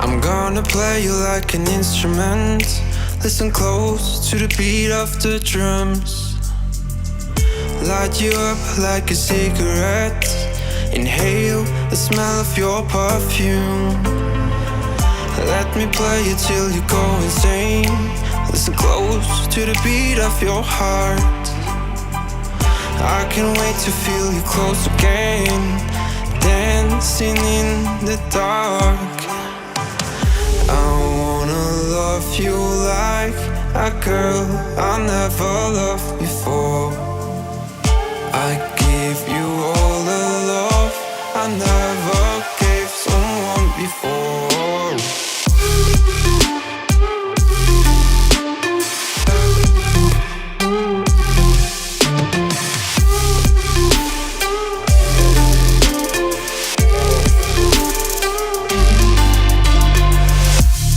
I'm gonna play you like an instrument. Listen close to the beat of the drums. Light you up like a cigarette. Inhale the smell of your perfume. Let me play you till you go insane. Listen close to the beat of your heart. I can't wait to feel you close again. Dancing in the dark. I wanna love you like a girl I never loved before. I give you all the love I never gave someone before.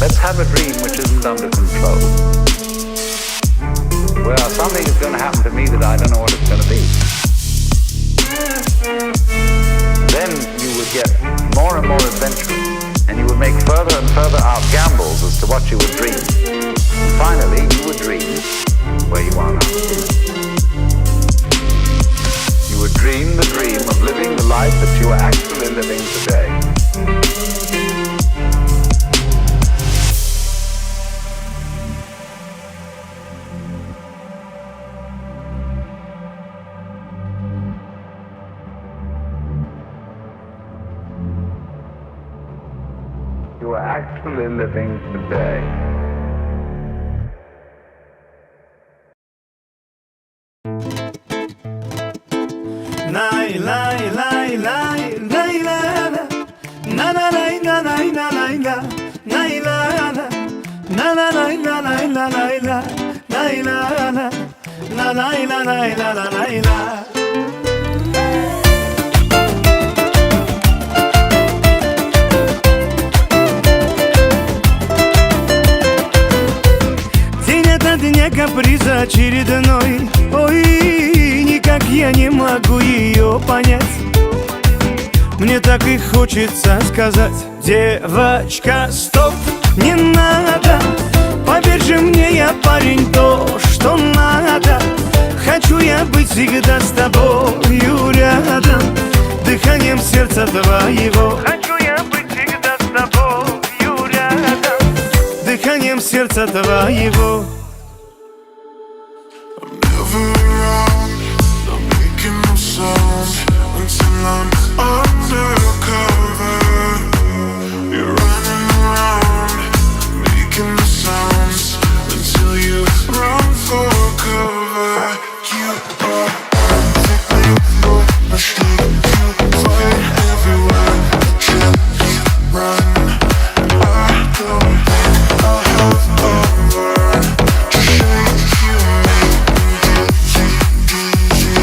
Let's have a dream which isn't under control. Well, something is going to happen to me that I don't know what it's going to be. Then you would get more and more adventurous, and you would make further and further out gambles as to what you would dream. And finally, you would dream where you are now. You would dream the dream of living the life that you are actually living today. You are actually living today. Lay lay lay lay lay la la na na lay na lay na lay la lay la la na na lay na lay la lay la lay la la na lay la lay la la lay la. Дня каприза очередной, ой, никак я не могу ее понять. Мне так и хочется сказать: девочка, стоп, не надо. Поверь же мне, я парень то, что надо. Хочу я быть всегда с тобою рядом, дыханием сердца твоего. Хочу я быть всегда с тобою рядом, дыханием сердца твоего. Never around, not making no sound until I'm undercover. You're running around, making the sounds until you run for cover. You are perfectly no mistake. You fly everywhere until you run. I don't think I have a word to say. You make me dizzy, dizzy.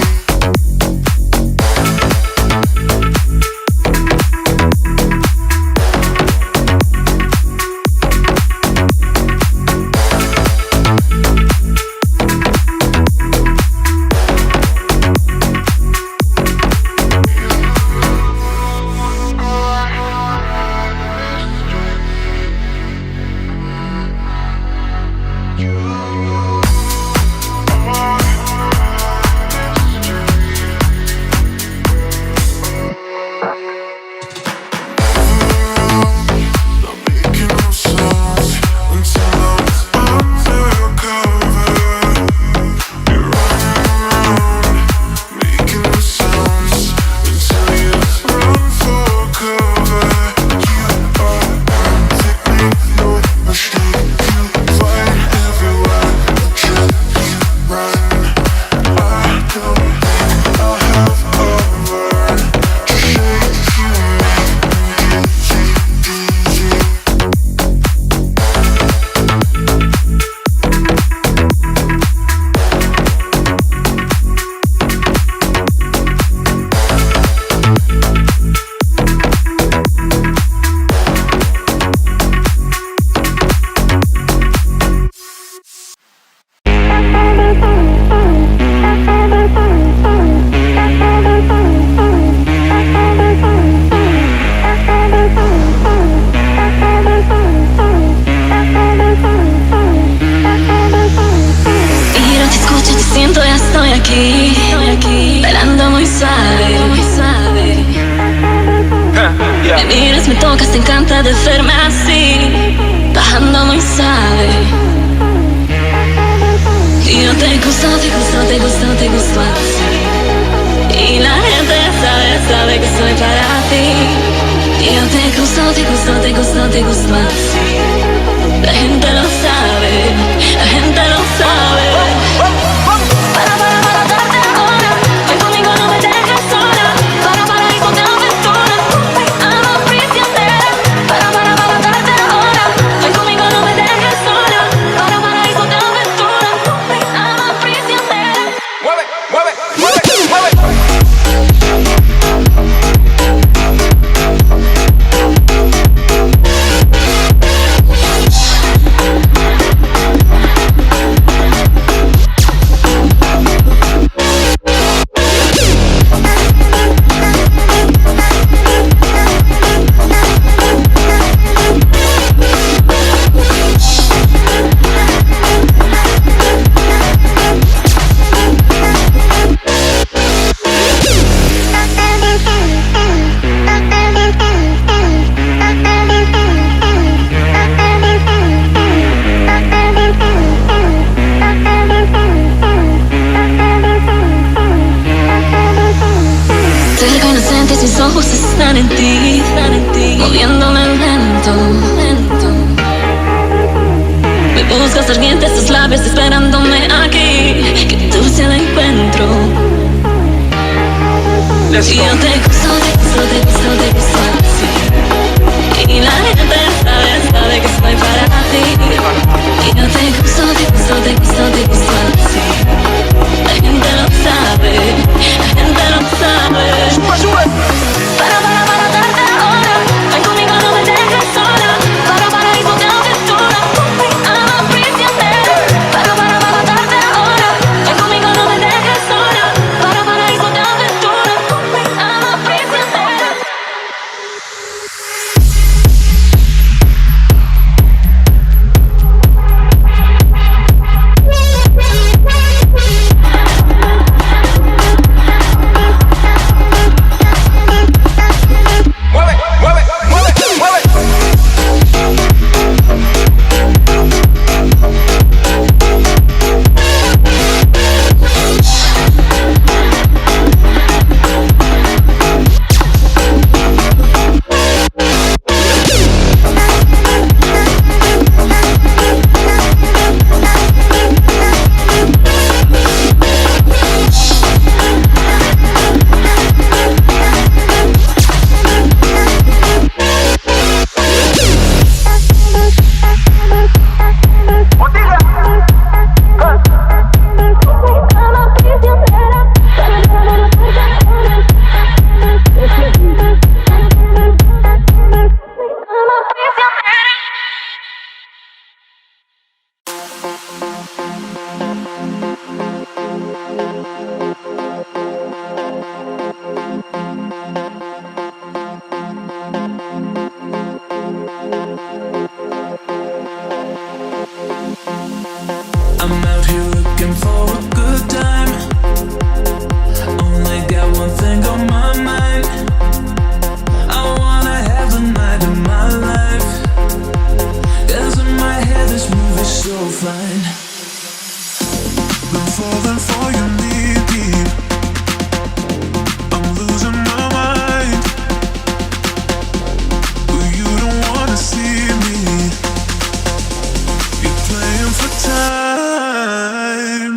hacerme así, bajando muy suave. Y yo te gusto, te gusto, te gusto, te gusto así. Y la gente sabe, sabe que soy para ti. Y yo te gusto, te gusto, te gusto, te gusto así. La gente lo sabe, la gente lo sabe. Para darte ahora, ven conmigo, no me dejes sola. Para paraíso de aventura, mi alma prisionera. Para darte ahora, ven conmigo, no me dejes sola. Para paraíso de aventura, mi alma prisionera. Mueve, mueve, mueve, mueve. Terco inocente, mis ojos están en ti, moviéndome lento, lento. Me buscas ardientes tus labios esperándome aquí, que tú sea el encuentro. Y yo te gusto, te gusto, te gusto, te gusto así. Y la gente sabe, sabe que soy para ti. Y yo te gusto, te gusto, te gusto, te gusto así. La gente lo sabe, la gente lo sabe. ¡Sube, sube! Para darte ahora, ven conmigo, no me dejes sola. Para paraíso de aventura, mi alma prisionera. Para darte ahora, ven conmigo, no me dejes sola. Para paraíso de aventura, mi alma prisionera. Mueve, mueve, mueve, mueve. I'm out here looking for a good time. Only got one thing on my mind. I wanna have the night of my life. 'Cause in my head this movie's so fine. Been falling for you knee deep. I'm losing my mind. But you don't wanna see me. You're playing for time.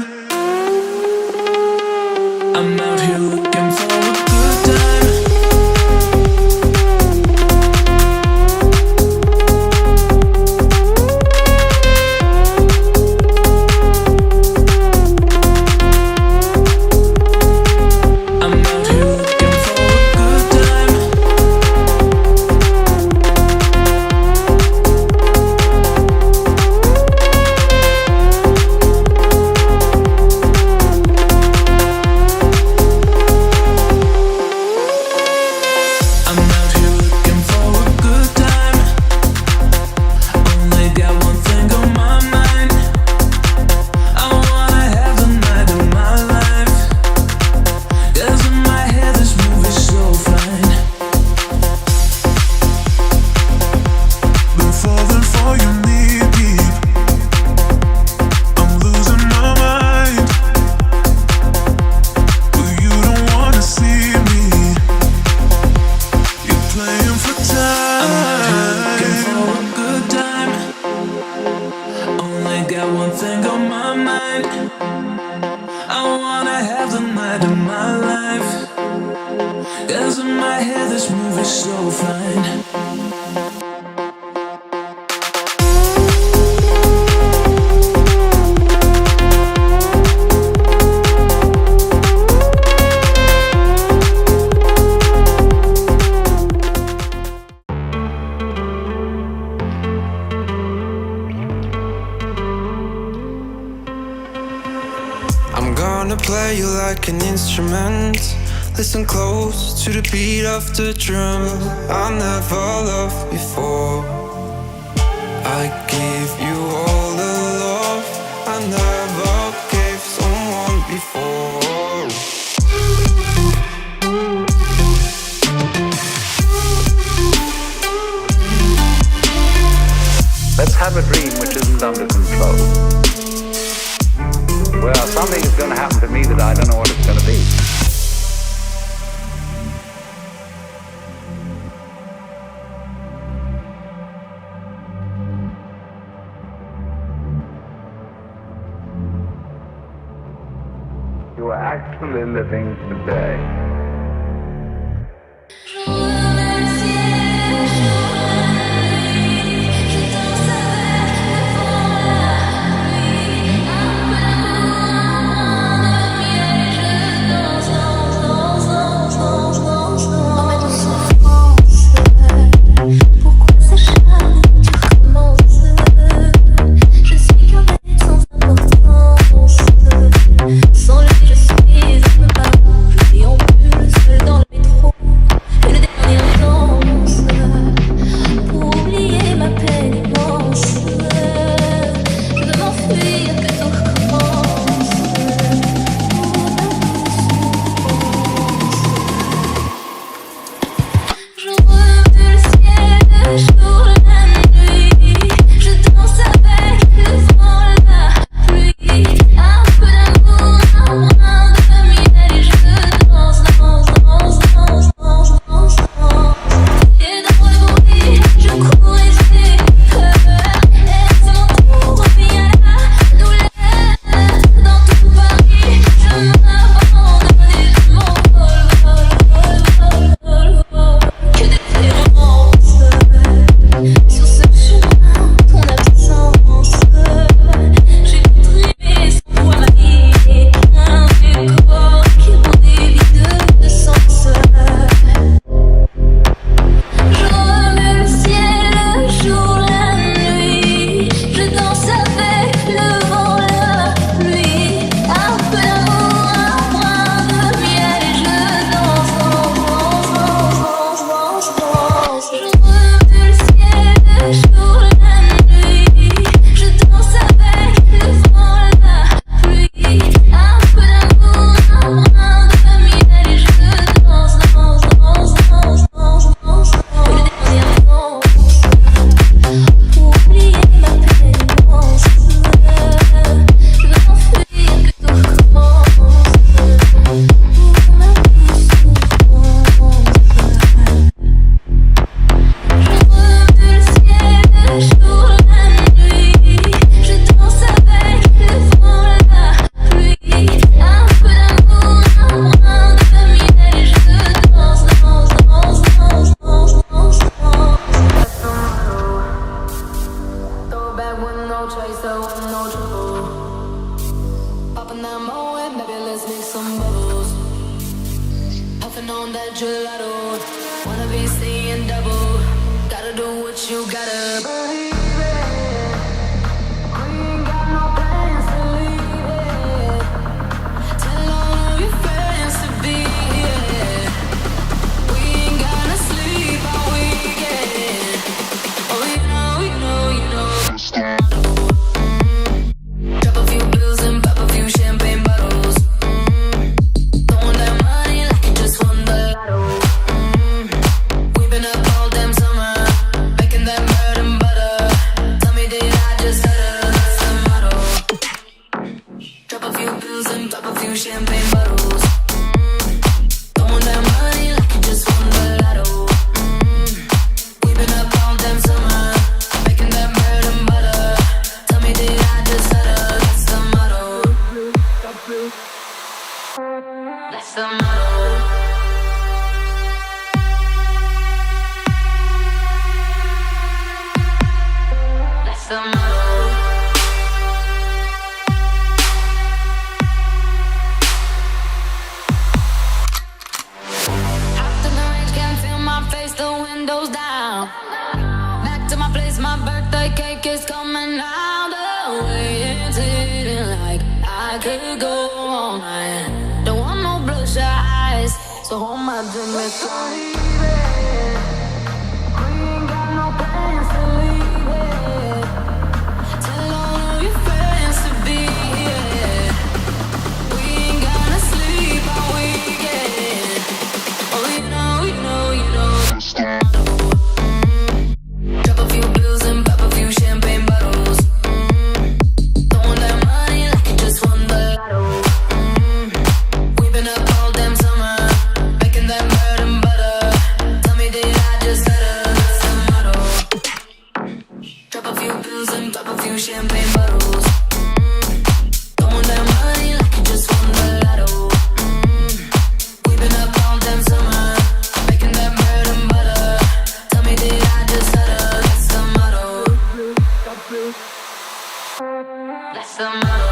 Play you like an instrument. Listen close to the beat of the drum. I never loved before. I gave you all the love I never gave someone before. Let's have a dream which isn't under control. Well, something is going to happen to me that I don't know what it's going to be. You are actually living today. Sans lui, je suis un peu partout, et en plus seul dans le métro. Une dernière danse pour oublier ma peine immense. Je veux m'enfuir, que tout recommence. Je remue le ciel, le jour, la nuit. Je danse avec le vent, la pluie. Un peu d'amour, un brin de miel, et je danse, danse, danse, danse, danse, danse, danse. Et dans le bruit, je cours et j'ai peur. Et c'est mon tour, revient la douleur. Dans tout Paris, je m'abandonne et je m'envole, vole, vole, vole, vole, vole. Que d'espérance sur ce chemin, ton absence. J'ai trimé sans toi ma vie, un décor qui rendait vide de sens. Je remue le ciel, le jour, la nuit. Je danse avec le vent, la pluie. Un peu d'amour, un brin de miel, et je danse, danse, danse, danse, danse, danse. Je remue le ciel, le jour, la nuit. Je danse avec le vent, la pluie. Un peu d'amour, un brin de miel, et je danse, danse, danse, danse, danse, danse, danse. Une dernière danse pour oublier ma peine immense. Je veux m'enfuir, que tout recommence. Pour ma douce souffrance. Je remue le ciel, le jour, la nuit. Je danse avec le vent, la pluie. Un peu d'amour, un brin de miel, et je danse, danse, danse, danse, danse, danse, danse. Throw it back with no chaser, with no trouble. Popping that moe, baby, let's make some bubbles. Puffing on that gelato, wanna be seeing double. Gotta do what you gotta. Believe it, we ain't got no plans to leave it. Tell all of your friends to be here. We ain't gonna sleep all weekend. Oh, you know, you know, you know. Drop a few bills and pop a few champagne bottles. Throwing that money like you just won the lotto. We've been up all damn summer, making that bread and butter. Tell me, did I just stutter? That's the motto. Drop a few bills and pop a few champagne bottles. Throwing that money like you just won the lotto. We've been up all damn summer, making that bread and butter. Tell me, did I just stutter? That's the motto. That's the motto. That's the motto. Hopped in the range, can't feel my face, the windows down. Back to my place, my birthday cake is coming out. The way it's hitting like I I could go all night. Don't want no bloodshot eyes, so hold my drink, let's leave it. We ain't got no plans to leave it. Tell all of your friends to be here. We ain't gonna sleep all weekend. Oh, you know, you know, you know. Drop a few pills and pop a few champagne bottles. Throwing that money like you just won the lotto. We've been up all damn summer, making that bread and butter. Tell me, did I just stutter? That's the motto. Drop a few pills and pop a few champagne bottles. Throwing that money like you just won the lotto. We've been up all damn summer, making that bread and butter. Tell me, did I just stutter? That's the motto. That's the motto.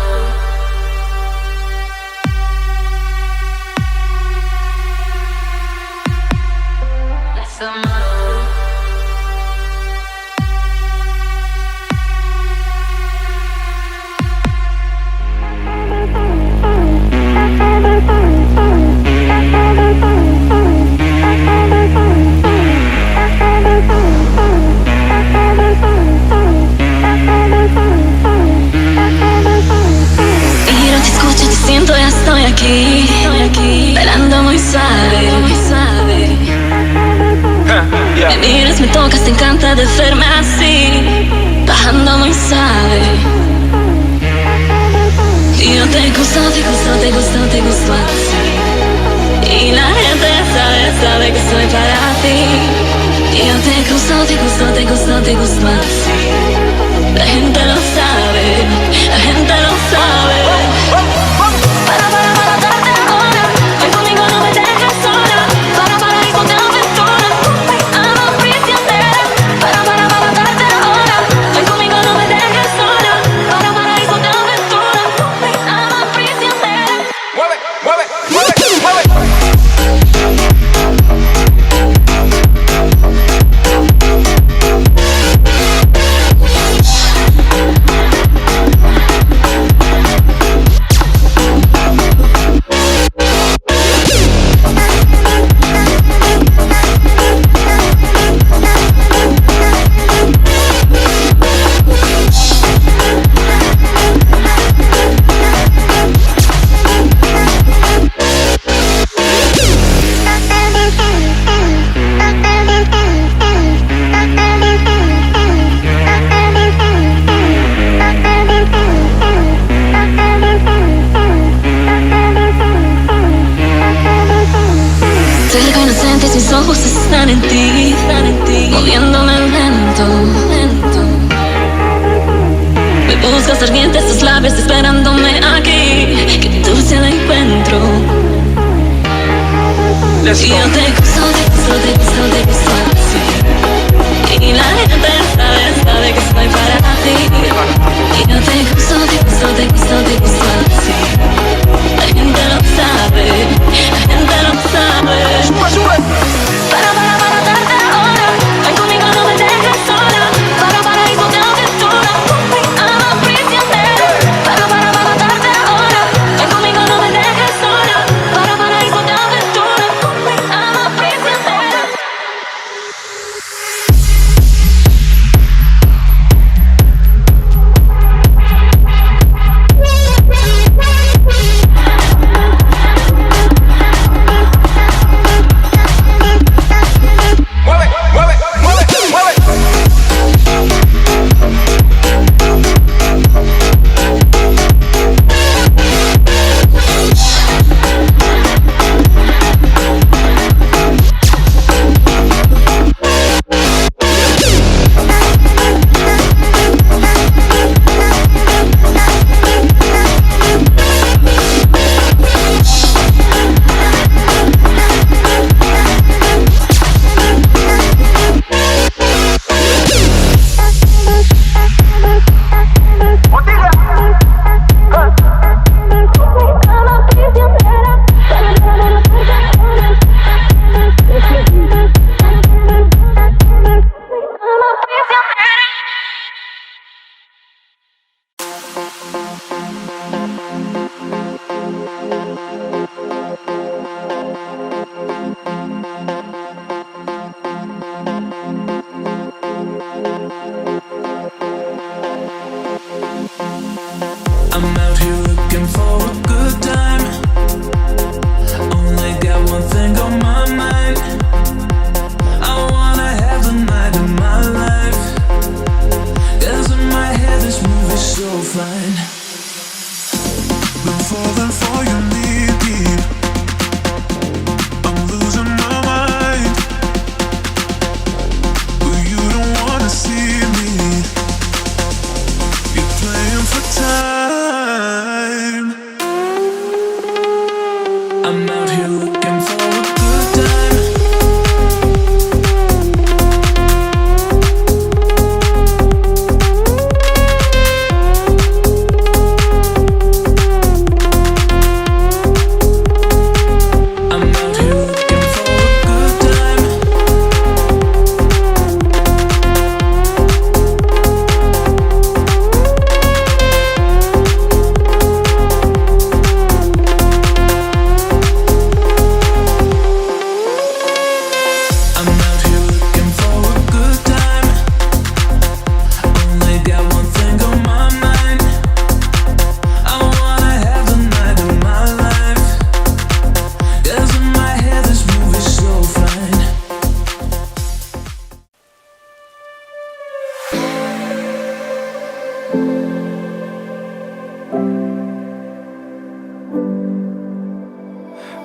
That's the motto. Miro, te escucho, te siento, ya estoy aquí, bailando muy suave, muy suave. Me miras, me tocas, te encanta de verme así, bajando muy suave. Y yo te gusto, te gusto, te gusto, te gusto así. Y la gente sabe, sabe que soy para ti. Y yo te gusto, te gusto, te gusto, te gusto así. La gente lo sabe, la gente lo sabe. Para darte ahora. Ven conmigo, no me dejes sola. Para hijo de aventura. I'm a prisionera. Para darte ahora. Ven conmigo, no me dejes sola. Para hijo de aventura. I'm a prisionera. Mueve, mueve, mueve, mueve. Terco inocentes, mis ojos están en ti, moviéndome lento, lento. Me buscas ardientes tus labios esperándome aquí, que tú sea el encuentro. Let's Y go. yo te gusto, te gusto, te gusto, te gusto así. Y la gente sabe, sabe que soy para ti. Y yo te gusto, te gusto, te gusto, te gusto así. La gente lo sabe, la gente lo sabe. Sube, sube. Para darte ahora. Ven conmigo, no me dejes sola. Para hijo de aventura. I'm a prisionera. Para darte ahora. Ven conmigo, no me dejes sola. Para hijo de aventura. I'm a prisionera.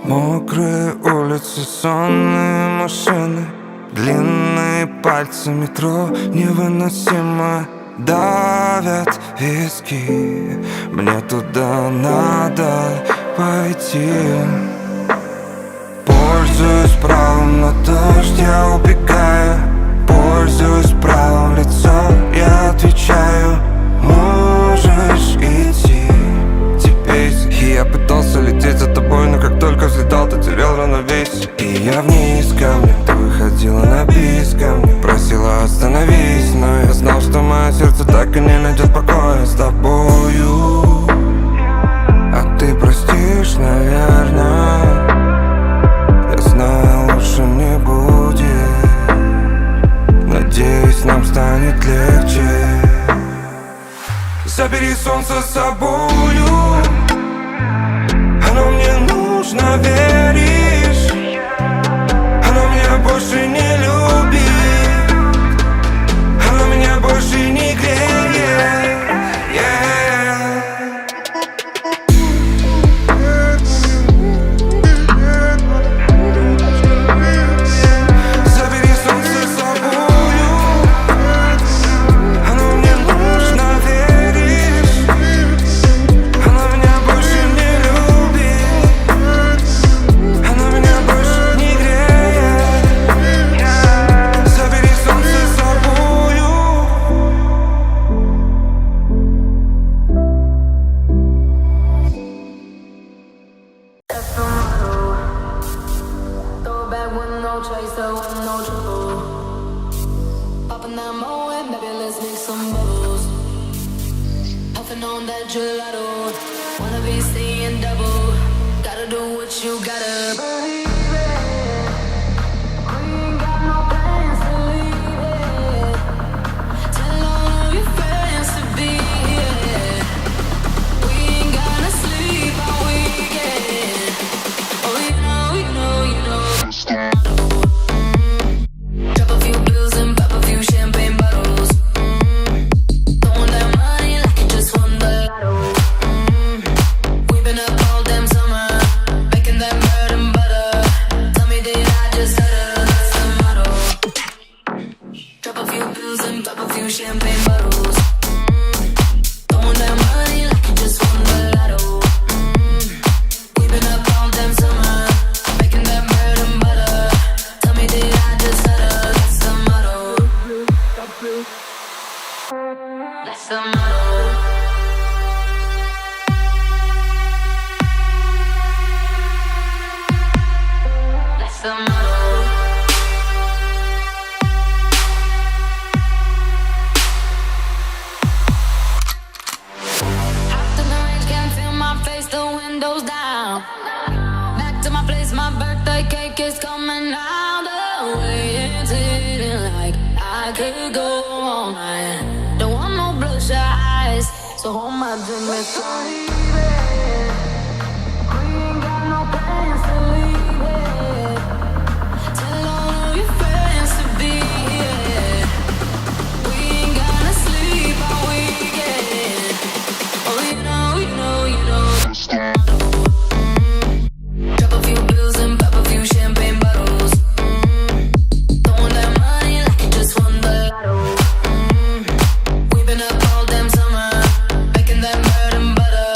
Мокрые улицы, сонные машины, длинные пальцы метро невыносимо давят виски. Мне туда надо пойти. Пользуюсь правом на дождь, я убегаю. Пользуюсь правом лицо, я отвечаю. Можешь идти теперь. И я пытался лететь за тобой, но как только взлетал, ты терял равновесие. И я вниз ко мне, ты выходила на бис ко мне, просила остановись, но я знал, что мое сердце так и не найдет покоя с тобою. А ты простишь, наверное. Я знаю, лучше не будет. Надеюсь, нам станет легче. Забери солнце с собою, оно мне нужно, веришь? Оно меня больше не любит, оно меня больше не греет. Yeah. Забери солнце с собою, оно мне нужно, веришь? Оно меня больше не любит, оно меня больше не греет. Забери солнце с собою. That's the motto. Throw it back with no chaser, with no trouble. Popping that moe, baby, let's make some bubbles. Puffing on that gelato, wanna be seeing double. Gotta do what you gotta. Believe it. We ain't got no plans to leave it. Tell all of your friends to be here. We ain't gonna sleep all weekend. Oh, you know, you know, you know. Drop a few bills and pop a few champagne bottles. Throwing that money like you just won the lotto. We've been up all damn summer, making that bread and butter. Tell me, did I just stutter? That's the motto. Drop a few pills and pop a few champagne bottles. Throwing that money like you just won the lotto. We've been up all damn summer, making that bread and butter. Tell me, did I just stutter? That's the motto. That's the motto. That's the motto. Hopped in the range, can't feel my face, the windows down. Back to my place, my birthday cake is coming out. The way it's hitting, like I could go all night. Don't want no bloodshot eyes, so hold my drink, let's leave it. We ain't got no plans to leave it. Tell all of your friends to be here. We ain't gonna sleep all weekend. Oh, you know, you know, you know. Drop a few bills and pop a few champagne bottles. Throwing that money like you just won the lotto. We've been up all damn summer, making that bread and butter.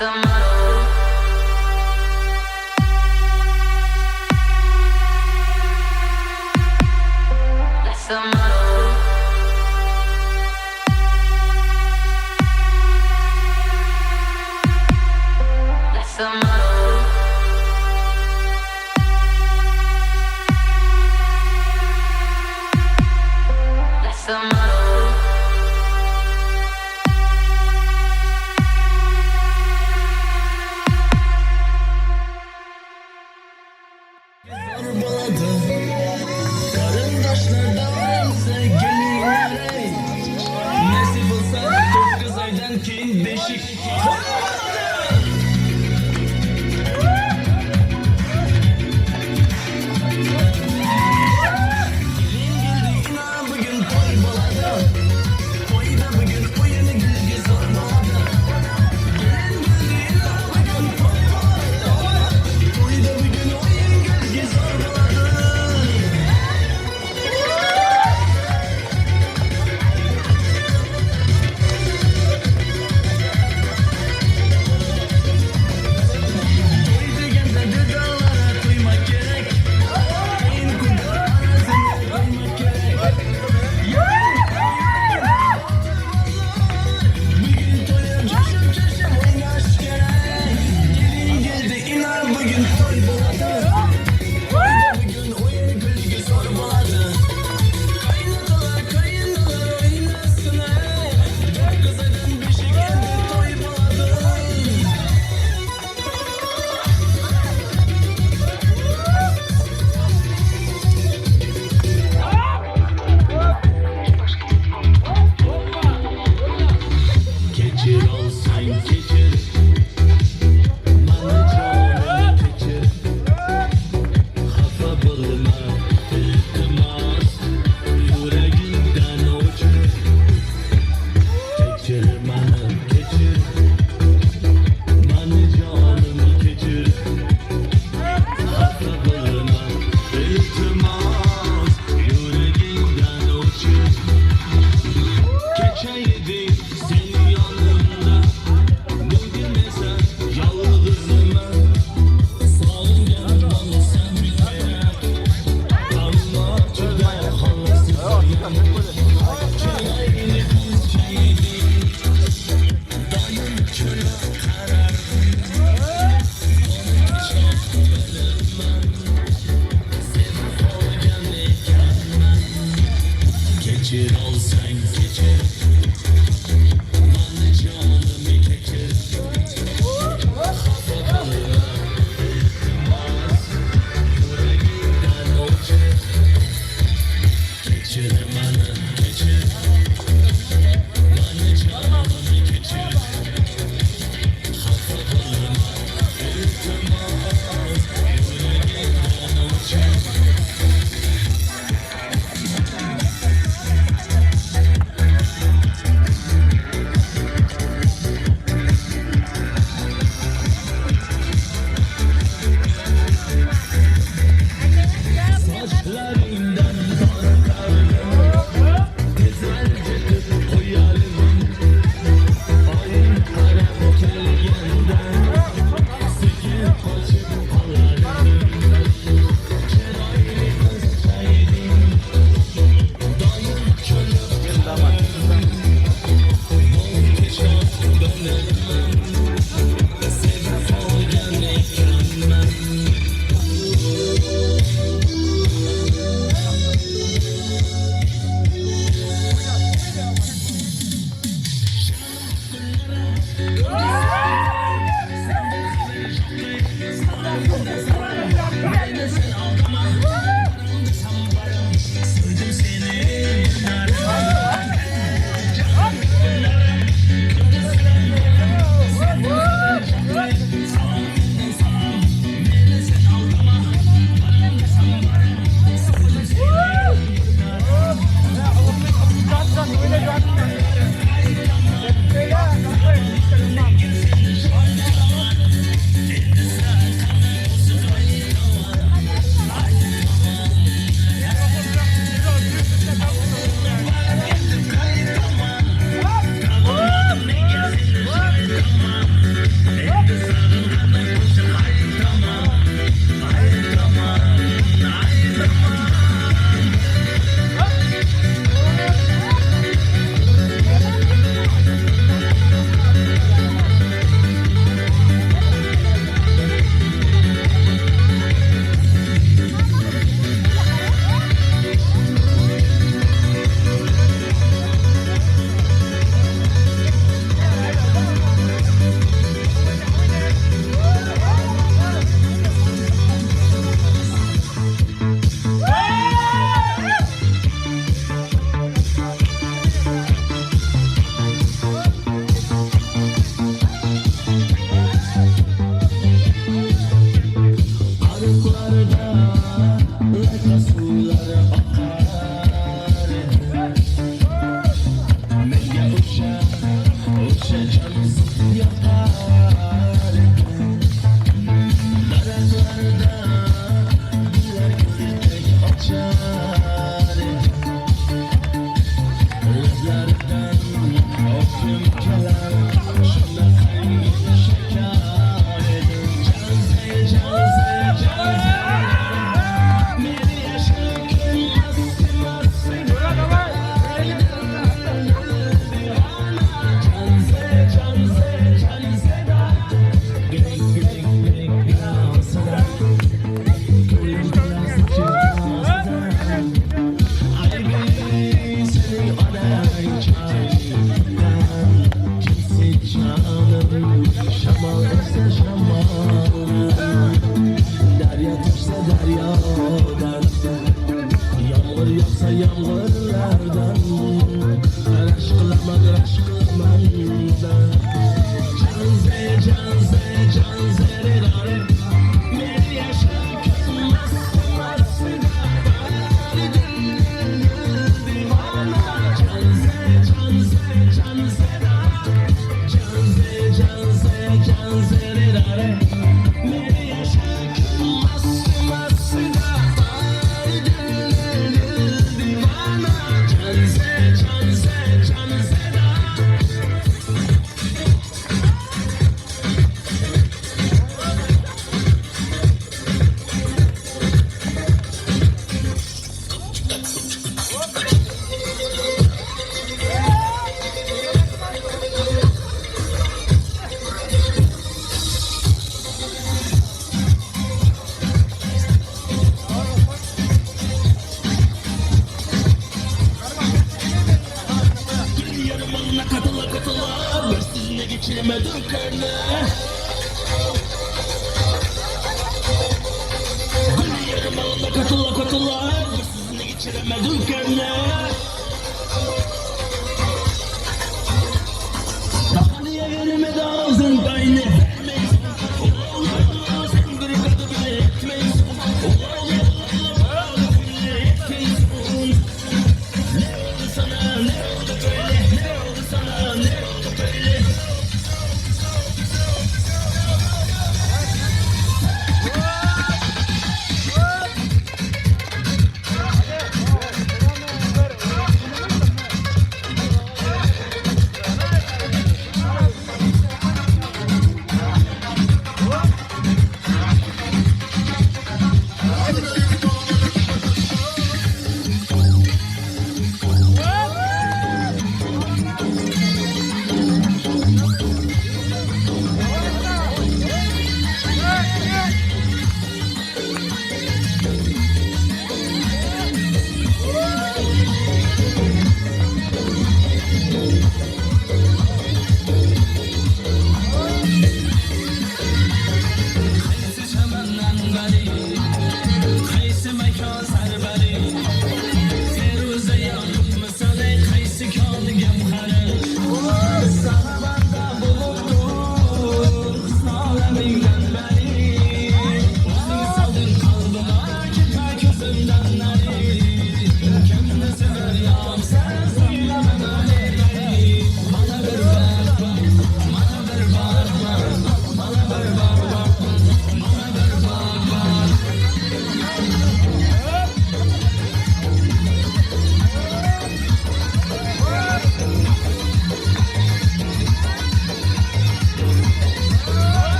the motto. That's the motto. That's the motto. That's the motto. Nasip bo'lsa 9 oydan keyin beshik.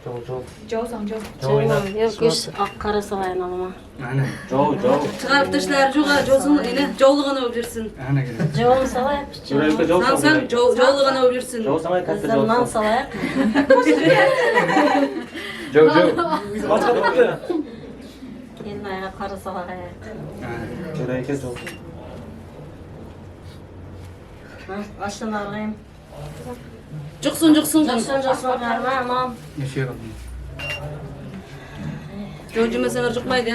Yo'q, ақ қара салайын алма. Чыгарып таштаар жок, жолсун эне жолу гана болуп жүрсүн. Жолун салайық. Саң жолу гана болуп жүрсүн. Бізден нан салайық. Жо жо. Келін айға қара салайық. Аштан арғайым. Жуксун, жуксун. Жоксун, жоксун, карма, мам. Жол жемесеңер жукмайт, э.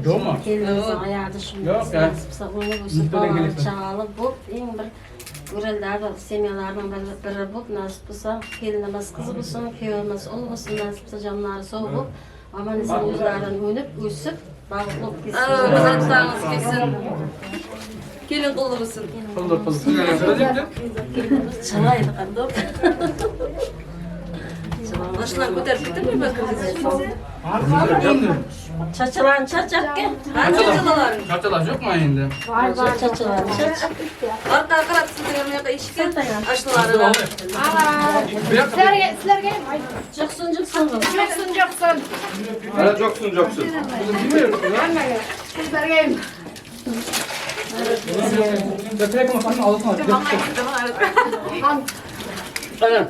Келініміздің аяғы шын өңіп өсіп, балалы шағалы болып, ең бір көрелдері семьяларының бірі болып, нәсіп болса, келініміз қыз болсын, күйеуіміз ұл болсын, нәсіп болса, жанлары сау болып, аман есен өздерін өніп, өсіп, бақытты болып кетсін. Азаттарыңыз келсин. Келин кулду болсун. Келініміз жылайды қандай. Башынан көтөрүп кетирбей бәлким. Чачыларын чач әпке. Канча жылаларың? Чачалар жок ма энди? Бар, бар, чачыларын чач. Аркага карап силер мына жака эшикке ачылары. Силерге Жоксун, жоксун. Жоксун, жоксун. Ана жоксун, жоксун. Силерге.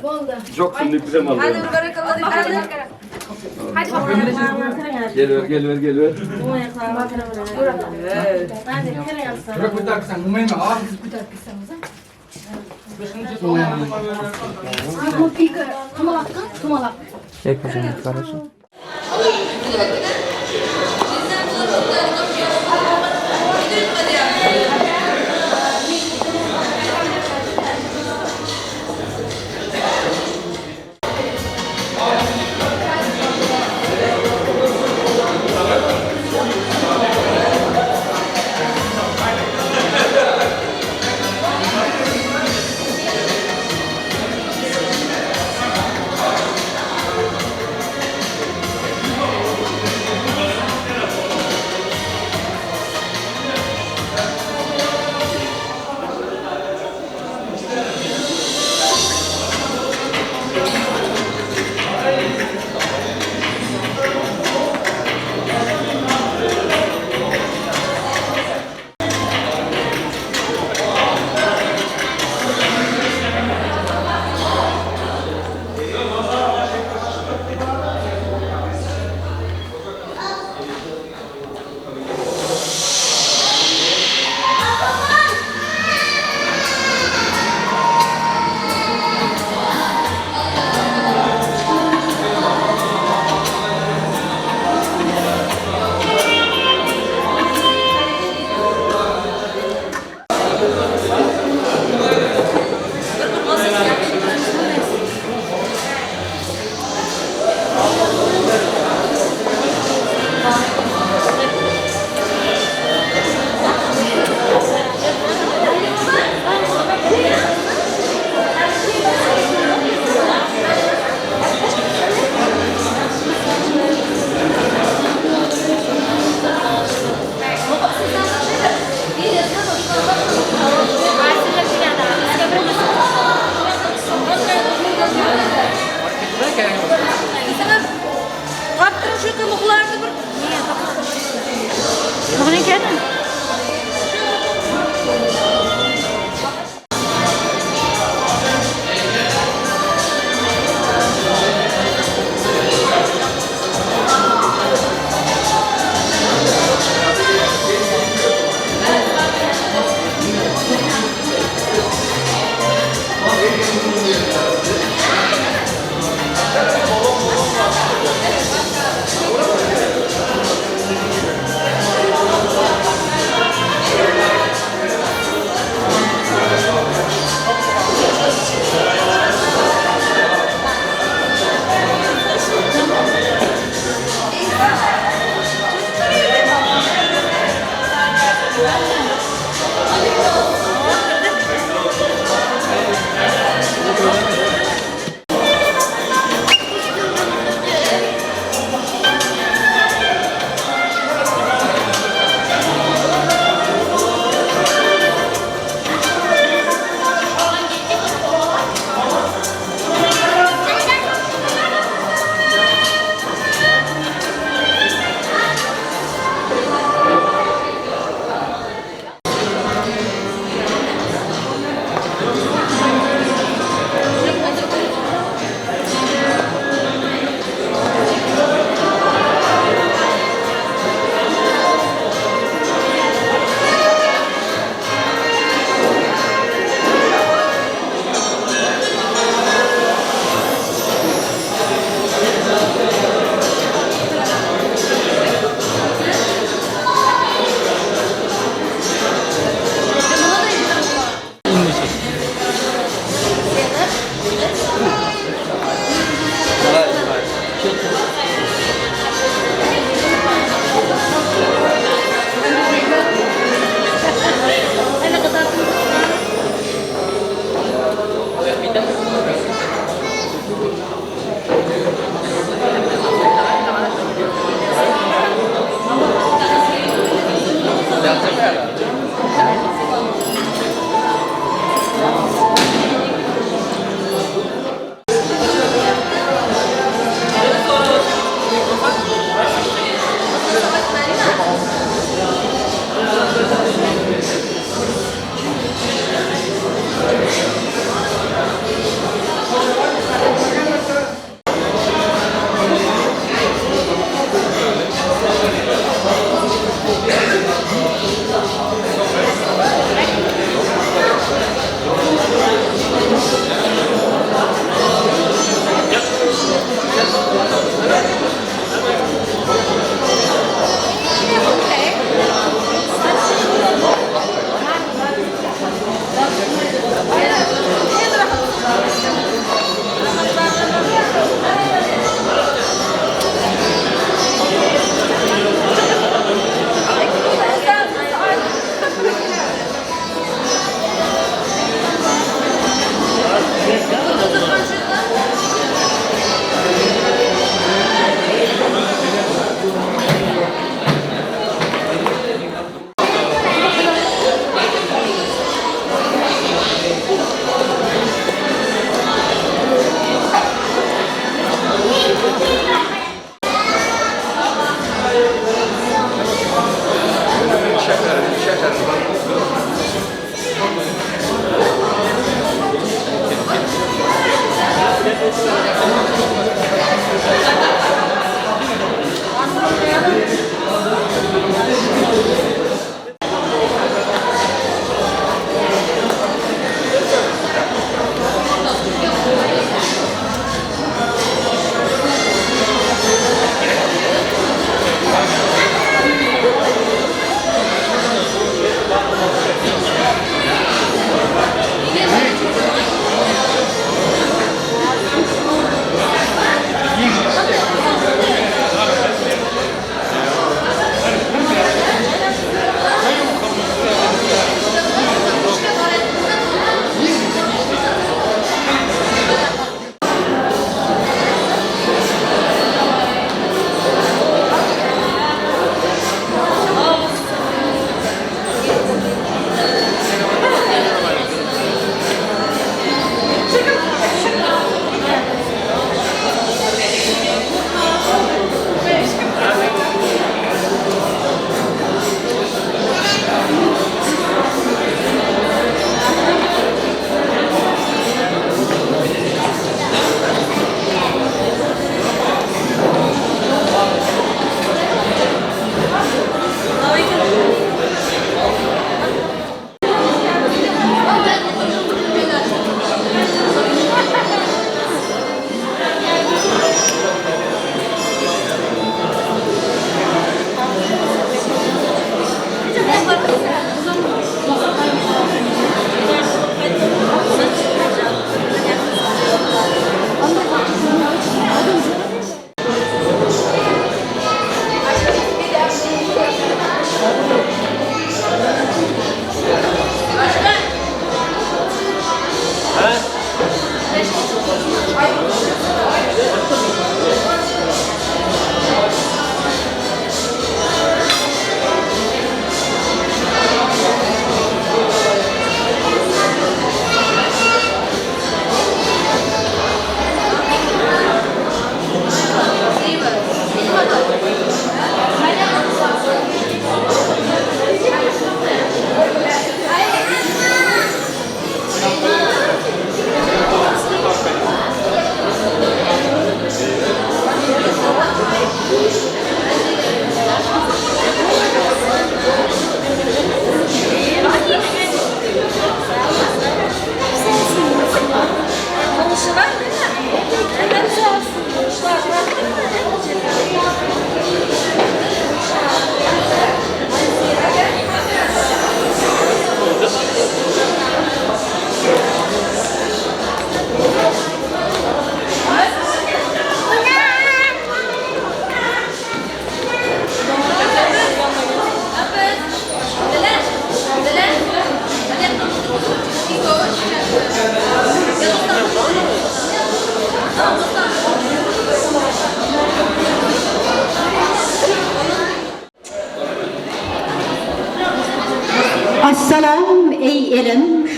Болду. Жоксун деп бизем алды. Hadi баракалла деп. Hadi bakalım. Gel ver, gel ver, gel ver. Оң аяқтарыма кіре береді. Hadi кіріңіз. Тумалак, тумалак.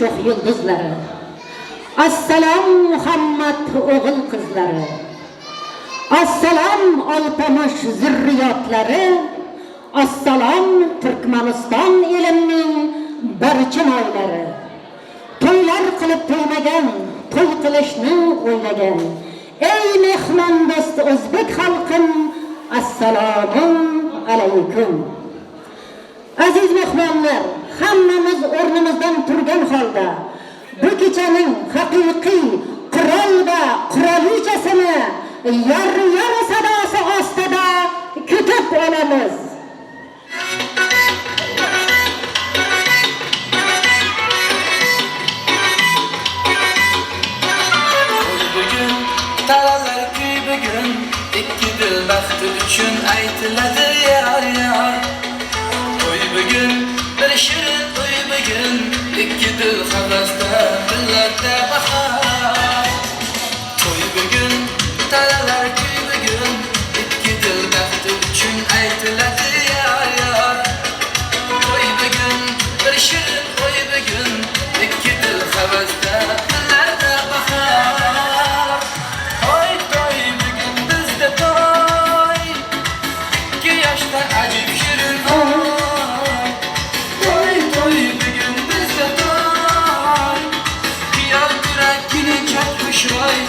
Sho'x yulduzlari. Assalom Muhammad o'g'il qizlari. Assalom Alpamish zurriyotlari. Assalom Turkmaniston elimning barcha noylari. To'ylar qilib to'ymagan, to'y qilishni o'ylagan. Ey mehmondo'st o'zbek xalqim, assalomu alaykum. Aziz mehmonlar, hammamiz o'rnimizdan turgan holda bu kechaning haqiqiy qirol va qirolichasini yor-yor sadosi ostida kutib olamiz. Bugun talalar kuy bugun, ikki dil baxti uchun aytiladi yor yor. To'y bugun bir shirin to'y bugun, ikki dil havasda dillarda bahor. To'y bugun talalar kuy bugun, ikki dil baxti uchun aytiladi yor yor. To'y bugun bir shirin to'y bugun, ikki dil havasda dillarda bahor. To'y to'y bugun bizda to'y, ikki yoshda ajib shirin oy. To'y to'y bugun bizda to'y, kuyov turar kelinchak xushro'y.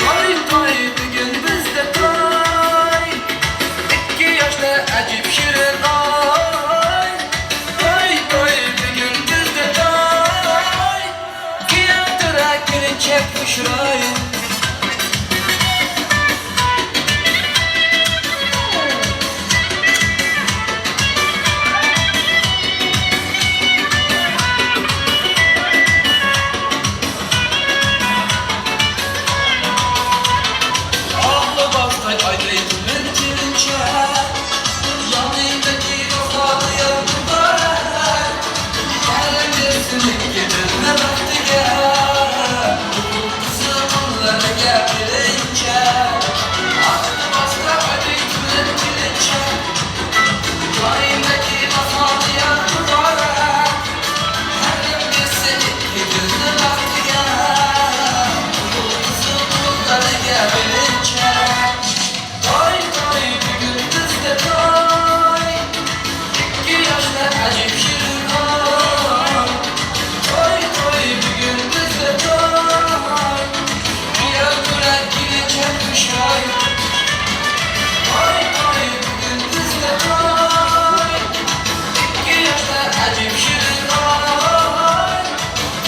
To'y to'y bugun bizda to'y, ikki yoshda ajib shirin oy. To'y to'y bugun bizda to'y, kuyov turar kelinchak xushro'y. Oqli boshday oyday tumin kelinchak, yoningdagi vafoli yor muborak. Yarim bersin ikki dilni baxtiga, qizi qo'llariga kelinchak. Oqli boshday oyday tumin kelinchak, yoningdagi vafoli yor muborak. Yarim bersin ikki dilni baxtiga, qizi qo'llariga kelinchak. To'y to'y bugun bizda to'y, ikki yoshda ajib shirin oy. To'y to'y bugun bizda to'y, kuyov turar kelinchak xushro'y. To'y to'y bugun bizda to'y, ikki yoshda ajib shirin oy.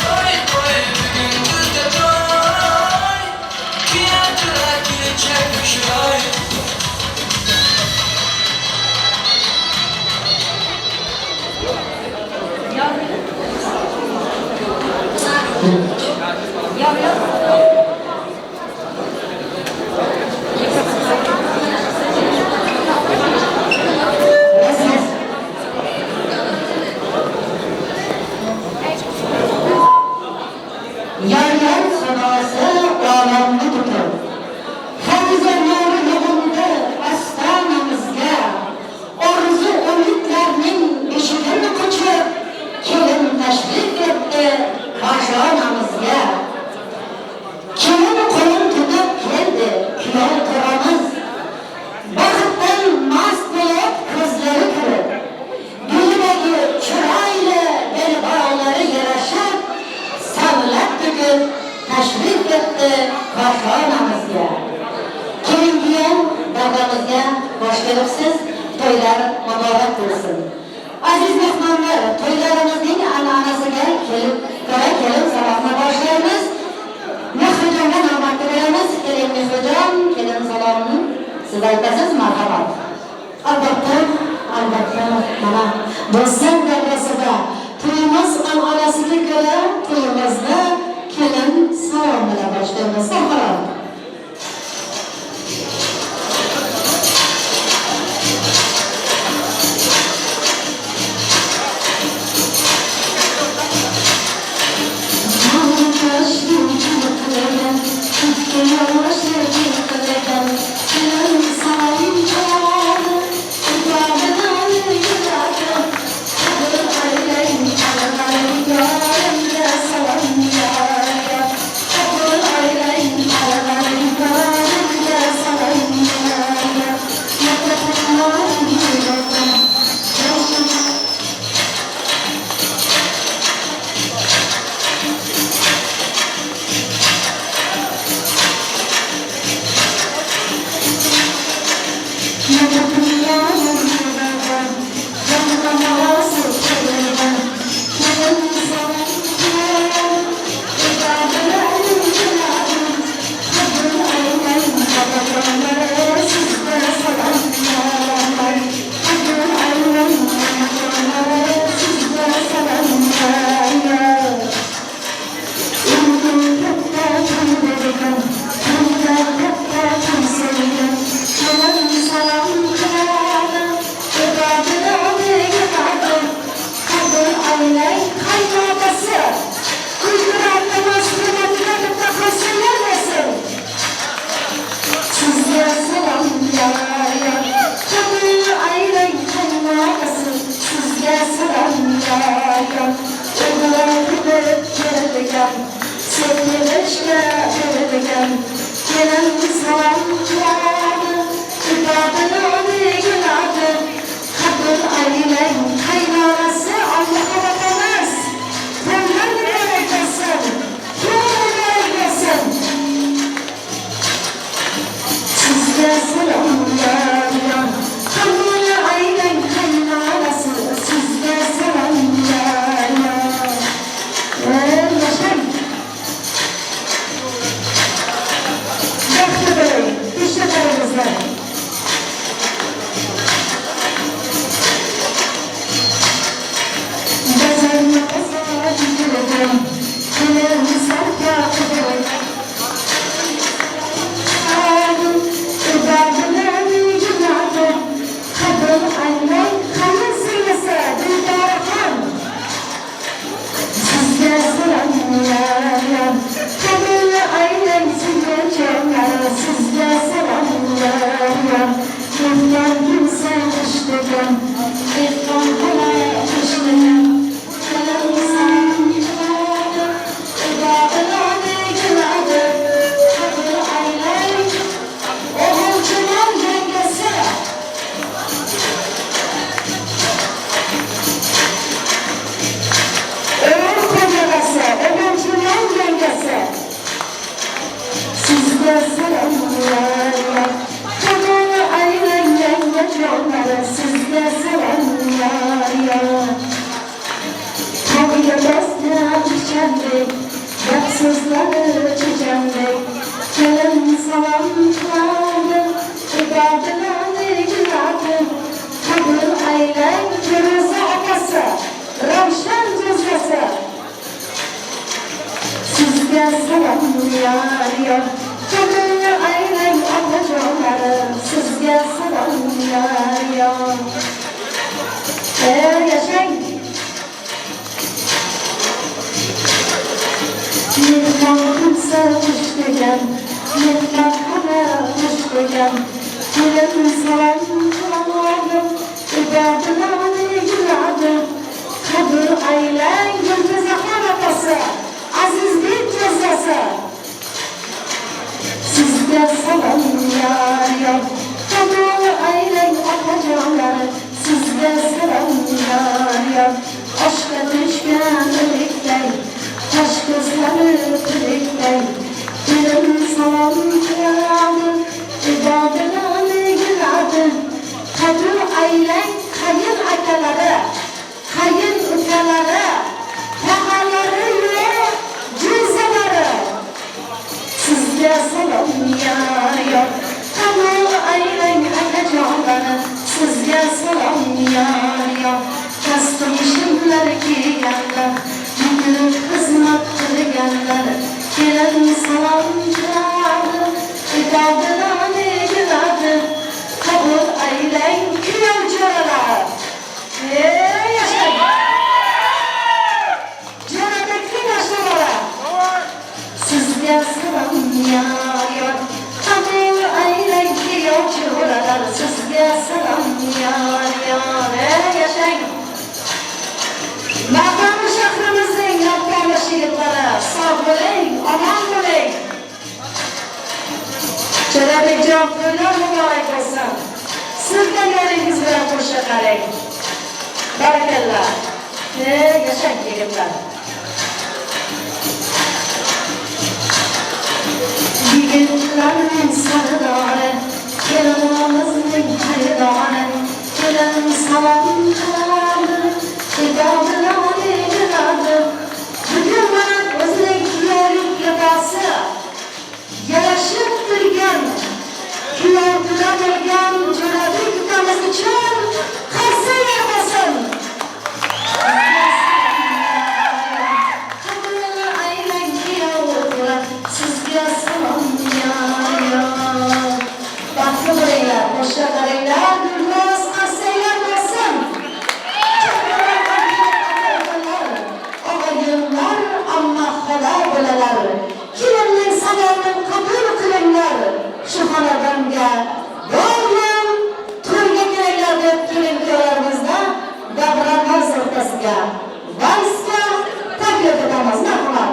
To'y to'y bugun bizda to'y, kuyov turar kelinchak xushro'y. Yor-yor sadosi olamni tutib, fayzu nuri yog'ildi ostonamizga. Orzu umidlarning beshigini quchib, kelin tashrif etdi koshonamizga. Kelin qo'lin tutib keldi kuyov to'ramiz. Baxtdan mast bo'lib ko'zlari kirib, belidagi chiroyli belbog'lari yarashib, savlat tugib tashrif etdi koshonamizga. Kelin kuyov davramizga bosh kelibsiz, to'ylar muborak bo'lsin. Aziz mehmonlar, to'ylarimizning an'anasiga kelib ko'ra kelin salomni boshlaymiz. Mehrijonga navbatni beramiz. Kelin Mehrijon, kelin salomni siz aytasiz, marhamat. Albatta, albatta, mana do'stlar davrasida to'yimiz an'anasiga ko'ra to'yimizni kelin salom bilan boshlaymiz. Marhamat. Kelin salom. Ekan, sepilishga ekan, kelin salom qiladi, ibadini qiladi. Qabul aylang qaynonasi, Alloh otamiz. To'ylar muborak bo'lsin. To'y muborak bo'lsin. Sizga salomlar, qabul aylang qaynonasi, sizga salomlar. Yashang. Baxtli bo'ling, ishlaringizda. Sizga salomlar, mehmon kimsa ishlagan, mehmonxona ishlagan. Kelin salom qiladi, ibadini qiladi. Qabul aylang O'g'ilchimon yangasi. O'g'il qo'jag'asi, O'g'ilchimon yangasi. Sizga salomlar, qabul aylang yangajonlari, sizga salomlar. Tog'ga bosgan pichandek, gap so'zlari chechandek, kelin salom qiladi, ibadini qiladi. Qabul aylang Feruza akasi, Ravshan jo'zasi. Sizga salomlar, qabul aylang otajonlari, sizga salomlar. Yashang. Mehmon kimsa xush degan, mehmonxona xush degan, kelin salom qiladi, ibadini qiladi. Qabul aylang Guljizaxon opasi, Azizbek jo'zasi. Sizga salomlar, qabul aylang otajonlari, sizga salomlar. Oshga tushgan ilikday, tosh ko'zlari tirikday, kelin salom qiladi, ibadini qiladi. Qabul aylang qayin akalari, qayin ukalari, tog'alari yo'q, jo'zalari. Sizga salomlar, qabul aylang akajonlari, sizga salomlar. Kostyum shimlar kiyganlar, yugurib xizmat qilganlar, kelin salom qiladi, ibadini qiladi. Qabul aylang kuyov jo'ralar. Yashang. Jo'rabekning oshnalari. Sizga salomlar, qabul aylang kuyov jo'ralar, sizga salomlar. Yashang. Maqom shahrimizning navkamish yigitlari, sog' bo'ling, omon bo'ling. Jo'rabekjon, to'ylar muborak bo'lsin. Sizdan yoringiz bilan qo'sha qarang. Barakalla. Yashang yigitlar. Yigitlarning sardori, kelinimizning xaridori, kelin salom qiladi, ibadini qiladi. Bugun mana o'zining kuyovlik libosi yarashib turgan, kuyov bilan bo'lgan Jo'rabek ukamiz uchun qarsaklar bo'lsin. Qabul aylang kuyovlar, sizga salomlar. Baxtli bo'linglar, qo'sha qaranglar, gulro'z qarsaklar bo'lsin. Og'ayinlar, amma xola bo'lalar. Kelinning salomini qabul qilinglar. Shu xonadonga doim to'yga kelinglar deb kelin kuyovlarimizni davra vals o'rtasiga valsga taklif etamiz. Marhamat.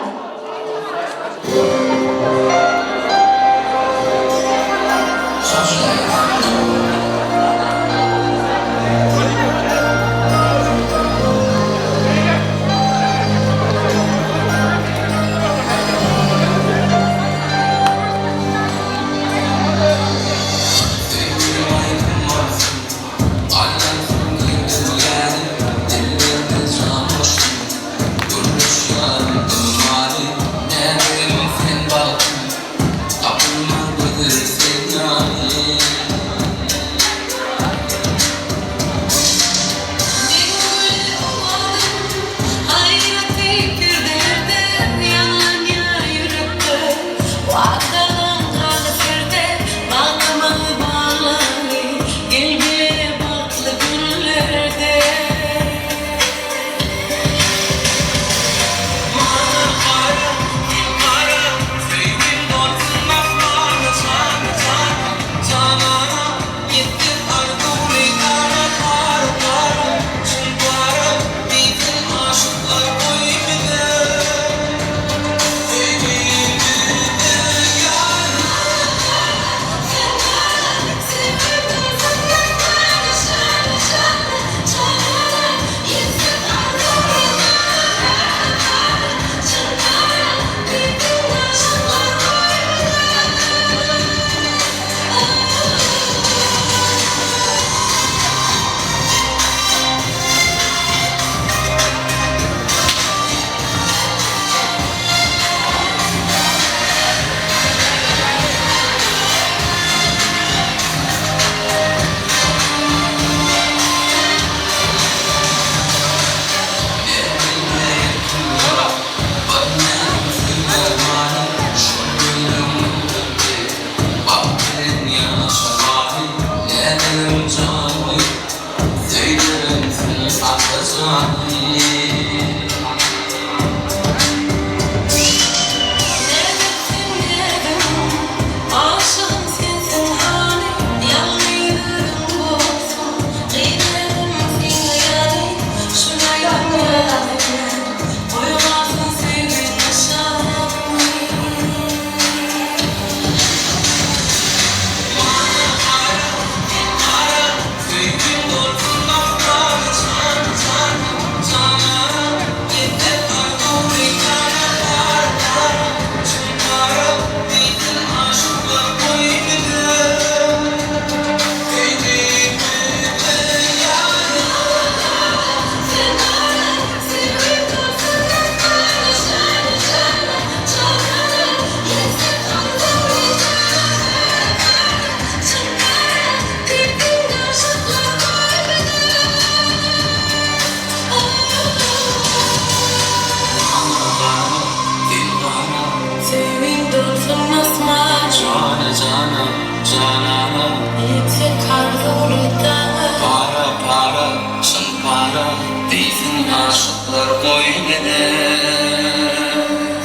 Canım, cananım. Yüksek arzuly daňa. Para, para, çyn para. Diýsin aşyklar goýun eder.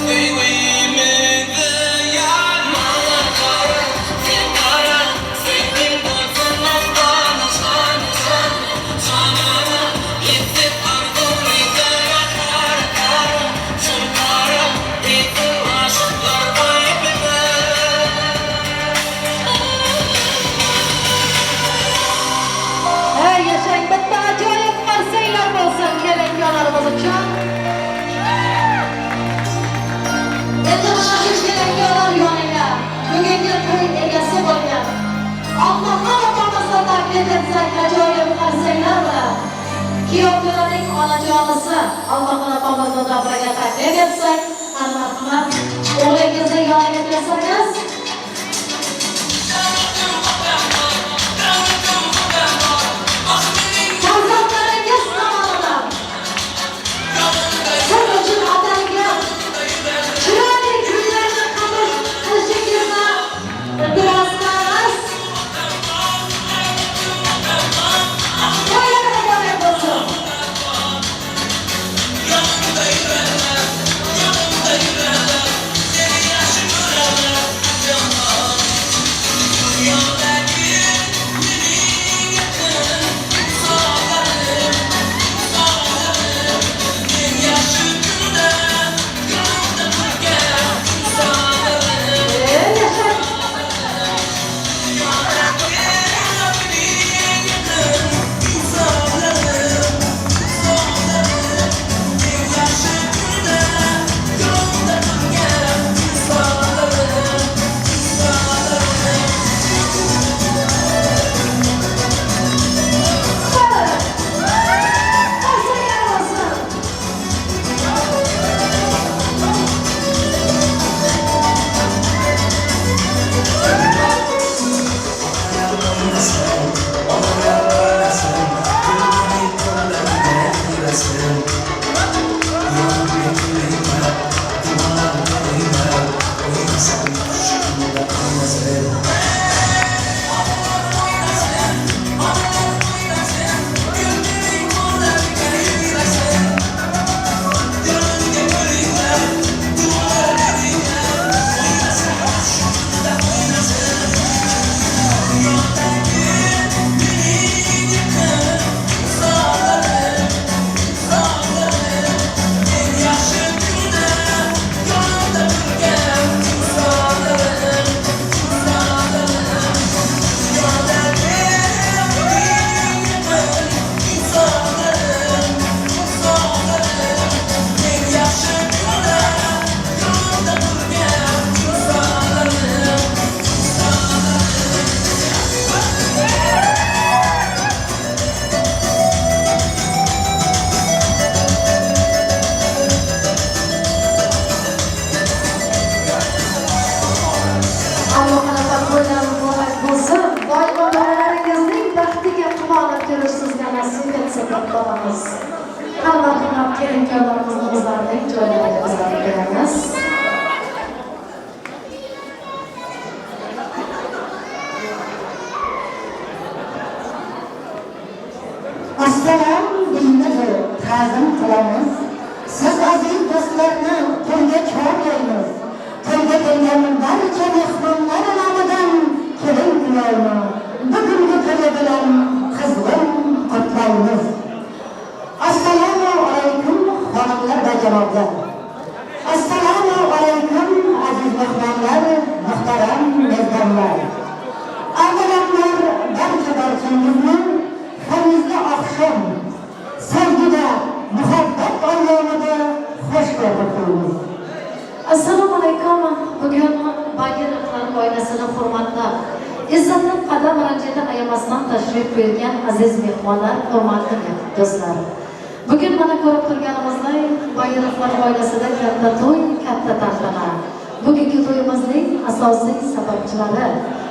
Söýgimize ýanmana gara, sen gara. Söýgim bolsun mastana, jana, jana, janana. Ýetsek arzuly daňa. Para, para, çyn para. Diýsin aşyklar goýun eder. Hey yashang, bitta ajoyib qarsaklar bo'lsin kelin-kuyovlarimiz uchun. Endi mana shu kelin-kuyovlar yoniga bugungi to'y egasi bo'lgan Allohga opamizni taklif etsak, ajoyib qarsaklar bilan kuyov-kelinning onajonisi Allohga opamizni davraga taklif etsak, marhamat, o'g'lingizni yoniga kelsangiz. Farzandlaringiz tomonidan siz uchun atalgan chiroyli kunlarni qabul qilishingizni iltimos qilamiz. To'ylar muborak bo'lsin. Ey yashang. Qarsaklar bo'lsin. Alloh opa, to'ylar muborak bo'lsin. Doimo bolalaringizning baxtiga quvonib yurish sizga nasib etsin deb qolamiz. Har marhamat, kelin-kuyovlarimizni o'zlarining joylariga o'zlari beramiz. Assalom deymiz, ta'zim qilamiz. Siz aziz do'stlarni to'yga chorlaymiz. To'yga kelgan barcha mehmonlar nomidan kelin kuyovni bugungi to'yi bilan qizg'in qutlaymiz. Assalomu alaykum xonimlar va janoblar. Assalomu alaykum aziz mehmonlar, muhtaram mezbonlar. Avvalambor barcha barchangizni fayzli oqshom, sevgida, muhabbat ayyomida xush ko'rdik deymiz. Assalomu alaykum. Bugun Bagirovlar oilasini hurmatlab, izzatlab, qadam ranjini ayamasdan tashrif buyurgan aziz mehmonlar, hurmatli do'stlar. Bugun mana ko'rib turganimizday Bagirovlar oilasida katta to'y, katta tantana. Bugungi to'yimizning asosiy sababchilari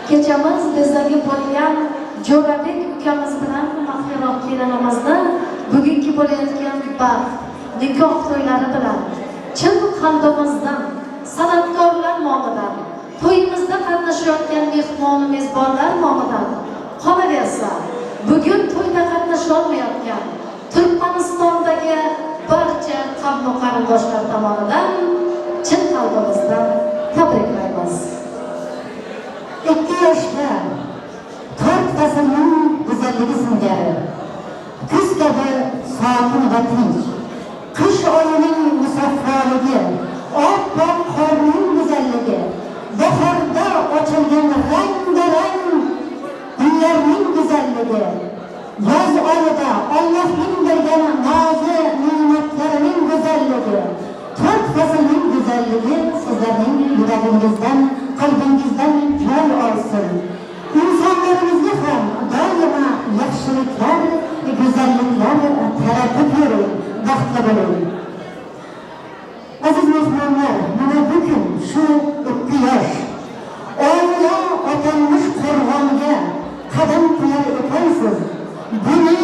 kechamiz bezagi bo'lgan Jo'rabek ukamiz bilan Mahliroq kelinimizni bugungi bo'layotgan baxt, nikoh to'ylari bilan chin qalbimizdan san'atkorlar nomidan to'yimizda qatnashib qatnashayotgan mehmon mezbonlar nomidan, qolaversa, bugun to'yda qatnasholmayotgan Turkmanistondagi barcha qavm qarindoshlar tomonidan chin qalbimizdan tabriklaymiz. Ikki yoshga to'rt faslning go'zalligi singari, kuz kabi sokin va tinch, qish oyining musaffoligi, oppoq qorning go'zalligi, bahorda ochilgan rang-barang gullarning go'zalligi, yoz oyida Allohning bergan nozi ne'matlarining go'zalligi, to'rt faslning go'zalligi sizlarning yuragingizdan, qalbingizdan joy olsin. Insonlarimizga ham doimo yaxshiliklar, go'zalliklar taratib yuring, baxtli bo'ling. Aziz mehmonlar, mana bugun shu ikki yosh oila atalmish qo'rg'onga qadam qo'yar ekansiz, buni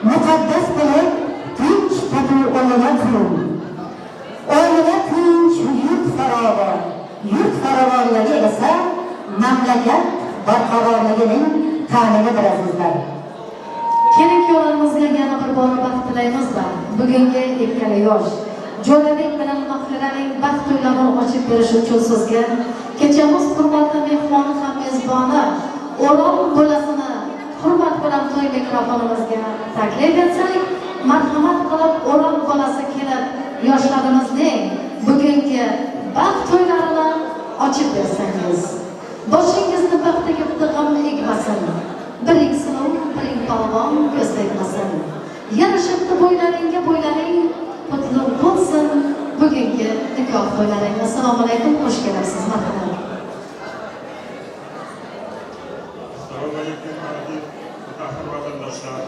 muqaddas bilib, tinch totuv oila qiling. Oila tinch, yurt farovon, yurt farovonligi esa mamlakat barqarorligining ta'minidir, azizlar. Kelin kuyovlarimizga yana bir bora baxt tilaymiz-da. Bugungi ikkala yosh Jo'rabek bilan Mohiraning baxt to'ylarini ochib berish uchun so'zga kechamiz hurmatli mehmoni ham mezboni O'rol bo'lasini hurmat bilan to'y mikrofonimizga taklif etsak, marhamat qilib O'rol bolasi kelib yoshlarimizning bugungi baxt to'ylarini ochib bersangiz. Boshingizni baxtiga g'am egmasin. Biring sinov, biring polvon ko'z tegmasin. Yarashibdi bo'ylaringga bo'ylaring, qutlug' bo'lsin bugungi nikoh to'ylaring. Assalomu alaykum, xush kelibsiz, marhamat. Assalomu alaykum aziz mutahhir vatandoshlar.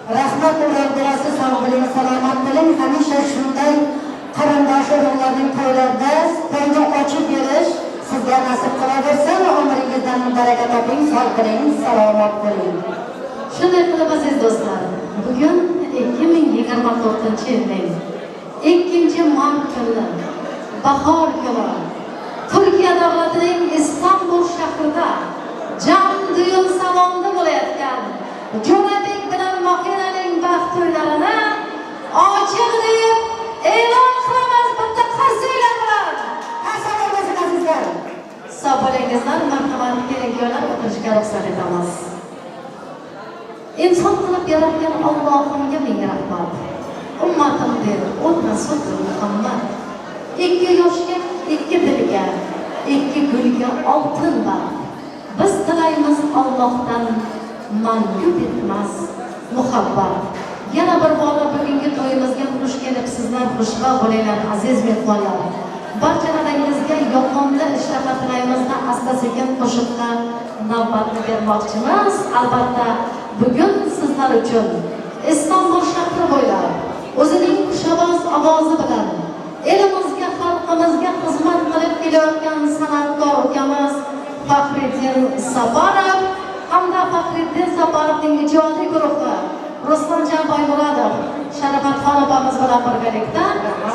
Rahmat O'rol bolasi, sog' bo'ling, salomat bo'ling. Hamisha shunday qarindosh urug'larning to'ylarida to'yni ochib berish sizga nasib qilaversin. Umringizdan baraka toping, sog' bo'ling, salomat bo'ling. Shunday qilib, aziz do'stlar, bugun 2024-yilning 2 mart kuni, bahor kuni, Turkiya davlatining Istanbul shahrida Jam düğün salonida bo'layotgan Jo'rabek bilan Mohiraning baxt to'ylarini ochiq deb e'lon qilamiz bitta qarsaklar bilan. Qarsak bo'lsin, azizlar. Sog' bo'lingizlar, marhamat, kelin kuyovlar o'tirishga ruxsat etamiz. Inson qilib yaratgan Allohimga ming rahmat. Ummatim deb o'tma Muhammad. Ikki yoshga, ikki dilga, ikki gulga oltin baxt. Biz tilaymiz Allohdan mangu bitmas muhabbat. Yana bir bora bugungi to'yimizga xush kelibsizlar, xushvaqt bo'linglar, aziz mehmonlar. Barchalaringizga yoqimli ishtaha tilaymizda, asta-sekin qo'shiqqa navbatni bermoqchimiz. Albatta, bugun sizlar uchun Istanbul shahri bo'ylab o'zining xushovoz ovozi bilan elimizga, xalqimizga xizmat qilib kelayotgan san'atkor ukamiz Faxriddin Saparov hamda Faxriddin Saparovning ijodiy guruhi Ruslanjon Boymuradov, Sharafatxon opamiz bilan birgalikda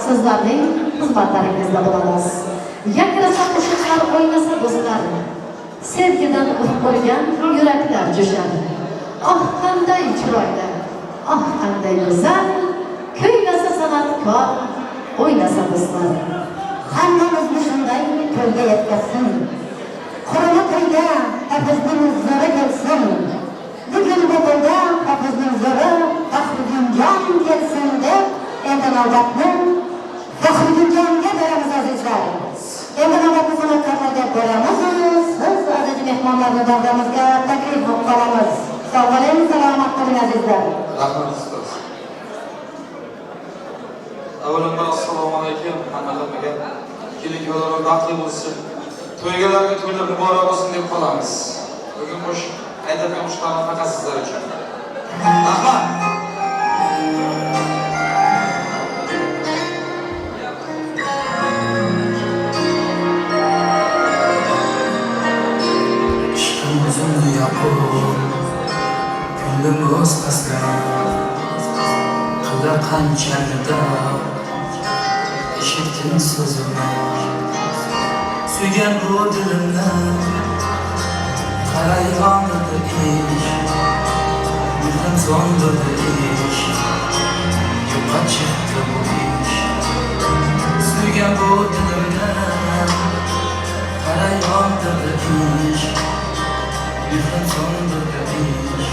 sizlarning xizmatlaringizda bo'lamiz. Yakrasa qo'shiqlar o'ynasa do'stlar, sevgidan uf urgan yuraklar jo'shar. Oh qanday chiroyli, oh qanday go'zal, kuylasa san'atkor, o'ynasa do'stlar. Hammamizni shunday to'yga yetkazsin. Qurili to'yga hofizning zo'ri kelsin. Bugun bu to'yda hofizning zo'ri Faxriddin Navbatni Faxriddinjonga beramiz, azizlar. Endi navbatni san'atkorlarga beramiz. Siz, aziz mehmonlarni davramizga taklif qilib qolamiz. Sog' bo'ling, salomat bo'ling, azizlar. Rahmat, ustoz. Avvalambor, assalomu alaykum hammalarga. Kelin kuyovlar baxtli bo'lsin. To'ygalarga to'ylar muborak bo'lsin deb qolamiz. Bugun qo'shiq aytadigan qo'shiqlarni faqat sizlar uchun. Rahmat. Ishqim o'zimni yoqib, ko'nglim o'z pastlab, qilar qancha nido, eshitgin so'zimni. Suygan bu dilimni qara yondirdi ish, mehrim so'ndirdi ish, yo'qqa chiqdi bu ish. Suygan bu dilimni qara yondirdi ish, mehrim so'ndirdi ish,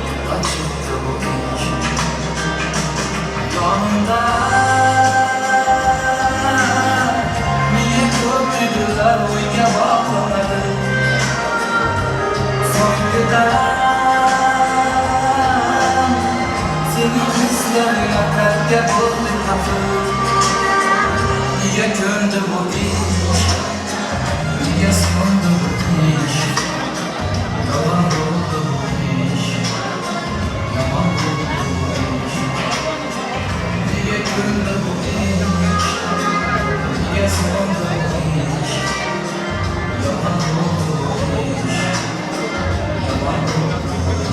yo'qqa chiqdi bu ish. Yonimda menga ko'p dedilar, o'yga bog'lamadi. So'nggidan sening hislaring nafratga bo'ldi kafil. Nega ko'ndi bu ish, nega so'ndi bu ish, yomon bo'ldi bu ish, yomon bo'ldi bu ish. Nega ko'ndi bu ish, nega so'ndi bu ish, yomon bo'ldi bu ish, yomon bo'ldi bu ish.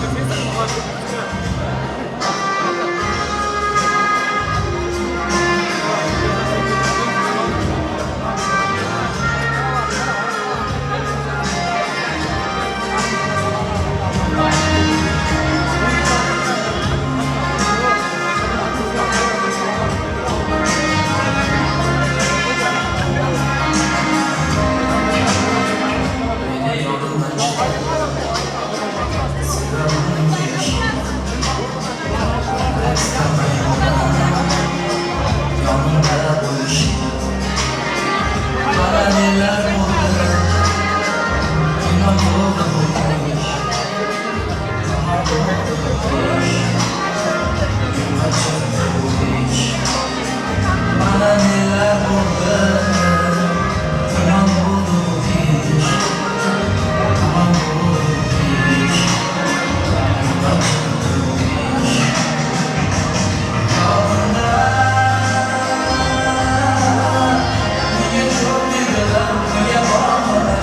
Meni yodimdan chiqar sevaman deyish, istamayman yonimda bo'lish. Mana nelar bo'ldi, inon bo'ldi bu ish, yomon bo'ldi bu ish, yo'qqa chiqdi bu ish. Mana nelar bo'ldi, inon bo'ldi bu ish, yomon bo'ldi bu ish, yo'qqa chiqdi bu ish. Yonimda menga ko'p dedilar, unga bog'lamadi.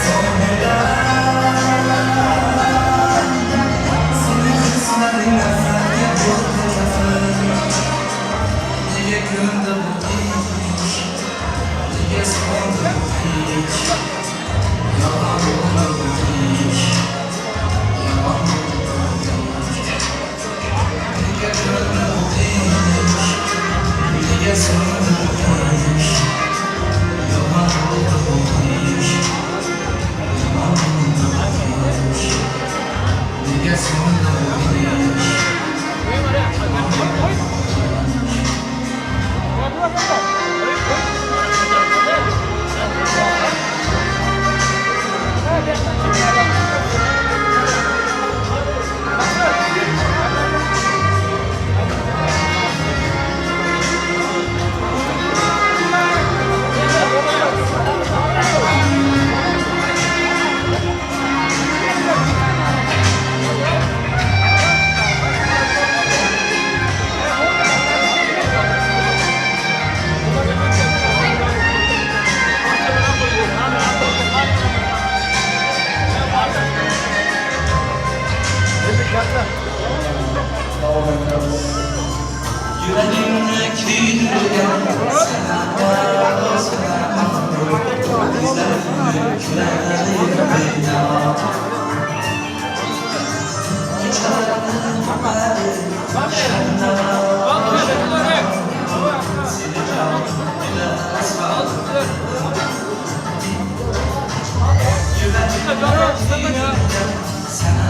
So'nggidan sening hislaring nafratga bo'ldi kafil. Nega ko'ndi bu ish, nega so'ndi bu ish, yomon bo'ldi bu ish, yomon bo'ldi bu ish. Nega ko'ndi bu ish, nega so'ndi bu ish, yomon bo'ldi bu ish, yomon bo'ldi bu ish. Nega so'ndi bu ish, yomon bo'ldi bu ish. Yuragimni kuydirgan sana, ko'zlarimni kular Kechalarni o'padi shabnam, seni jon ila Yuragimni kuydirgan sana.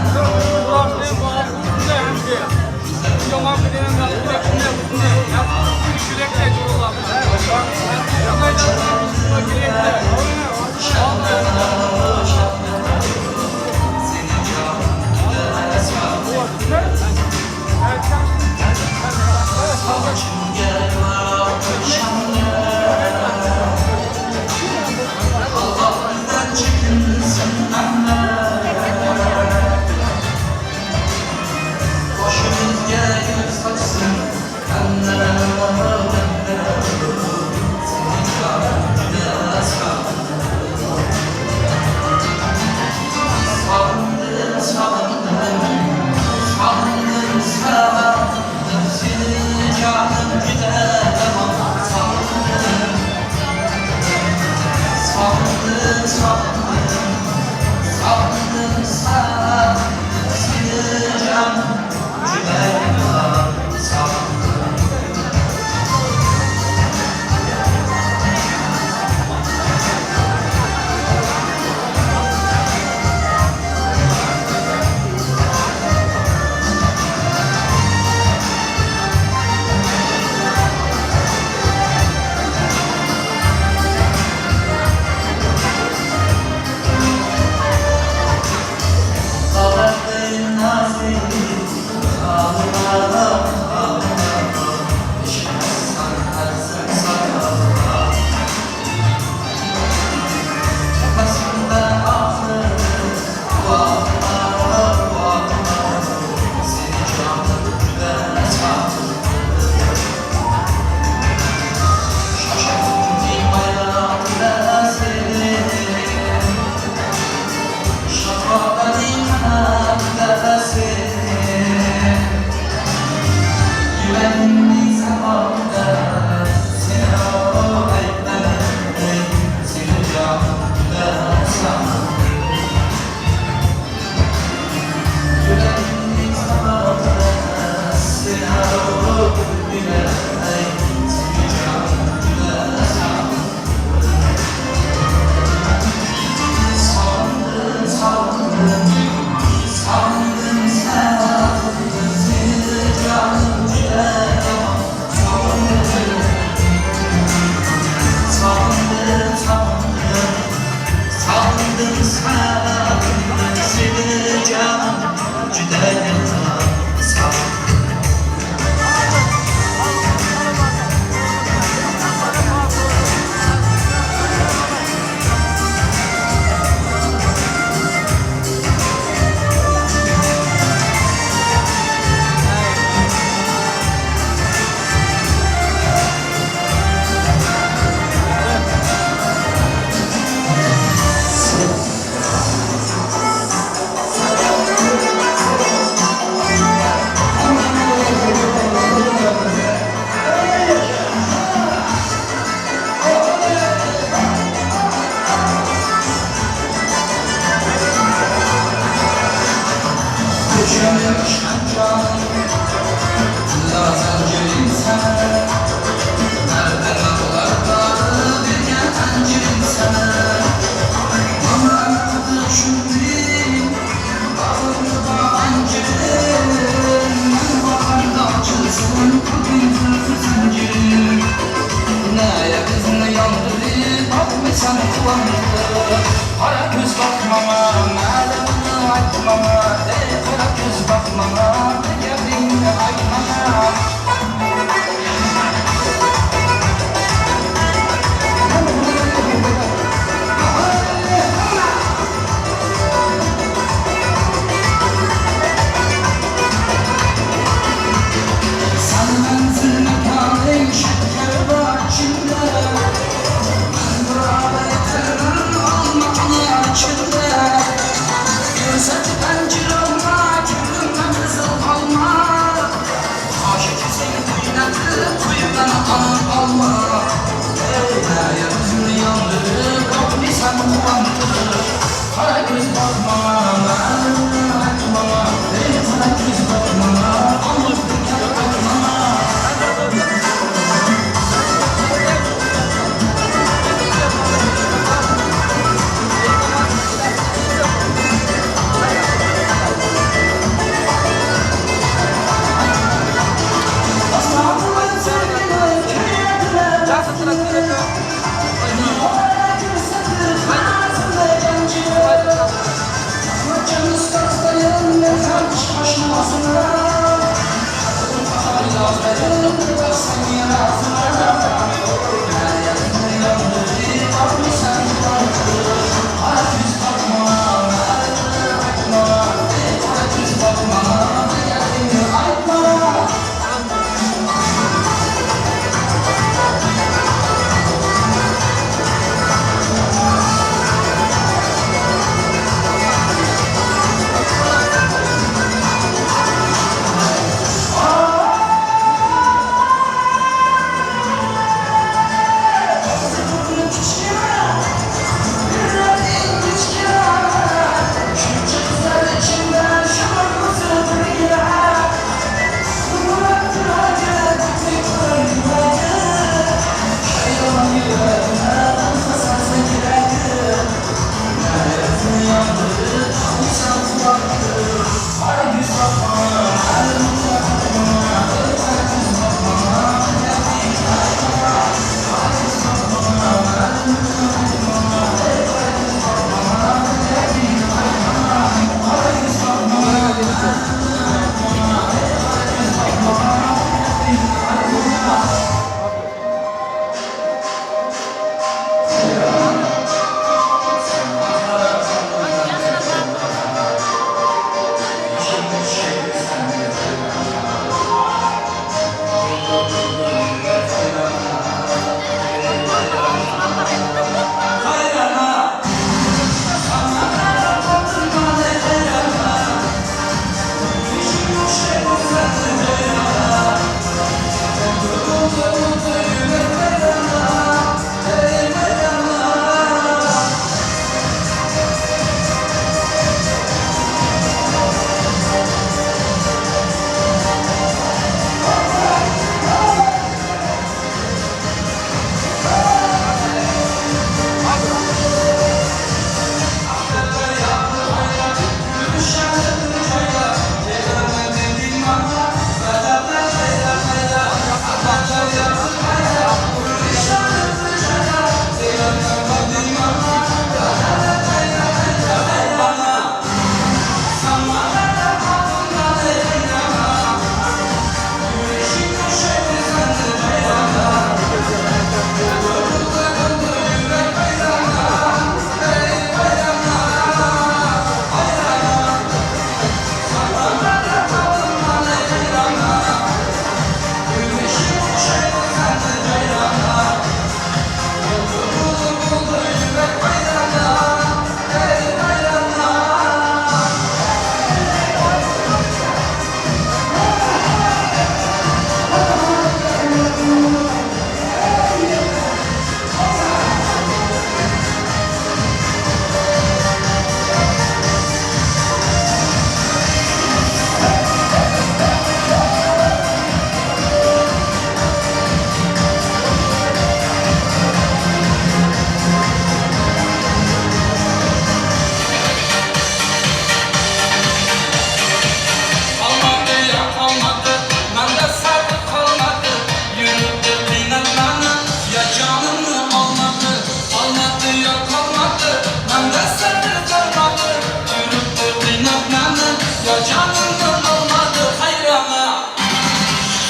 Canımdan olmadı hayrana.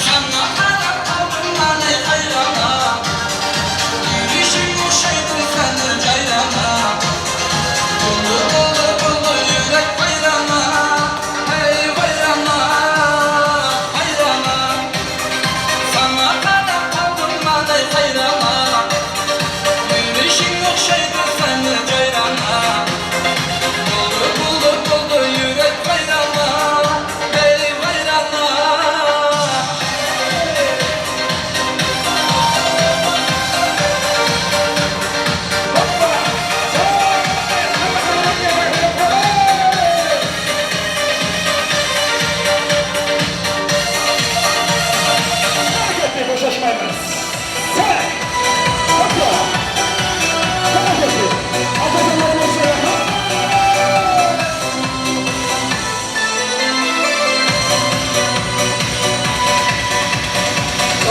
Sana qarab qaldım məni hayrana. Yürüşün oxşaydı səni cayrana. Dolu dolu dolu yürək vayrana. Hey vayrana, hayrana. Sana qarab qaldım məni hayrana. Yürüşün oxşaydı səni cayrana. Dolu dolu dolu yürək vayrana. Hey vayrana.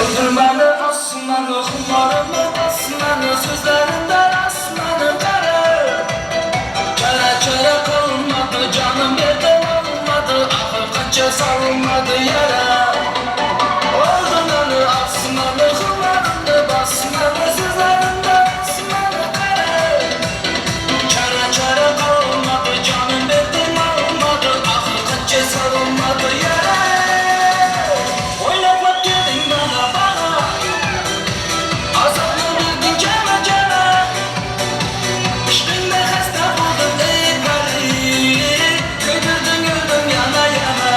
Öldür məni, as məni, xumarımı bas məni, sözlərində rast məni qara. Kərə kərə qalmadı, canım yerdə olmadı, axı qanca salmadı yerə. Öldür məni, as məni, xumarımı bas məni, sözlərində rast məni qara. Kərə kərə qalmadı, canım yerdə olmadı, axı qanca salmadı yerə. Oynatmak geldin bana bana, azablı bildin keme keme. Işkında hasta buldum ey peri, köydürdün öldüm yana yana.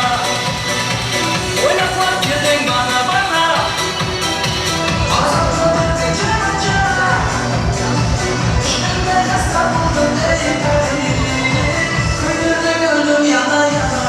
Oynatmak geldin bana bana, azablı bildin keme keme. Işkında hasta buldum ey peri, köydürdün öldüm yana yana.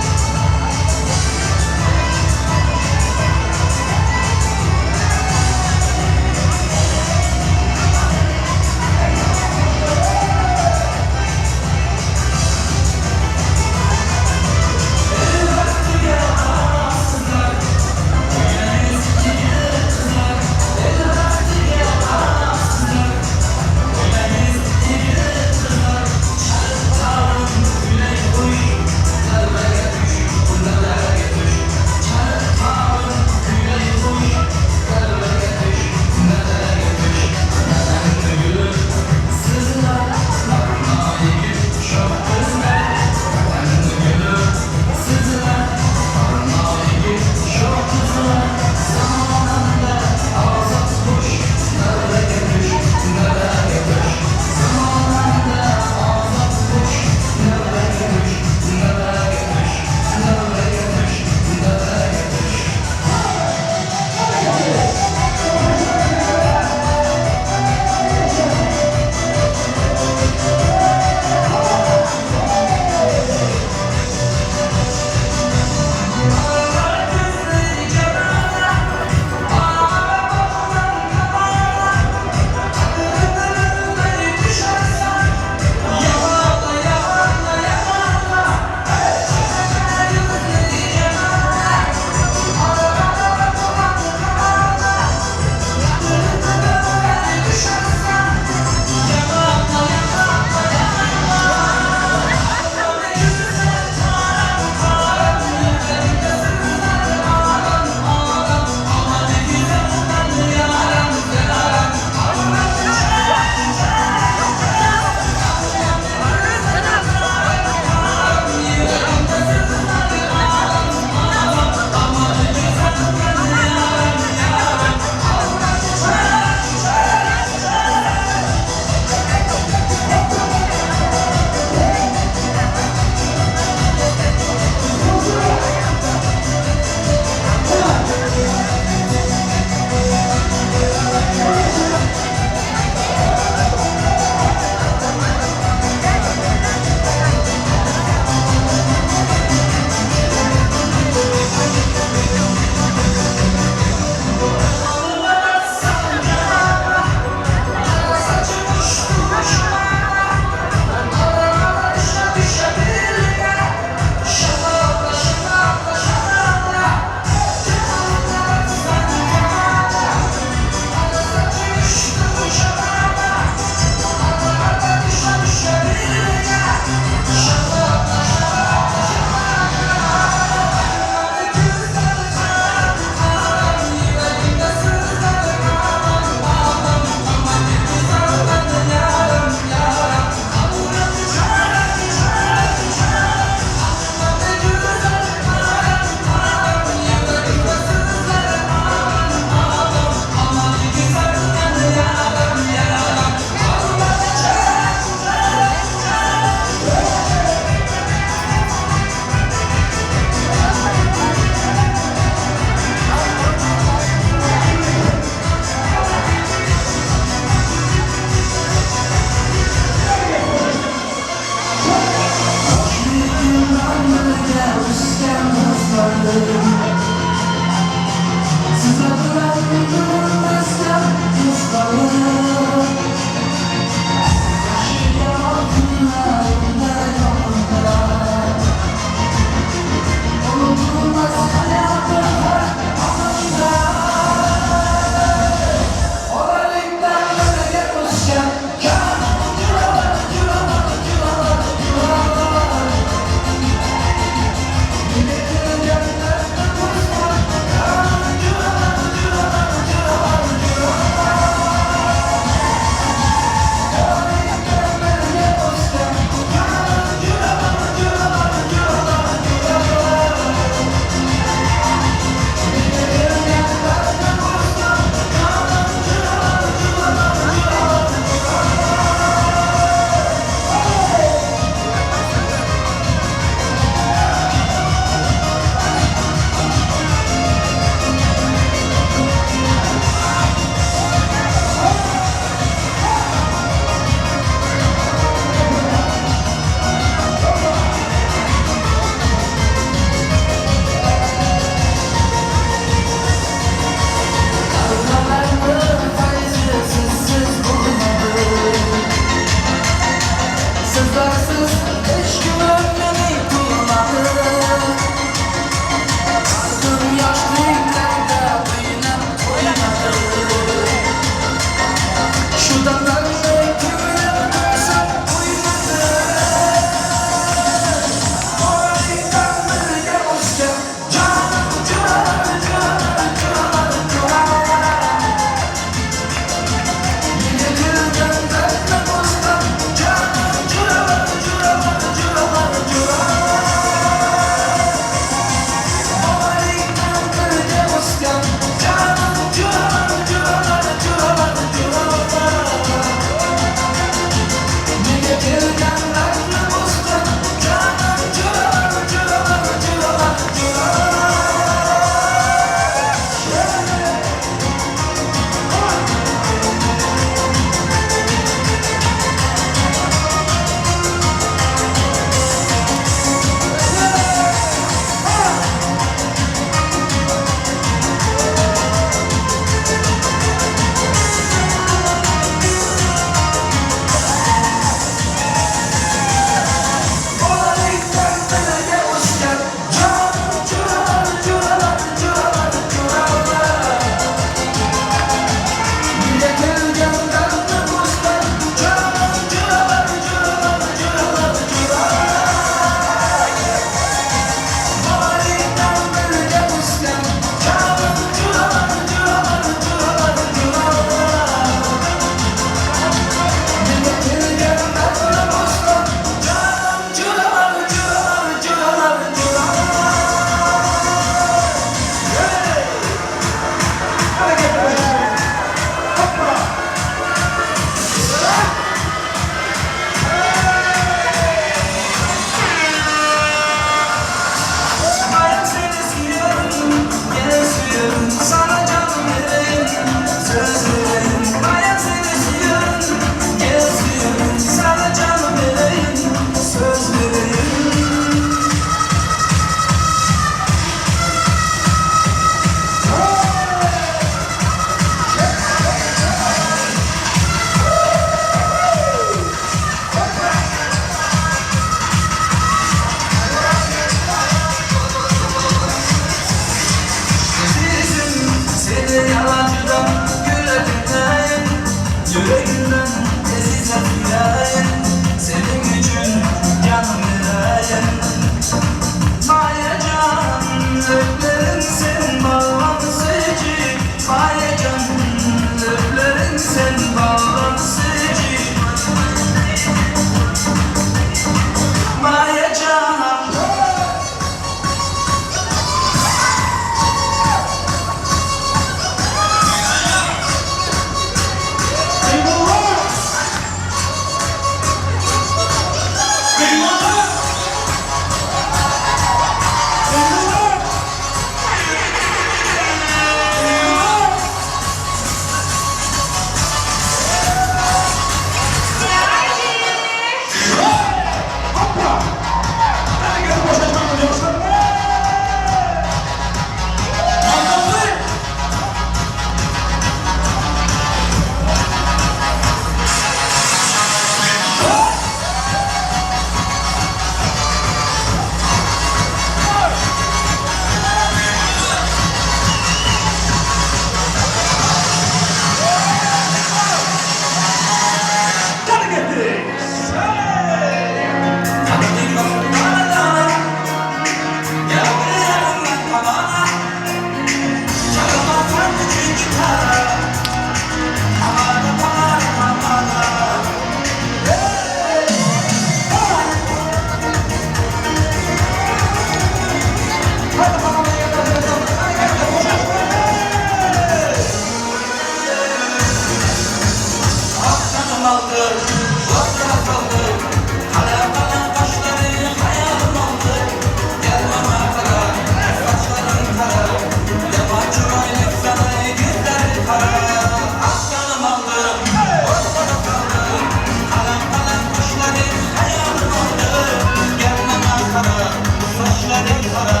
Qoshlaring qora,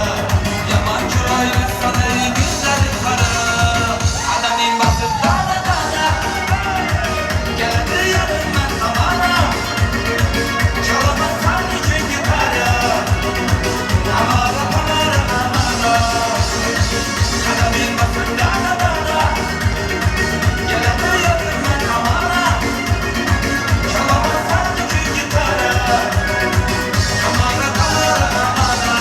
yomon chiroylisan ey, ko'zlaring qora. Qadaming bosib dona dona, keladi yonimdan tomona. Chalaman san uchun gitara, Tamara, Tamara, Tamara. Qadaming bosib dona dona, keladi yonimdan tomona. Chalaman san uchun gitara, Tamara, Tamara, Tamara.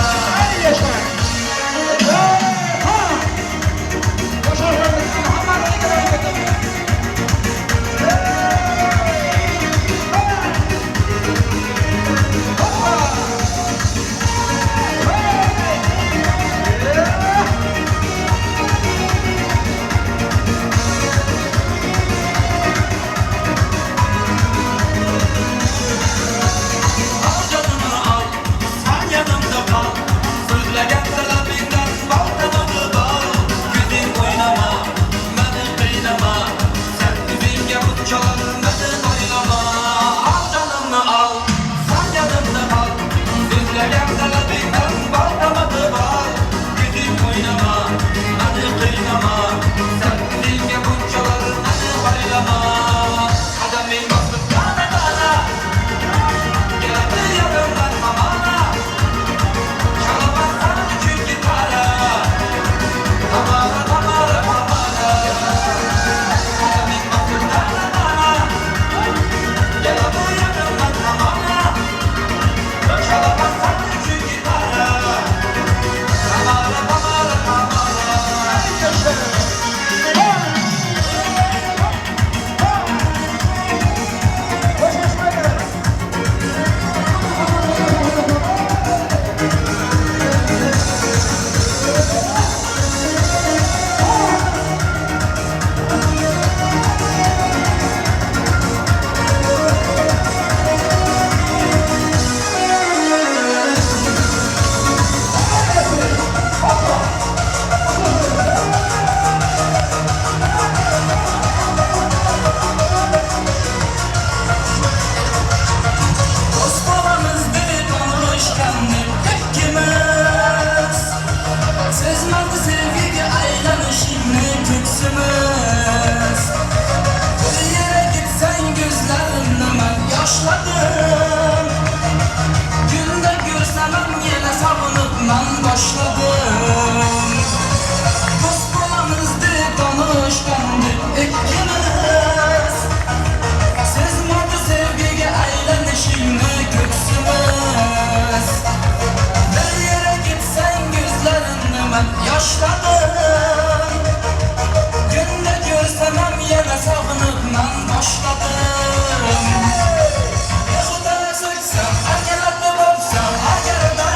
Al canımı al, sen yanımda kal. So'zlagan talabingdan bal tamog'i bal. Ko'zing o'ynama, meni qiynama. Sen o'zingga bunchalar meni o'ylama. Al canımni al, sen yanımda kal. So'zlagan talabingdan bal tamog'i bal. Ko'zing o'ynama, meni qiynama. Sen o'zingga bunchalar meni o'ylama. Qadaming bosib dona dona, keladi yonimdan tomona. Chalaman san uchun gitara, Tamara, Tamara, Tamara. Qadaming bosib dona dona, keladi yonimdan tomona. Chalaman san uchun gitara, Tamara, Tamara, Tamara. Do'st bo'lamiz deb tanishgandik ikkimiz. Sezmadi sevgiga aylanishingni ko'ksimiz. Bir yere gitsang ko'zlarimni man yoshladim. Kunda ko'rsam ham yana sog'inib man boshladim. Do'st bo'lamiz deb tanishgandik ikkimiz. Sezmadi sevgiga aylanishingni ko'ksimiz. Bir yere gitsang ko'zlarimni man yoshladim. Kunda ko'rsam ham yana sog'inib man boshladim. Behuda so'ksam, agarda bo'lsam, agarda.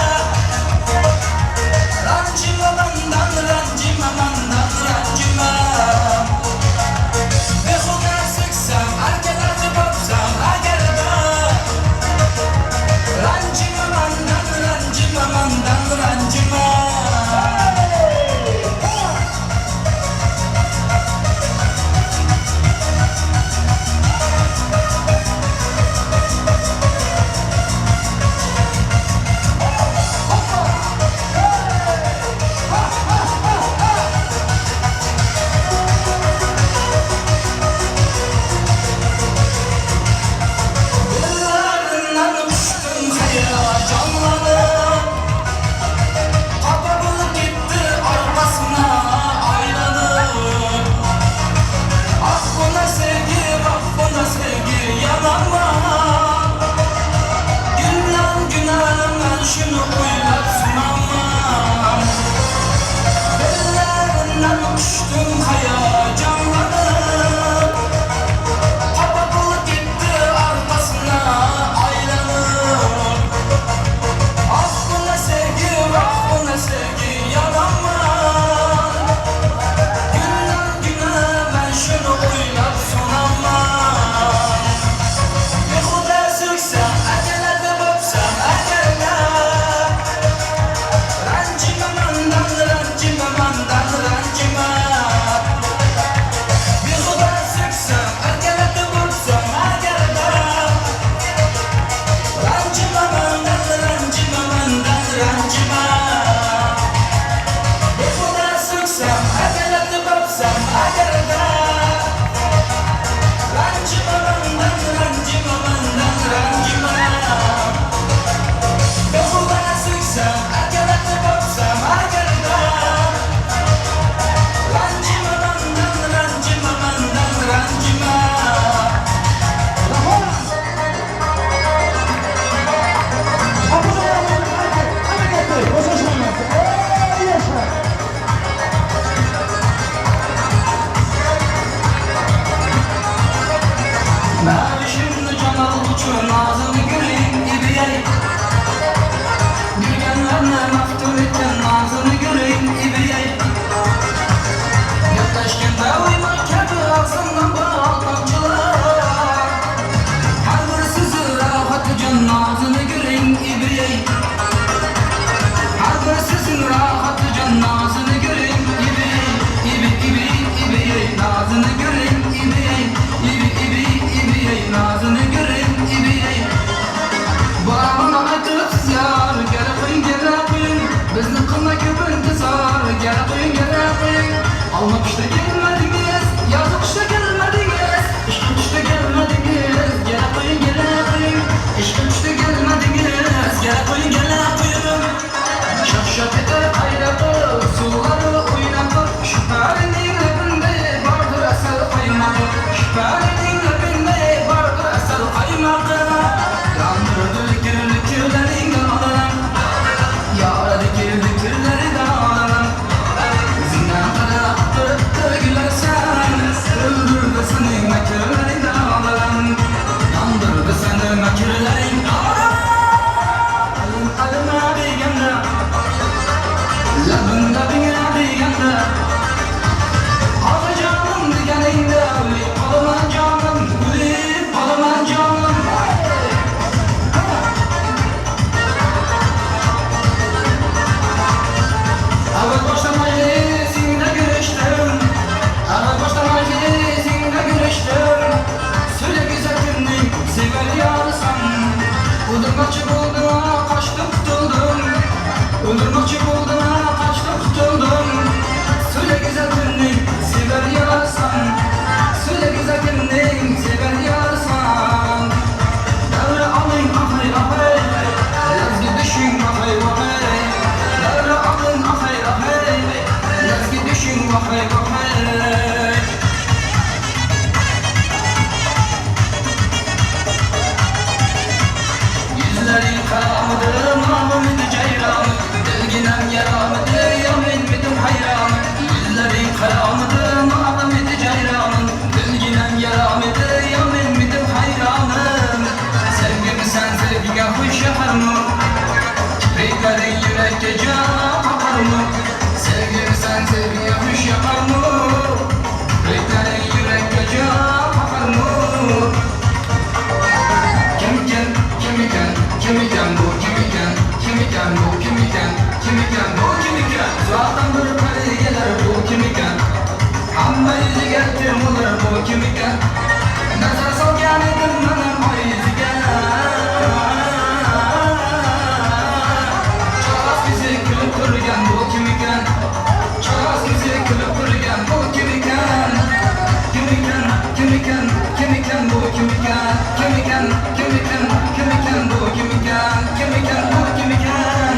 Yara dikildi kirleri dağların. Yüzünden qarab turibdi gülarsan. Öldürdü seni makirlerin dağların. Yandırdı seni makirlerin dağların. Alim alima deganda, labim labing'a deganda, otajonim deganingda o'lib qolaman jonim, o'lib qolaman jonim. Avval boshda majlisingda ko'rishdim, avval boshda majlisingda ko'rishdim. Söyle güzel kimning sevar yorisan. O'ldirmoqchi bo'ldim, qochdim qutuldum. O'ldirmoqchi bo'ldim, qochdim qutuldum. Söyle güzel kimning sevar yorisan. Söyle güzel kimning sevar yorisan. Davra oling ahay ahay, lazgi tushing vahay vahay. Davra oling ahay ahay, lazgi tushing vahay vahay. Yüzlerin karamıdır, namımdı ceyranı. Dilginem yaramıdır, yaminmidim hayranı. Yüzlerin karamıdır, namımdı ceyranı. Dilginem yaramıdır, yaminmidim hayranım. Sevgimi sen sevgiye hoş yapar mı? Kibriklerin yürekte can akar mı? Sevgimi sen sevgiye hoş yapar mı? Kibriklerin yürekte can akar mı? Kim iken, kim iken, kim iken bu, kim iken, kim iken bu, kim iken, kim iken bu, kim iken? Zaten bir peri gelir bu, kim iken? Hamma yüzüge termulir bu, kim iken? Nazar solgan edim menim oy yuziga. Chog'az ko'zi kulib turgan bu, kim ekan? Chog'az ko'zi kulib turgan bu, kim ekan? Kim ekan, kim ekan, kim ekan bu, kim ekan? Kim ekan, kim ekan, kim ekan bu, kim ekan? Kim ekan bu, kim ekan?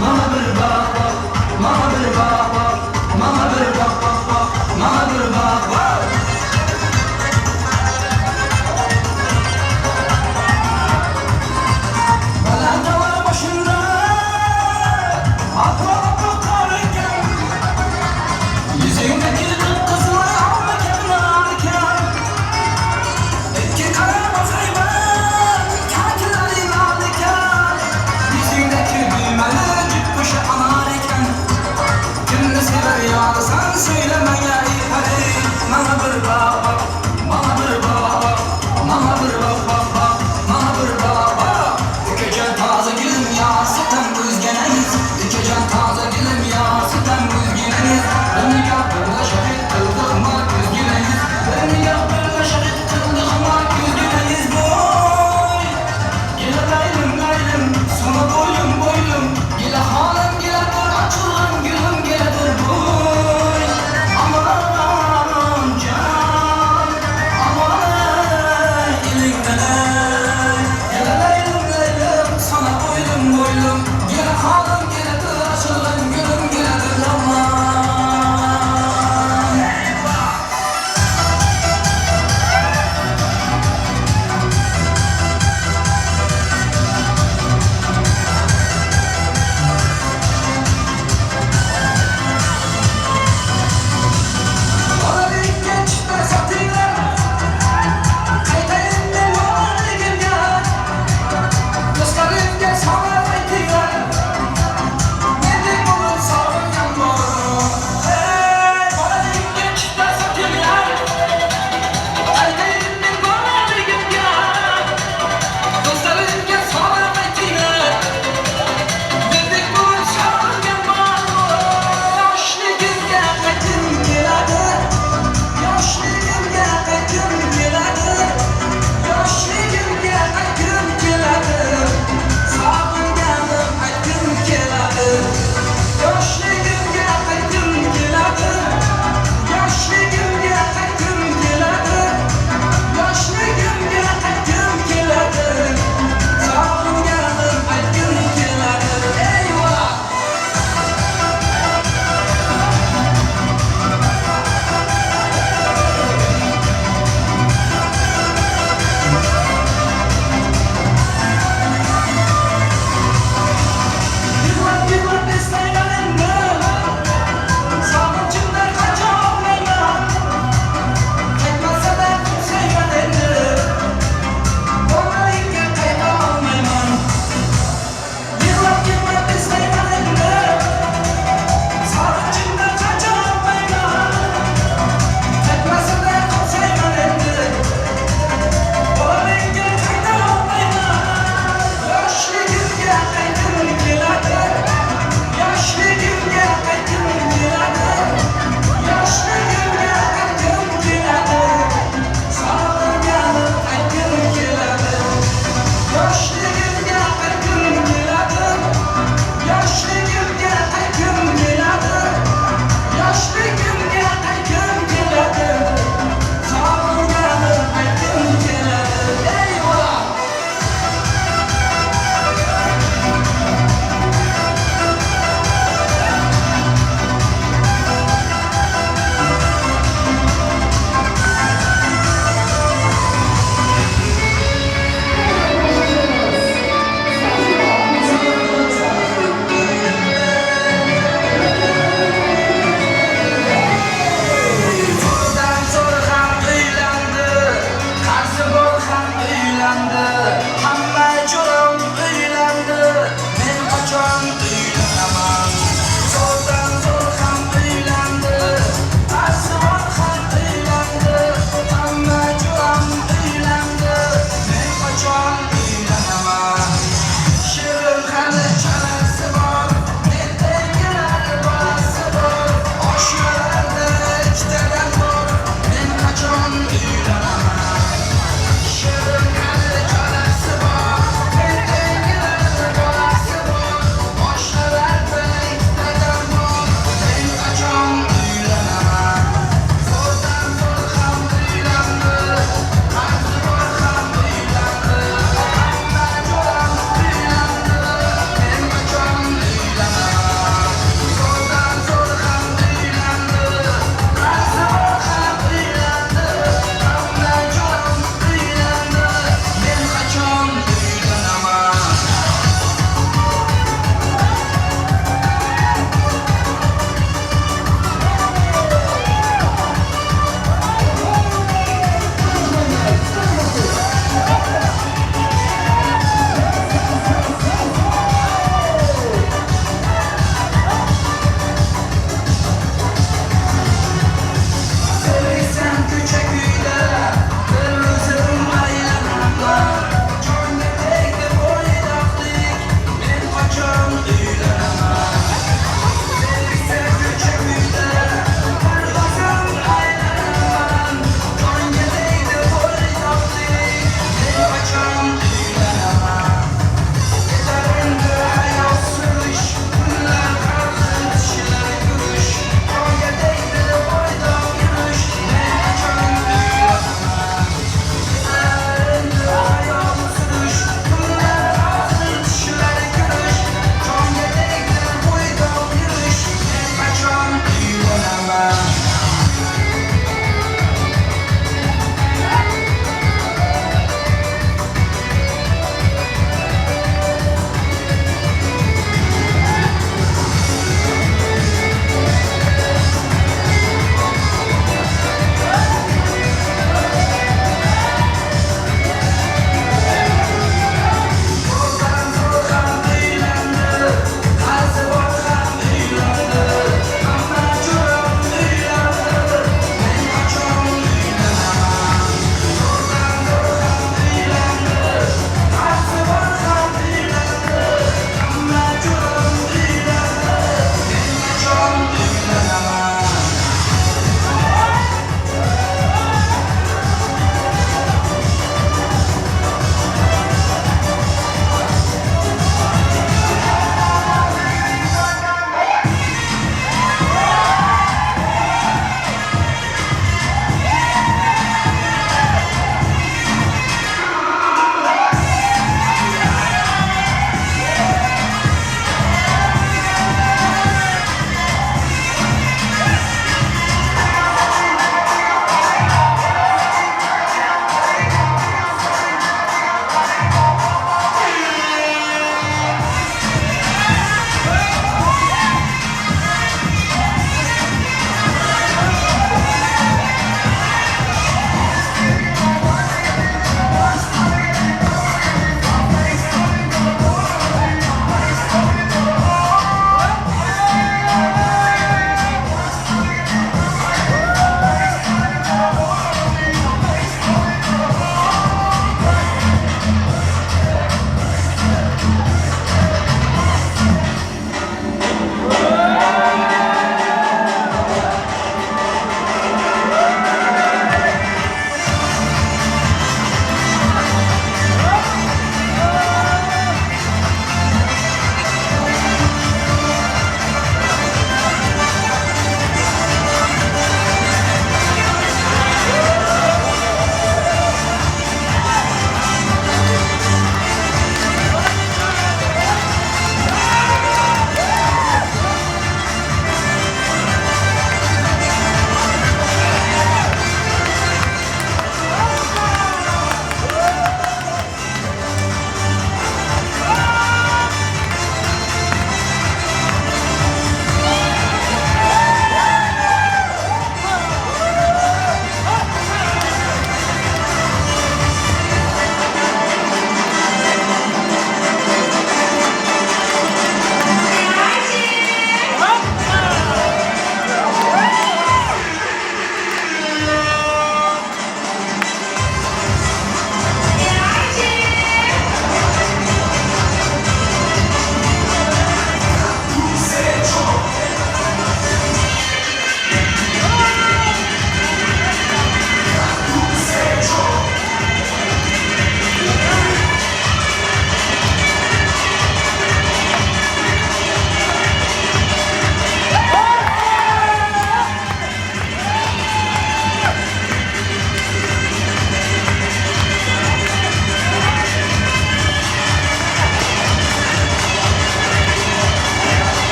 Mama bir bak bak, mama bir bak bak, mama bir bak bak bak, mama bir bak bak.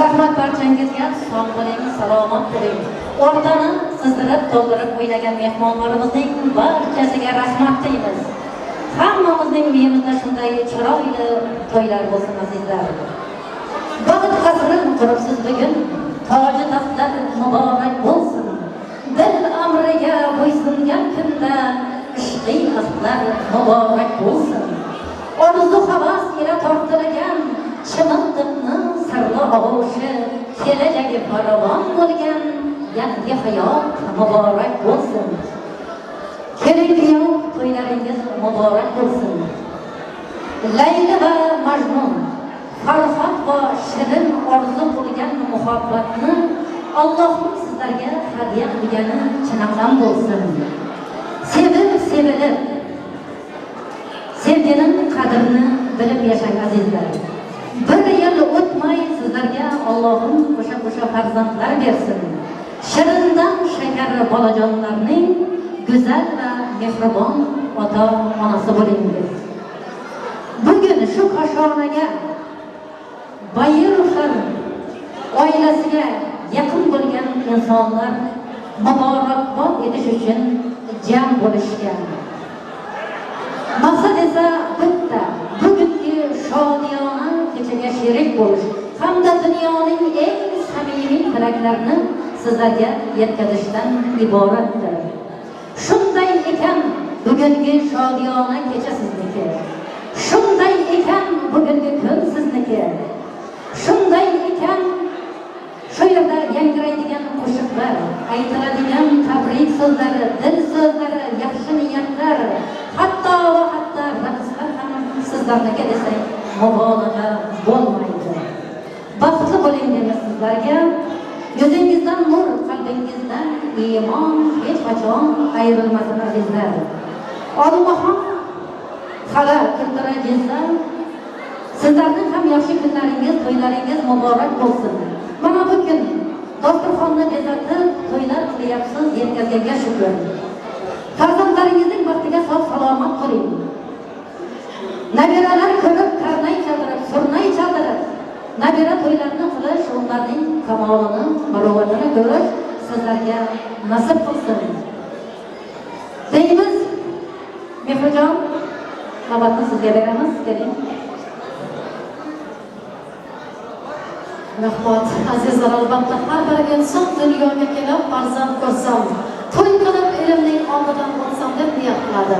Rahmat barchangizga, sog' bo'ling, salomat bo'ling. O'rtani qizdirib, to'ldirib o'ynagan mehmonlarimizning barchasiga rahmat deymiz. Hammamizning uyimizda shunday chiroyli to'ylar bo'lsin, azizlar. Baxt qasrin quribsiz bugun, toji taxtlar muborak bo'lsin. Dil amriga bo'ysungan kunda ishqiy ahdlar muborak bo'lsin. Orzu havas ila tortilgan chimindiqni sirli og'ushi, kelajagi farovon bo'lgan yangi hayot muborak bo'lsin. Kelin kuyov to'ylaringiz muborak bo'lsin. Layli va Majnun, Farhod va Shirin orzu qilgan muhabbatni Allohning sizlarga hadya qilgani chinakam bo'lsin. Sevib sevilib, sevgining qadrini bilib yashang azizlar. Bir yil o'tmay sizlarga Allohim qo'sha-qo'sha farzandlar bersin. Shirindan shakar bolajonlarning go'zal va mehribon ota-onasi bo'lingiz. Bugun shu koshonaga Bayirovlar oilasiga yaqin bo'lgan insonlar muborakbod etish uchun jam bo'lishgan. Maqsad esa bitta, bugungi shodiyona kechaga sherik bo'lish hamda dunyoning eng samimiy tilaklarini sizlarga yetkazishdan iboratdir. Shunday ekan bugungi shodiyona kecha sizniki. Shunday ekan bugungi kun sizniki. Shunday ekan shu yerda yangraydigan qo'shiqlar, aytiladigan tabrik so'zlari, dil so'zlari, yaxshi niyatlar, hatto va hatto raqslar ham sizlarniki desak mubolag'a bo'lmaydi. Baxtli bo'ling deymiz sizlarga. Yuzingizdan nur, qalbingizdan iymon hech qachon ayrilmasin azizlar. Ollohim xola Kultura jizza, sizlarning ham yaxshi kunlaringiz, to'ylaringiz muborak bo'lsin. Mana bu kun dasturxonni bezatib, to'ylar qilyapsiz, yetkazganga shukr. Farzandlaringizning baxtiga sog' salomat bo'ling. Nabiralar ko'rib, karnay chaldirib, surnay chaldirib, nabira to'ylarini qilish, ularning kamolini, muruvvatini ko'rish sizlarga nasib qilsin. Deymiz, Mehrijon, navbatni sizga beramiz, keling. Rahmat, azizlar, albatta har bir inson dunyoga kelib farzand ko'rsam, to'y qilib elimning oldidan o'tsam deb niyat qiladi.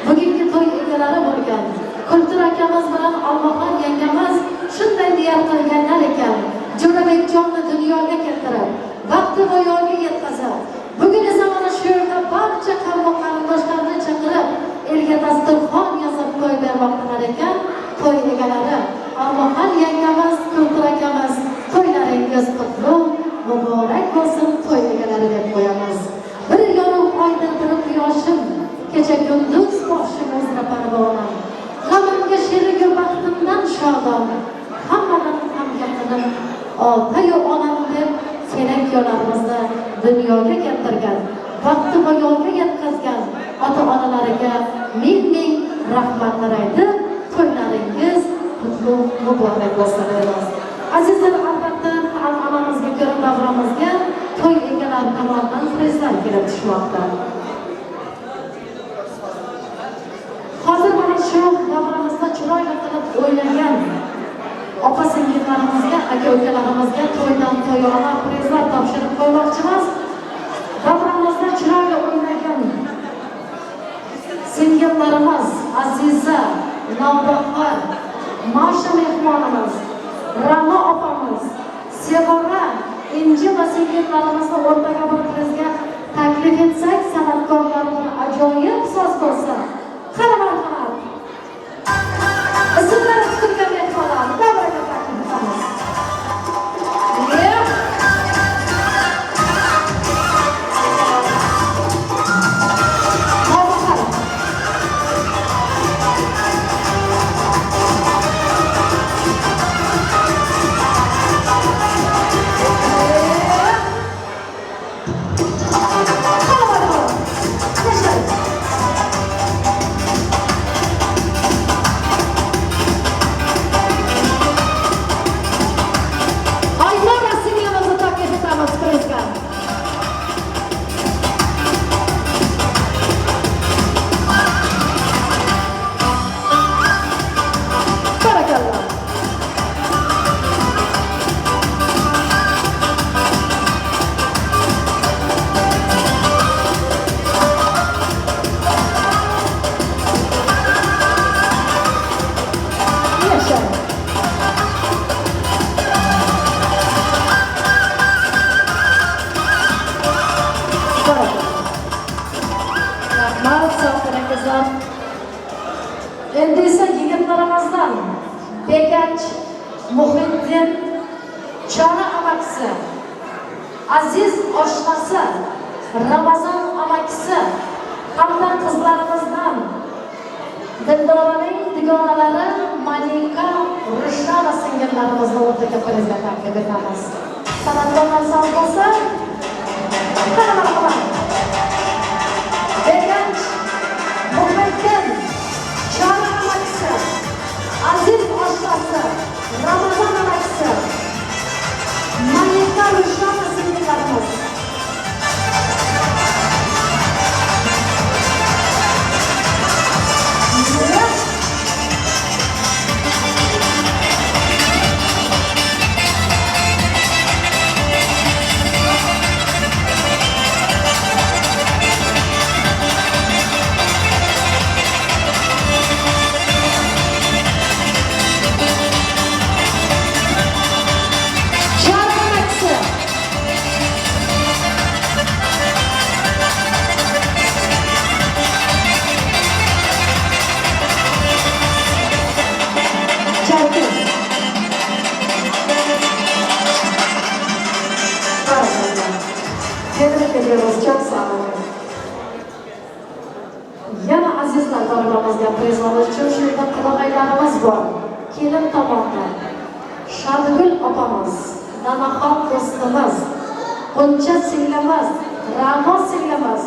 Bugungi to'y egalari bo'lgan Kultur akamiz bilan Olmaxon yangamiz shunday niyat qilganlar ekan, Jo'rabekjonni dunyoga keltirib, vaqti va yo'lga yetkazib, bugun esa mana shu yerda barcha qavm qarindoshlarni chaqirib, elga dasturxon yozib to'y bermoqdalar ekan. To'y egalari Olmaxon yangamiz, Kultur akamiz, to'ylaringiz qutlug' muborak bo'lsin, to'y egalari deb qo'yamiz. Bir yorug' oyda turib quyoshim, kecha kunduz boshim uzra parvonam. G'amimga sherigu baxtimdan shodon, hammadan ham yaqinim ota-yu onam deb kelin kuyovlarimizni dunyoga keltirgan, vaqti va yo'lga yetkazgan ota-onalariga ming-ming rahmatlar aytib, to'ylaringiz qutlug' muborak bo'lsin deymiz. Azizlar, albatta an'anamizga ko'ra davramizga to'y egalari tomonidan prizlar kelib tushmoqda. Hozir mana shu davramizda chiroyli qilib o'ynagan opa singillarimizga, aka ukalarimizga to'ydan to'yona prizlar topshirib qo'ymoqchimiz. Davramizda chiroyli o'ynagan singillarimiz Aziza, Navbahor, Masha mehmonimiz, Ra'no opamiz, Sevara, Inji va singillarimizni o'rtaga bir prizga taklif etsak, san'atkorlarning ajoyib soz bo'lsin. Qani marhamat. Ismlari tutilgan mehmonlar, davraga taklif etamiz. Muhitdin Chora amakisi, aziz oshnasi Ramazon amakisi hamda qizlarimizdan Dildoraning dugonalari Malika Rushana singillarimizni o'rtaga qo'yishga taklif etamiz. San'atkorlar sog' bo'lsin. Qani marhamat. Beganch Muhitdin Chora amakisi, aziz oshnasi Ramazon amakisi, Malika Rushana singillarimiz. Tebrik ediyoruz, çok sağ olun. Yana azizlar to'g'rimizga prizimiz uchun shu yerda qulog'aylarimiz bor. Kelin tomondan Shadgul opamiz, Nanaxon do'stimiz, Quncha singlimiz, Ra'no singlimiz,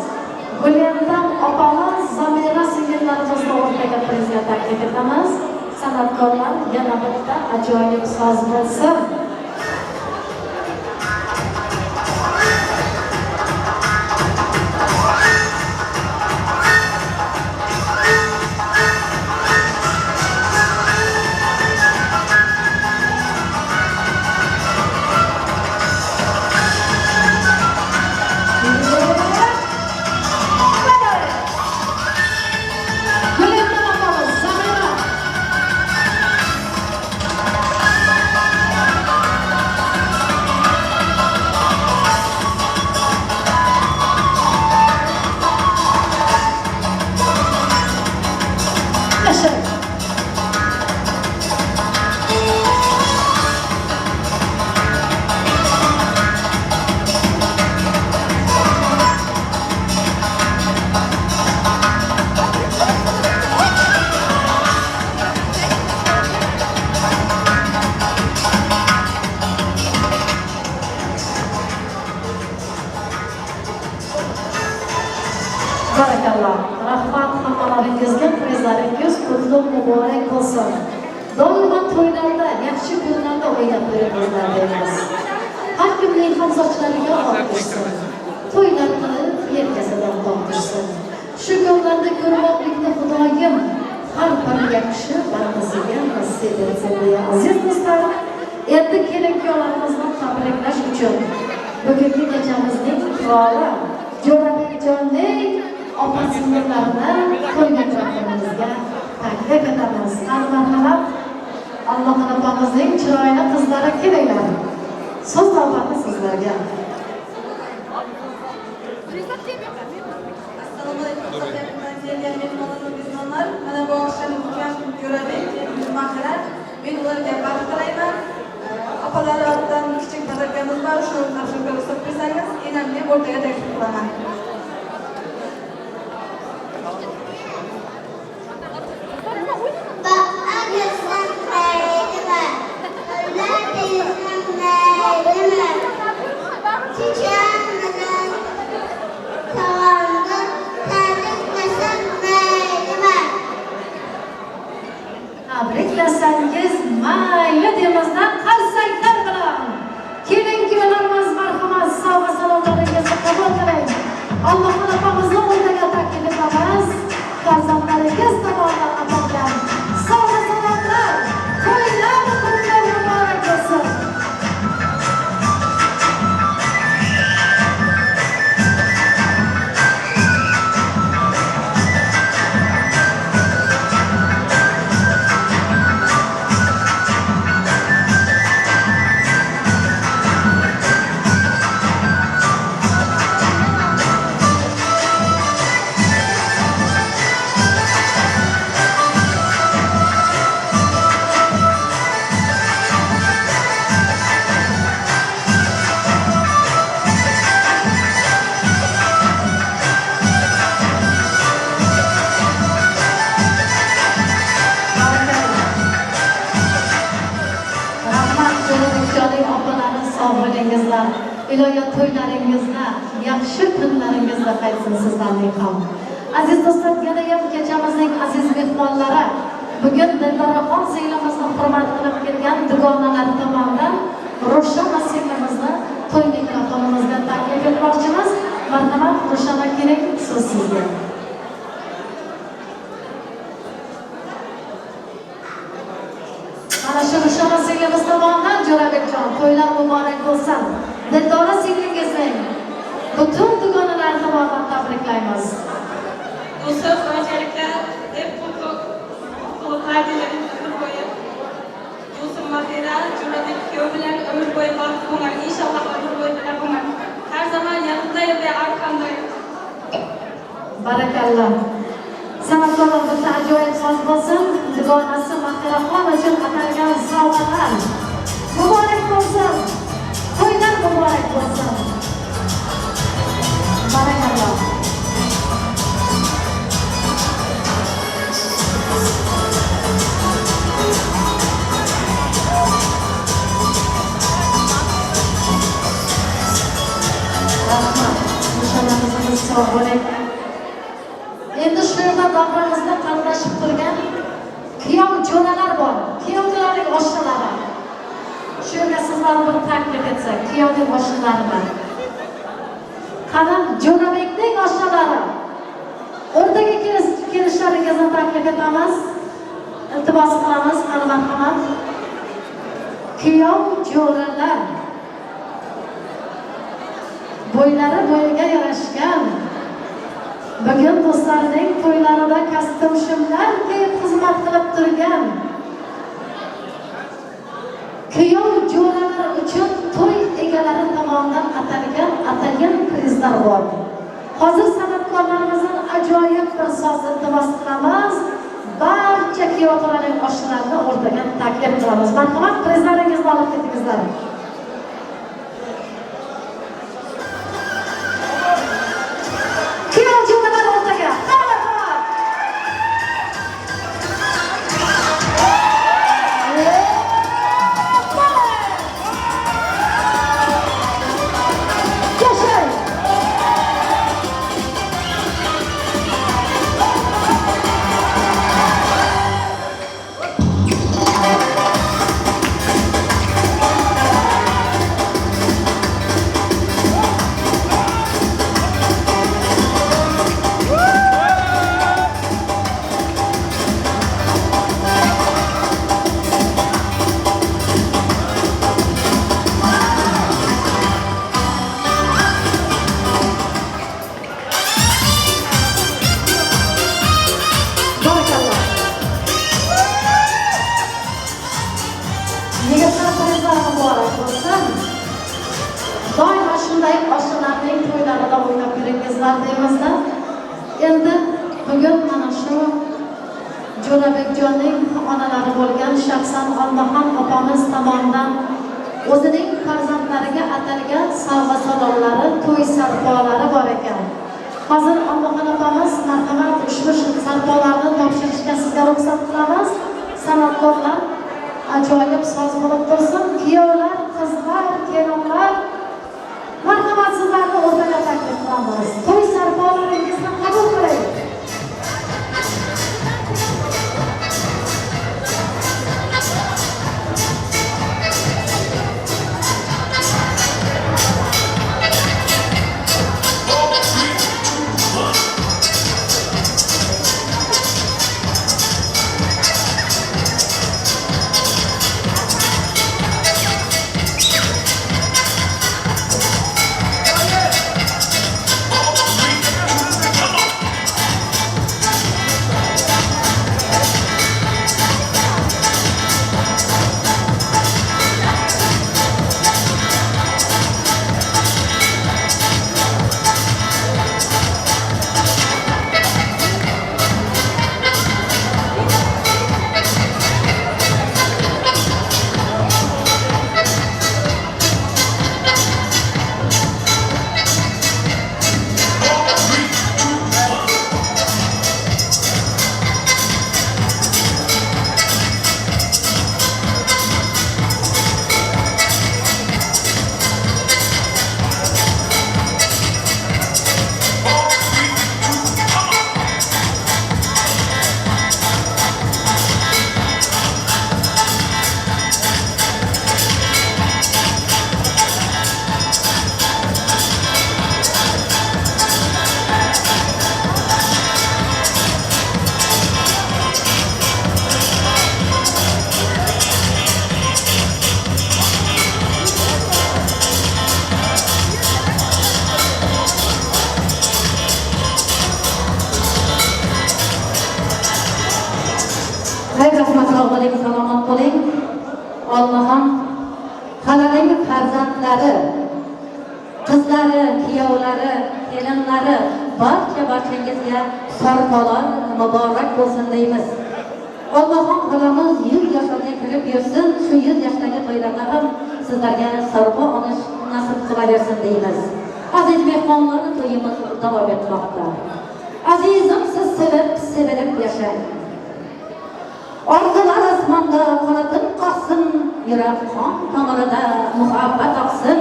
Gulendam opamiz, Zamira singillarimizni o'rtaga prizga taklif etamiz. San'atkorlar yana bitta ajoyib soz bo'lsin. Barakalloh. Rahmat hammalaringizga, prizlaringiz qutlug' muborak bo'lsin. Doimo to'ylarda, yaxshi kunlarda o'ynab beringizlar deymiz. Har kimning ham sochlariga oq tushsin. To'ylar qilib yelkasidan tog' tushsin. Shu kunlarda ko'rmoqlikni Xudoyim har bir yaxshi bandasiga nasib etsin deya aziz do'stlar. Endi kelin-kuyovlarimizni tabriklash uchun bugungi kechamizning qiroli Jo'rabekjonning opa singillarni to'yga chaqirishga taklif etamiz. Marhamat, Alloh opamizning chiroyli qizlari kelinglar. So'z navbati sizlarga. Assalomu alaykum kelgan mehmonlar va mezbonlar. Mana bu oqshom ukam Jo'rabek mehmonxonalar. Men ularga baxt tilayman. Opalar ortidan kichik podarkamiz bor, shuni topshirishga ruxsat bersangiz, enamni o'rtaga taklif qilaman. Tabriklasangiz mayli demizdan qarsaklar bilan kelin kuyovlarimiz marhamat, sovg'a salomlaringizni qabul qiling. Chiroyli opalari, sog' bo'lingizlar. Iloyo to'ylaringizda, yaxshi kunlaringizda qaytsin sizlarning ham. Aziz do'stlar, yana ham kechamizning aziz mehmonlari, bugun Dildoraxon singlimizni hurmat qilib kelgan dugonalar tomonidan Rushana singlimizni to'y mikrofonimizga taklif etmoqchimiz. Marhamat, Rushana, keling, so'z sizga. Mana shu Rushana singlimiz tomonidan Jo'rabekjon, to'ylar muborak bo'lsin. Dildora singlingizning butun dugonalar tomonidan tabriklaymiz. Dostlar, öncelikle hep mutluluklar dilerim ömür boyu. Dostum Mahira, Jo'rabek kuyov bilan ömür boyu baxtli bo'ling. İnşallah ömür boyu birga bo'ling. Her zaman yanındayım ve arkandayım. Barakalloh. San'atkorlar bitta ajoyib soz bo'lsin. Dugonasi Mahiraxon uchun atalgan sovg'alar muborak bo'lsin. To'ylar muborak bo'lsin. Barakalloh. Rahmat. Nishonlarimiz sog' bo'ling. Endi shu yerda davramizda qatnashib turgan kuyov jo'ralar bor. Kuyovlarning oshnalari. Shu yerga sizlarni bir taklif etsak, kuyovning oshnalari bor. Qani Jo'rabekning oshnalari. O'rtaga kelishlaringizni taklif etamiz. Iltimos qilamiz, qani marhamat. Kuyov jo'ralar. Bo'ylari bo'yiga yarashgan. Bugun do'stlarining to'ylarida kostyum shimlar kiyib xizmat qilib turgan kuyov jo'ralar uchun to'y egalari tomonidan atalgan atayin prizlar bor. Hozir san'atkorlarimizdan ajoyib bir soz iltimos qilamiz. Barcha kuyovlarning oshnalarini o'rtaga taklif qilamiz. Marhamat, prizlaringizni olib ketingizlar. Doimo shunday oshnalarning to'ylarida o'ynab yuringizlar deymizda. Endi bugun mana shu Jo'rabekjonning onalari bo'lgan shaxsan Olmaxon opamiz tomonidan o'zining farzandlariga atalgan sovg'a salomlari, to'y sarpolari bor ekan. Hozir Olmaxon opamiz marhamat, ushbu sarpolarni topshirishga sizga ruxsat qilamiz. San'atkorlar ajoyib soz bo'lib tursin. Kuyovlar, qizlar, kelinlar, marhamat, sizlarni o'rtaga taklif qilamiz. To'y sarpolaringizni qabul qiling. Olmaxon xolaning farzandlari, qizlari, kuyovlari, kelinlari barcha barchangizga sarpolar muborak bo'lsin deymiz. Olmaxon xolamiz 100 yoshlarga kirib yursin, shu 100 yoshdagi to'ylarda ham sizlarga sarpo olish nasib qilaversin deymiz. Aziz mehmonlar, to'yimiz davom etmoqda. Azizim, siz sevib, sevilib yashang. Orzular osmonda qanotin qoqsin, yurak qon tomirida muhabbat oqsin.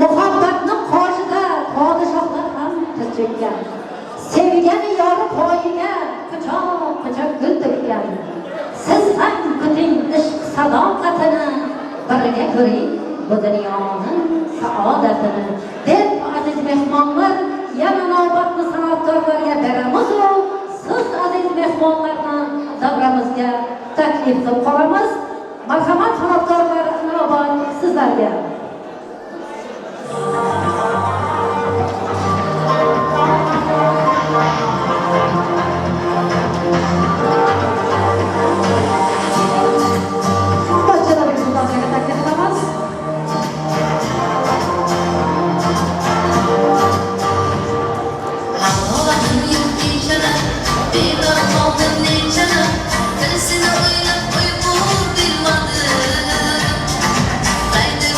Muhabbatni qoshida podshohlar ham tiz cho'kkan. Sevgan yori poyiga quchoq-quchoq gul to'kkan. Siz ham kuting ishq sadoqatini, birga ko'ring bu dunyoning saodatini deb aziz mehmonlar yana navbatni san'atkorlarga beramiz. Siz aziz mehmonlarni davramizga taklif qilib qolamiz. Marhamat san'atkorlar, navbat sizlarga. Barchalarimizni davraga taklif qilamiz. Birisini o'ylab uyqu bilmadim. Qaytib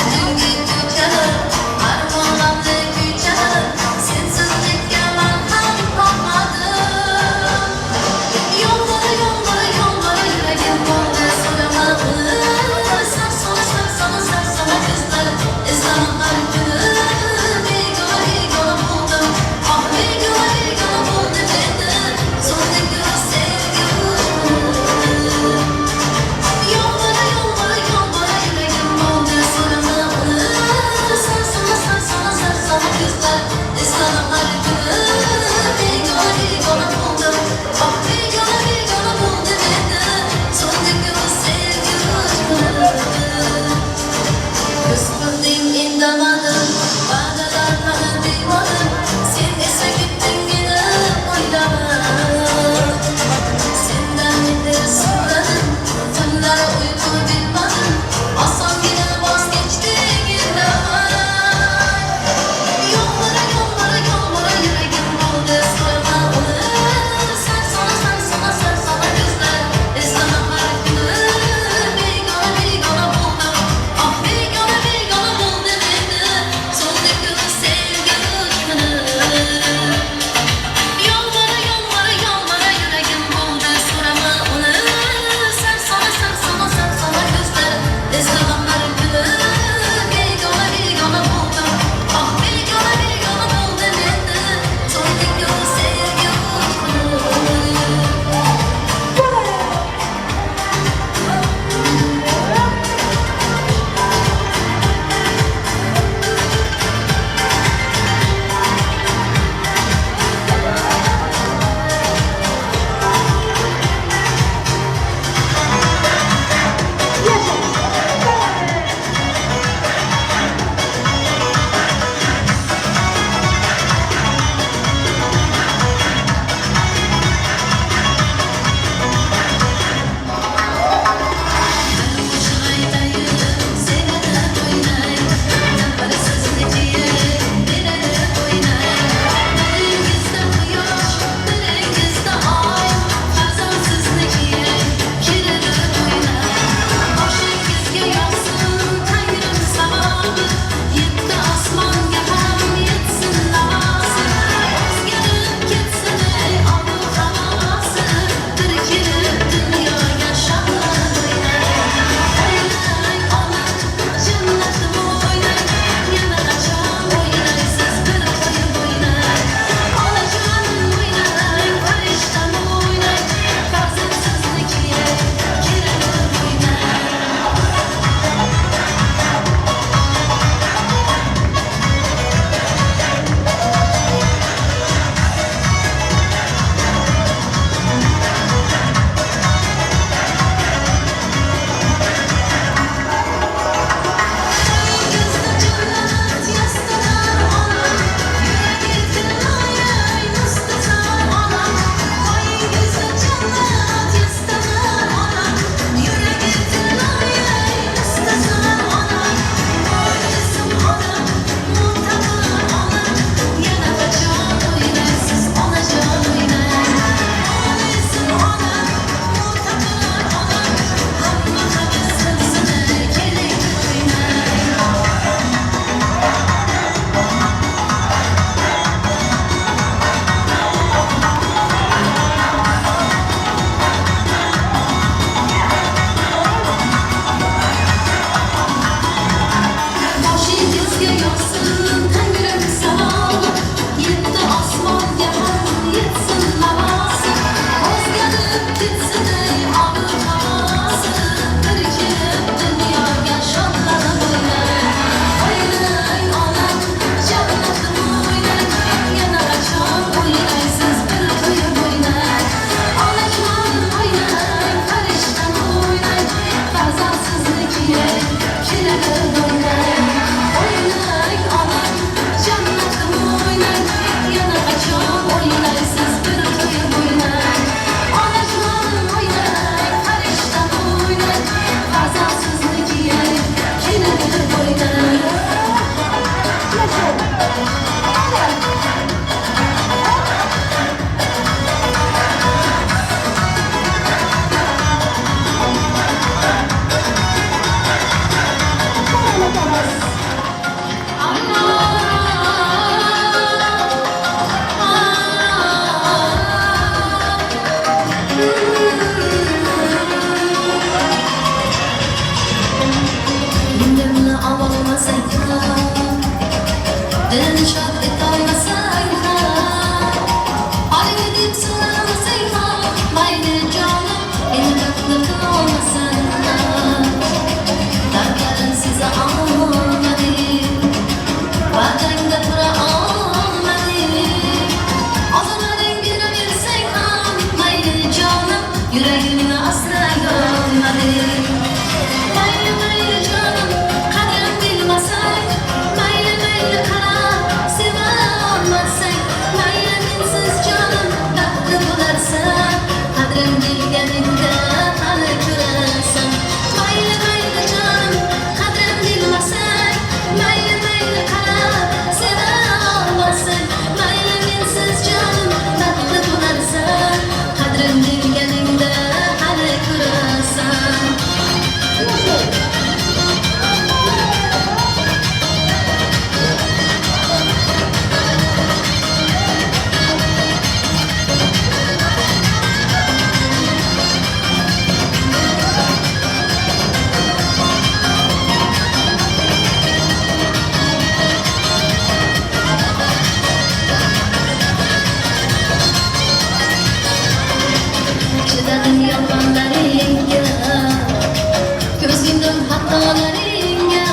adolaringga,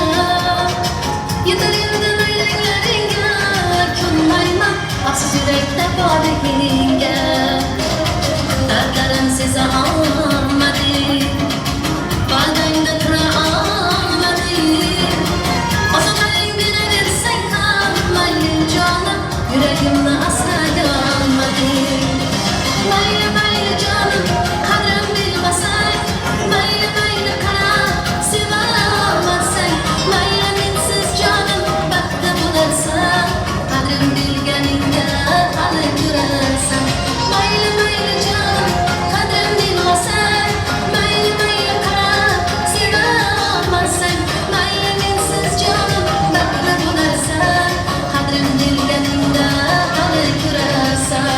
yetar endi nayranglaringga, ko'nmayman baxtsiz yurakda borligingga. Dardlarim seza olmadim, va'dangda tura olmadim. Ozodaring beraversang ham mayli jonim, yuragimni asray olmadim. Mayli mayli jonim, qadrim bilmasang, mayli mayli qara, seva olmasang, mayli mensiz jonim baxtli bo'larsan, qadrim bilganingda hali ko'rasan. Mayli mayli jonim, qadrim bilmasang, mayli mayli qara, seva olmasang, mayli mensiz jonim baxtli bo'larsan, qadrim bilganingda hali ko'rasan.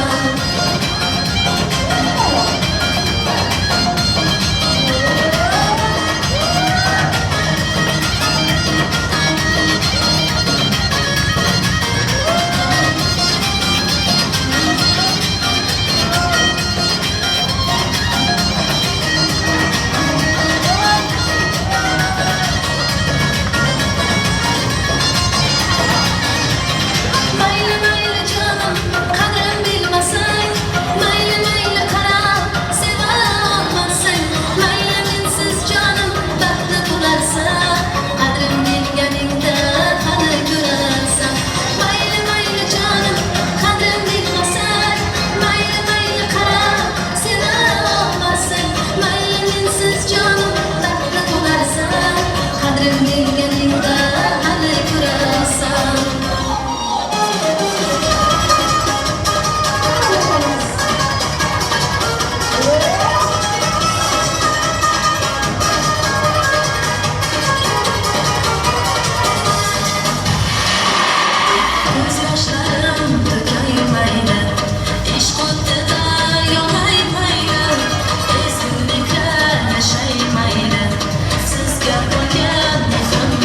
Mayli mayli jonim, qadrim bilmasang, mayli mayli qara, seva olmasang, mayli mensiz jonim baxtli bo'larsan, qadrim bilganingda hali ko'rasan. Mayli mayli jonim, qadrim bilmasang, mayli mayli qara, seva olmasang, mayli mensiz jonim baxtli bo'larsan, qadrim bilganingda hali ko'rasan. Ko'z yoshlarim to'kay mayli, ishq o'tida yonay mayli, ezguliklar yashay mayli, sizga bo'lgan mehrim.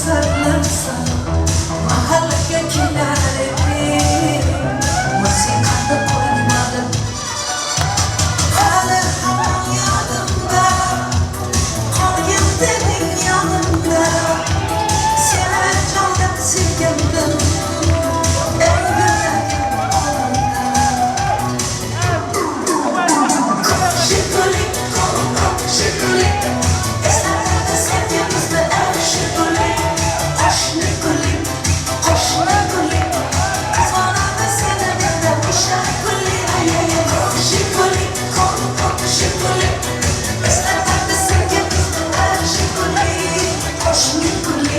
Sarılarsan mahallaga kelar edim, musiqani qo'ymadim. Hali hamon yodimda, qolgin deding yonimda. Seni jondan sevgandim, eng gullagan onimda. Ko'k ko'k shikuli, eslatadi sevgimizni ey shikuli. Qo'shni guli, qo'shni guli, qizg'onadi seni mendan o'sha guli. Ko'k shikuli, ko'k ko'k shikuli, eslatadi sevgimizni ey shikuli. Qo'shni guli,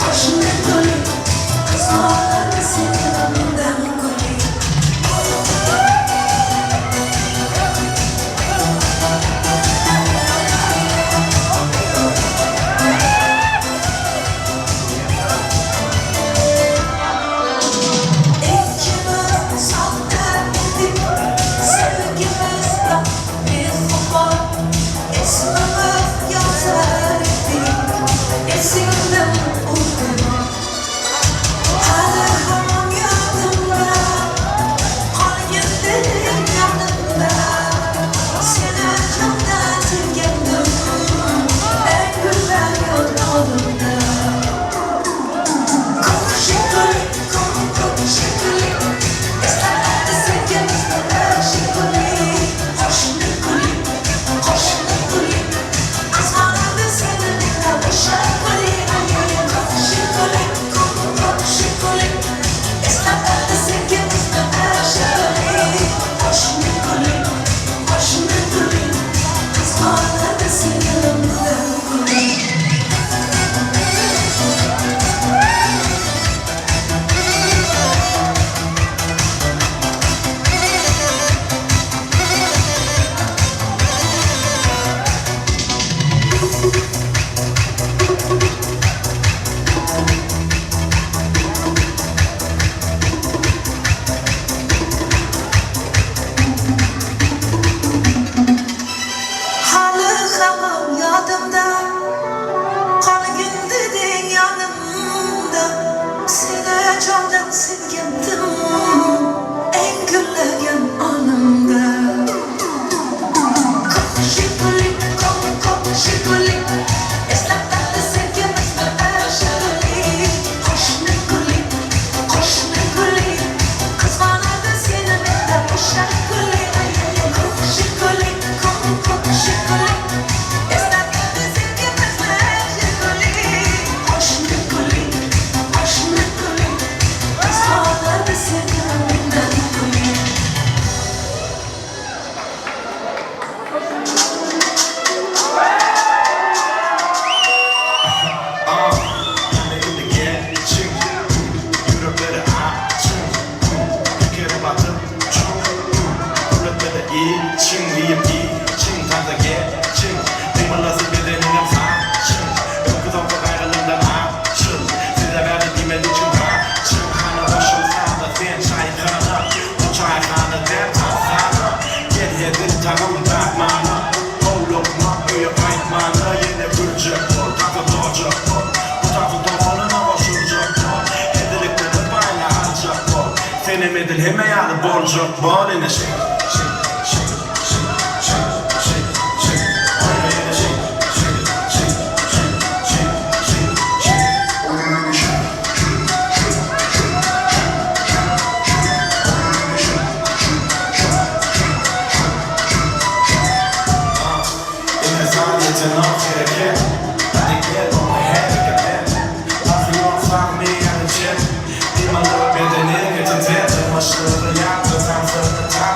qo'shni guli, qizg'onadi seni mendan guli. Ikkimiz sodda edik, sevgimizda behubo. Ismimiz yozar edik, esingdan o'tib. Hali hamon yodimda, qolgin deding yonimda. Seni jondan sevgandim, eng gullagan onimda. Ko'k shikuli, ko'k ko'k shikuli, eslatadi sevgimizni ey shikuli. Qo'shni guli, qo'shni guli, qizg'onadi seni mendan o'sha guli. Ko'k shikuli, ko'k ko'k shikuli, eslatadi sevgimizni ey shikuli. Qo'shni guli, qo'shni guli, qizg'onadi seni mendan guli. Hali hamon yodimda, qolgin deding yonimda. Seni jondan sevgandim, eng gullagan onimda. Ko'k shikuli, ko'k ko'k shikuli, eslatadi sevgimizni ey shikuli. Qo'shni guli, qo'shni guli, qizg'onadi seni mendan o'sha guli. Ko'k shikuli, ko'k ko'k shikuli, eslatadi sevgimizni ey shikuli. Qo'shni guli, qo'shni guli, qizg'onadi seni mendan guli. Yürekleri açın, bir kere batın, çok Devletlere için, yiyip için, taza geçin. Kıymalasın bedenine saçın, öküz olsa gayrılığından açın. Size verdi demedi için kaçın. Hani boşulsan da sen çaykhana, o çaykhana der tasana. Gel yedin takım takmana, o lokma öye kaytmana. Yine gülecek bol, takı doğacak bol. Bu takı doğanına koşulacak bol. Hedilikleri payla alacak bol. Senem edil heme yalı borcak bol. Yine şey, şey, şey, şey, şey, şey, şey. Oyna yine şey, şey, şey, şey, şey, şey, şey. Oyna yine şey, şey, şey, şey, şey, şey, şey. Oyna yine şey, şey, şey, şey, şey, şey, şey. Yine sadece nok hereket. Hadi gel onu hareket et. Afyon sahne yani çek. Limanlı bedeni getirdi. Başlığı yaptı. Sen sırtı tak.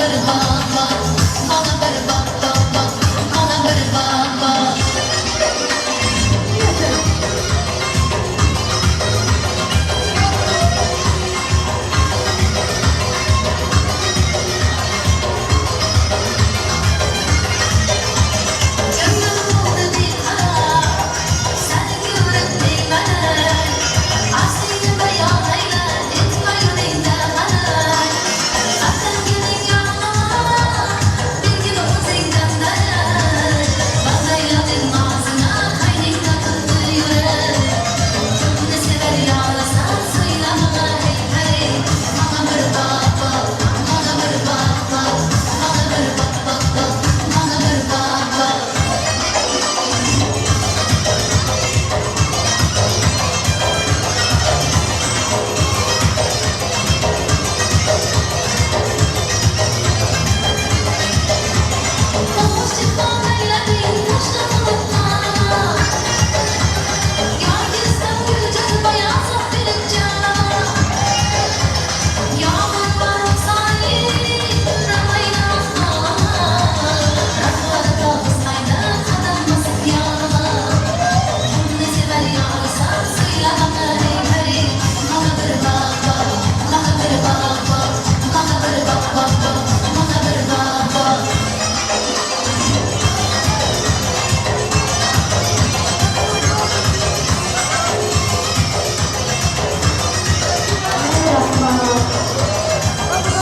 bir bak bak, bana bir bak bak bak, bana bir bak bak.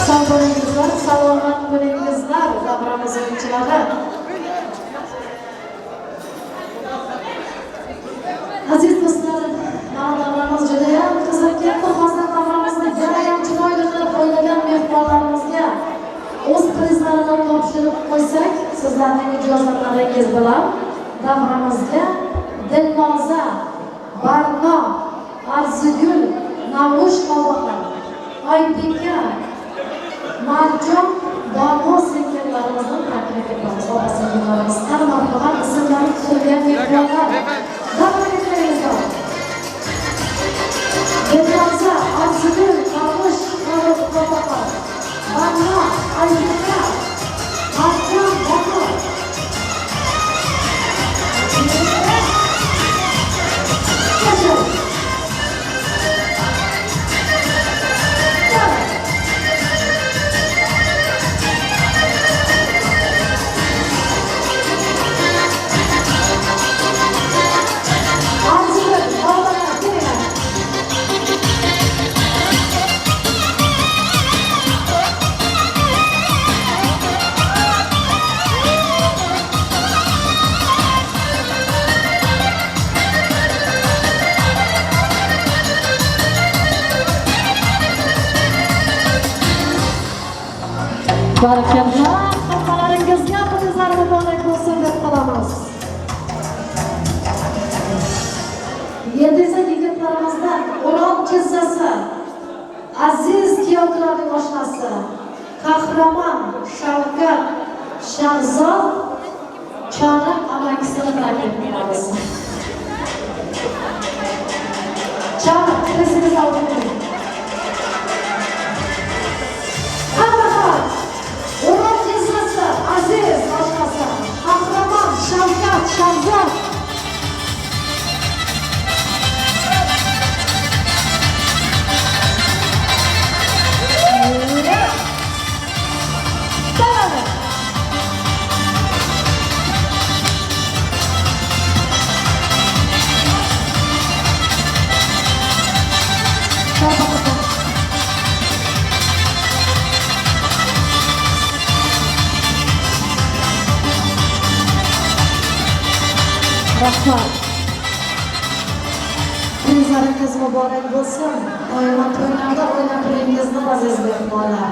Sog' bo'lingizlar, salomat bo'lingizlar, davramiz o'yinchilari. Aziz do'stlar, mana davramiz juda ham qizib ketdi. Hozir davramizni yana ham chiroyli qilib o'ynagan mehmonlarimizga o'z prizlarini topshirib qo'ysak, sizlarning ijozatlaringiz bilan davramizga Dilnoza, Barno, Arzugul, Navush Obaxon, Oybeka, Marjon, Bonu singillarimizni taklif etamiz. Opa singillarimiz, qani marhamat, ismlari tuzilgan mehmonlar. Davraga kelingizlar. Dilnoza, Arzugul, Navush Obaxon, Barno, Oybeka, Marjon, Bonu. Barakallah, hammalaringizga prizlar muborak bo'lsin deb qolamiz. Endi esa yigitlarimizdan O'rol jizzasi, aziz kuyovlarning oshnasi, Qahramon, Shavkat, Shahzod, Choriq amakisini taklif qilamiz. Choriq, prizingizni olib keling. O'rol jizzasi, aziz oshnasi, Qahramon, Shavkat, Shahzod. Rahmat. Prizlaringiz muborak bo'lsin. Doimo to'ylarda o'ynab turingizni aziz mehmonlar.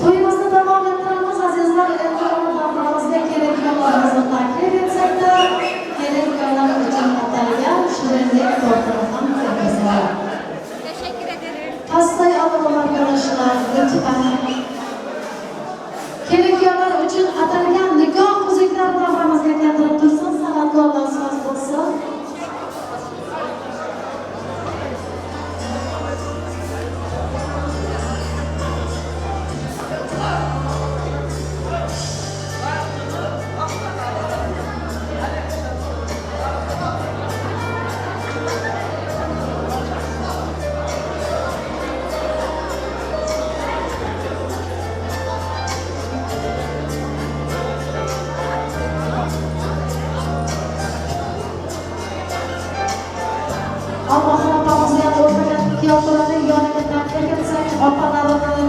To'yimizni davom ettiramiz azizlar. Endi davramizga kelin-kuyovlarimizni taklif etsakda, kelin-kuyovlar uchun atalgan shirinlik tortini ham kirgizlar. Teşekkür ederim. Pastay alalım arkadaşlar lütfen. Kelin-kuyovlar uchun atalgan nikoh uzuklari davramizga keltirib tursin, san'atkorlar soz bo'lsin.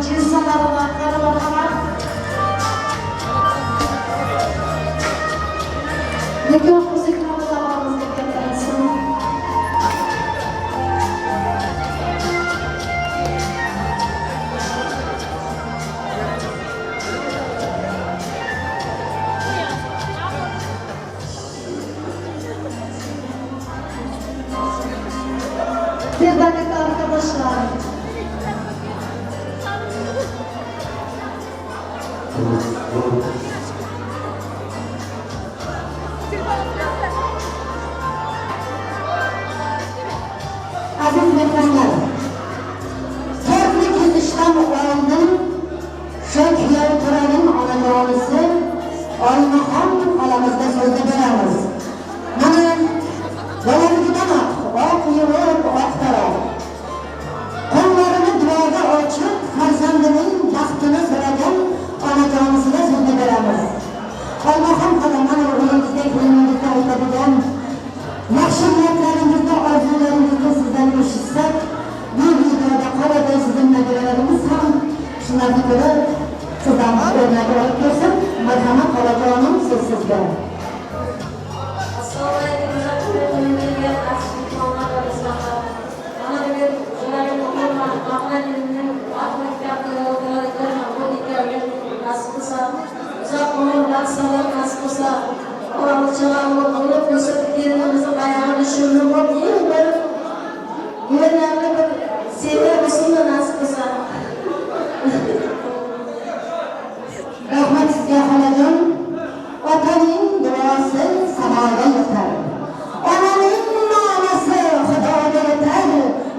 jizzalarini qani marhamat. Nikoh uzuklari davramizga keltirilsin. Bir dakika arkadaşlar. Aziz mehmonlar, tortni kesishdan oldin shu kuyov to'raning onajonisi Olmaxon xolamizga so'zni beramiz. Mana bolaligidanoq oq yuvib oq taroq, qo'llarini duoga ochib farzandining baxtini so'ragan onajonisiga so'zni beramiz. Olmaxon xola, mana o'g'lingizga, keliningizga aytadigan yaxshi niyatlaringizni, orzularingizni sizdan eshitsak, bu videoda qoladi. Sizning nabiralarimiz ham shularni ko'rib, sizdan o'rnak olib ko'rsin. Marhamat xolajonim, so'z sizga. Assalomu alaykum, kelgan aziz mehmonlar va do'stlar. Mana bugun Jo'rabek o'g'lim Mahmudning bu nikohga nasib qilsa, uzoq umr, baxt, sog'lik nasib qilsa, o'g'il chaqali bo'lib o'sib, kelinimizni oyog'ini shunni bo'lib, bir yerlarni bir sevgi usulni nasib qilsa. Rahmat sizga xolajon. Otaning duosi samoga yetar, onaning nolasi Xudoga yetar.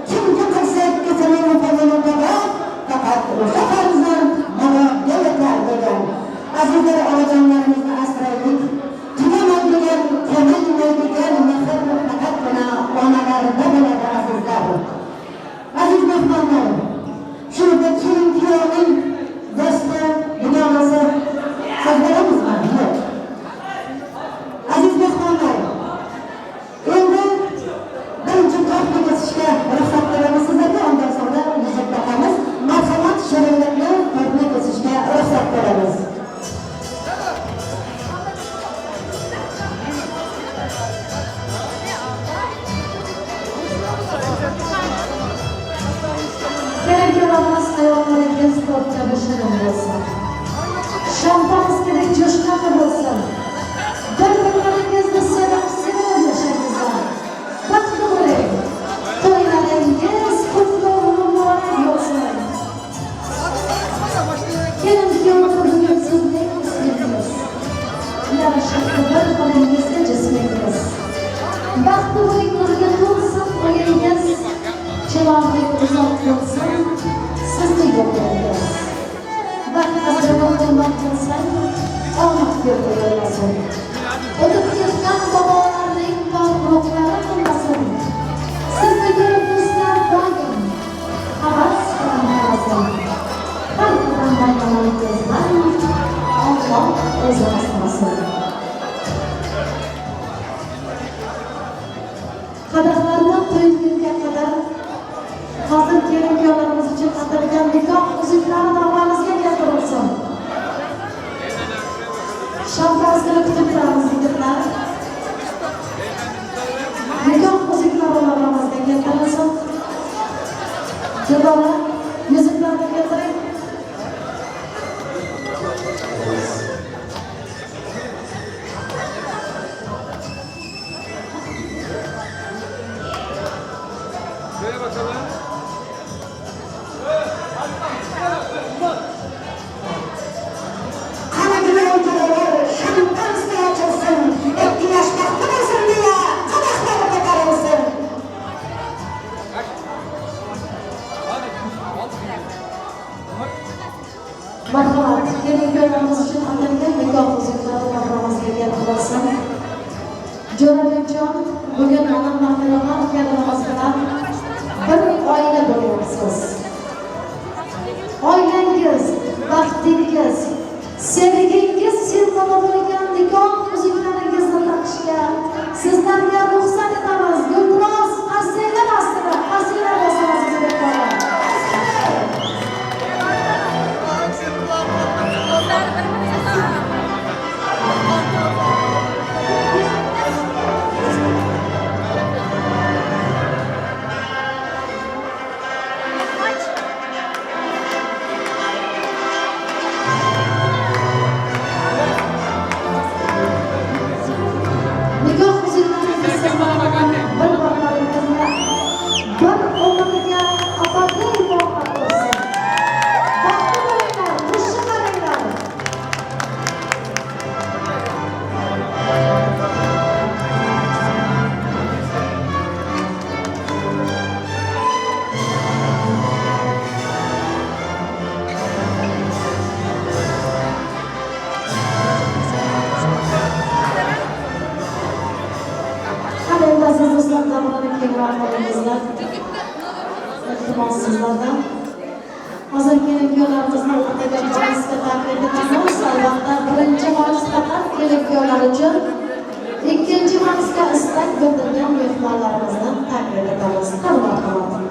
Kimki qilsa ikkisining fazlini topar, faqat o'sha farzand murodga yetar degan. Azizlar, onajonlarimizni asraylik. Tugamaydigan, kamaymaydigan mehr faqatgina onalarda bo'ladi azizlar. Aziz mehmonlar, shu yerda kelin kuyovning do'sti, dugonasi so'z beramizmi? Yo'q. Aziz mehmonlar, endi birinchi tortni kesishga ruxsat beramiz sizlarga, undan so'ngra yuzuk taqamiz. Marhamat, shirinlikni tortni kesishga ruxsat beramiz. Kelin kuyovlarimiz oyoqlaringiz tort kabi shirin bo'lsin. Shampanskidek jo'shqin bo'lsin. Bir-birlaringizni sevib, sevib yashangizlar. Baxtli bo'ling. To'ylaringiz qutlug' muborak bo'lsin. Kelin kuyov bugun sizning ismingiz. Yarashibdi bir-biringizga jismingiz. Baxtli bo'ling, nurga to'lsin oyangiz. Chirog'ing uzoq bo'lsin, sizni yo'qlaringiz. Baxt qadrini hurmat qilsang, omad yo'lga yo'llasin. O'tib ketgan bobolarning pok ruhlari qilmasin. Sizni ko'rib do'stlar doim havas bilan qarasin. Har qadamda yoningizdan Alloh o'zi asrasin. Qadahlarni quygunga qadar hozir kelin kuyovlarimiz uchun atalgan nikoh uzuklari davramizga keltirilsin. Shampanskini kutib turamiz yigitlar. Nikoh uzuklari davramizga keltirilsin. Dildora, yuzuklarni keltiring. Qani kuyov-to'ralar shampanskiy ochilsin, ikki yosh baxtli bo'lsin deya qadahlar ko'tarilsin. Marhamat, kelin kuyovlarimiz uchun atalgan nikoh uzuklari davramizga keltirilsin. Jo'rabekjon, bugun onam Mahmiraxon kelinimiz bilan bir oila bo'lyapsiz. Oilangiz, baxtingiz, sevgingiz simvoli bo'lgan nikoh uzuklaringizni taqishga sizlarga ruxsat etamiz. Guldiroz qarsanglar ostida, qarsanglar bosamiz o'zbeklar. Kengroq bo'lingizlar. Iltimos sizlardan. Hozir kelin kuyovlarimizni o'rtaga valisga taklif etamiz. Albatta birinchi valis faqat kelin kuyovlar uchun, ikkinchi valisga istak bildirgan mehmonlarimizni taklif etamiz. Marhamat.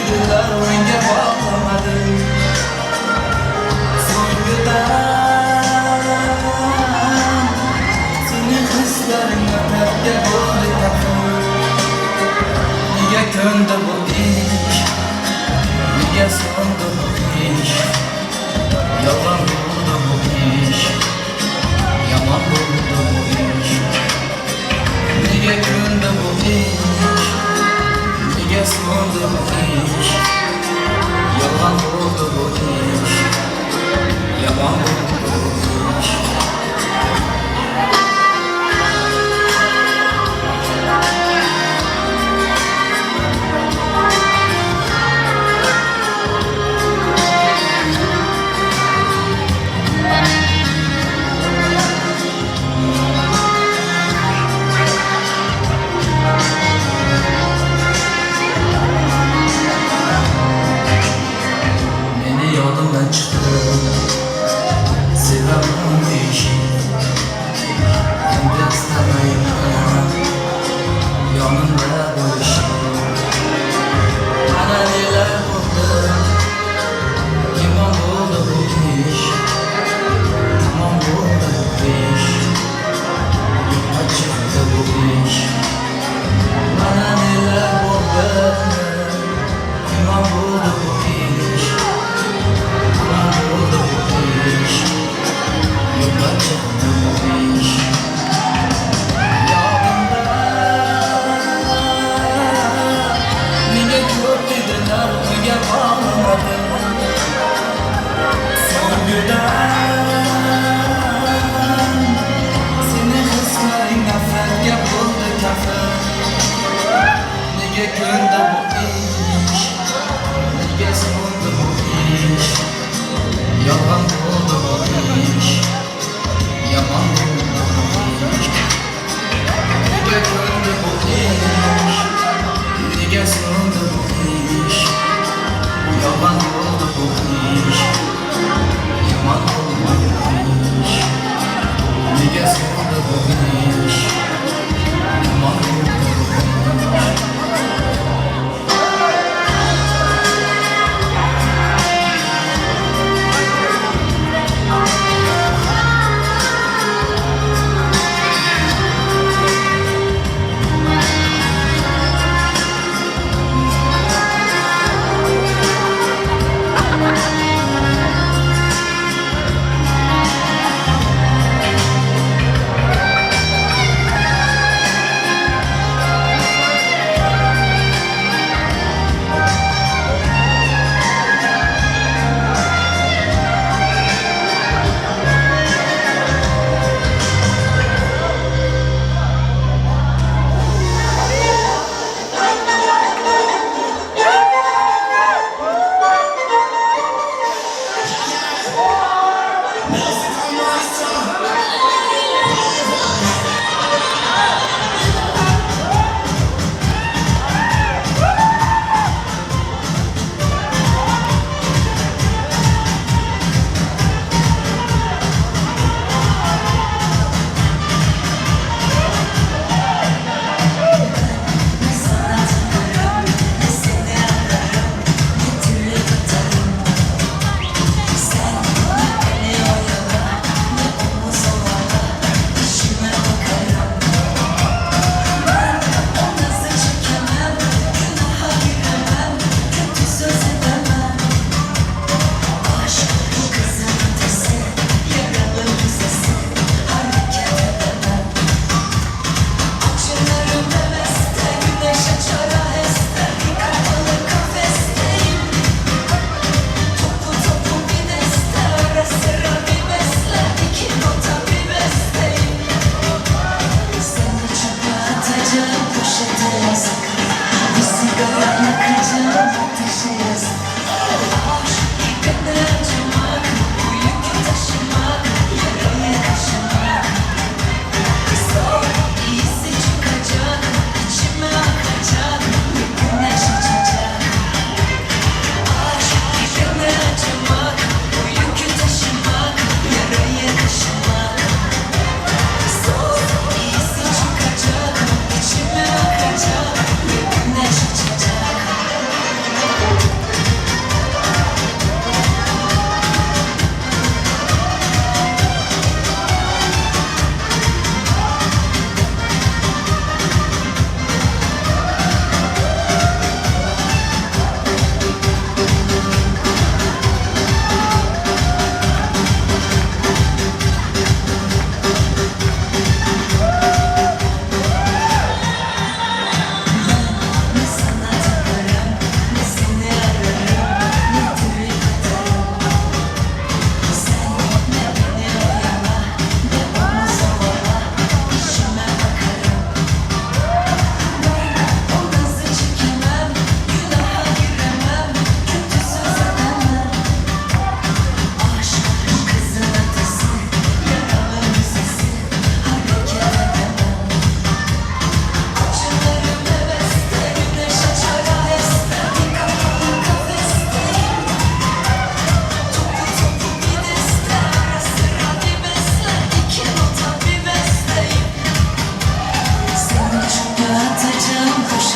Yanımda Ko'zlaring nafratga bo'ldi kafil. Nega ko'ndi bu ish? Nega so'ndi bu ish? Yolg'on bo'ldi bu ish. Yomon bo'ldi bu ish. Nega ko'ndi bu ish? Nega so'ndi bu ish? Yolg'on bo'ldi bu ish. Yomon bo'ldi bu ish.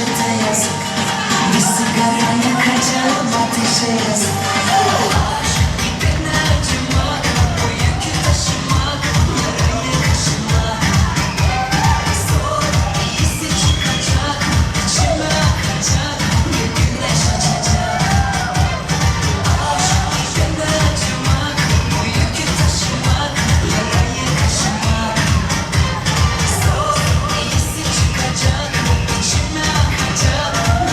Hasrete yazık. Bir sigara yakacağım ateşe yazık. Aşk gidene acımak, bu yükü taşımak, yarayı kaşımak. Zor, iyisi çıkacak, içime akacak, bir güneş açacak. Aşk gidene acımak, bu yükü taşımak, yarayı kaşımak. Zor, iyisi çıkacak, içime akacak.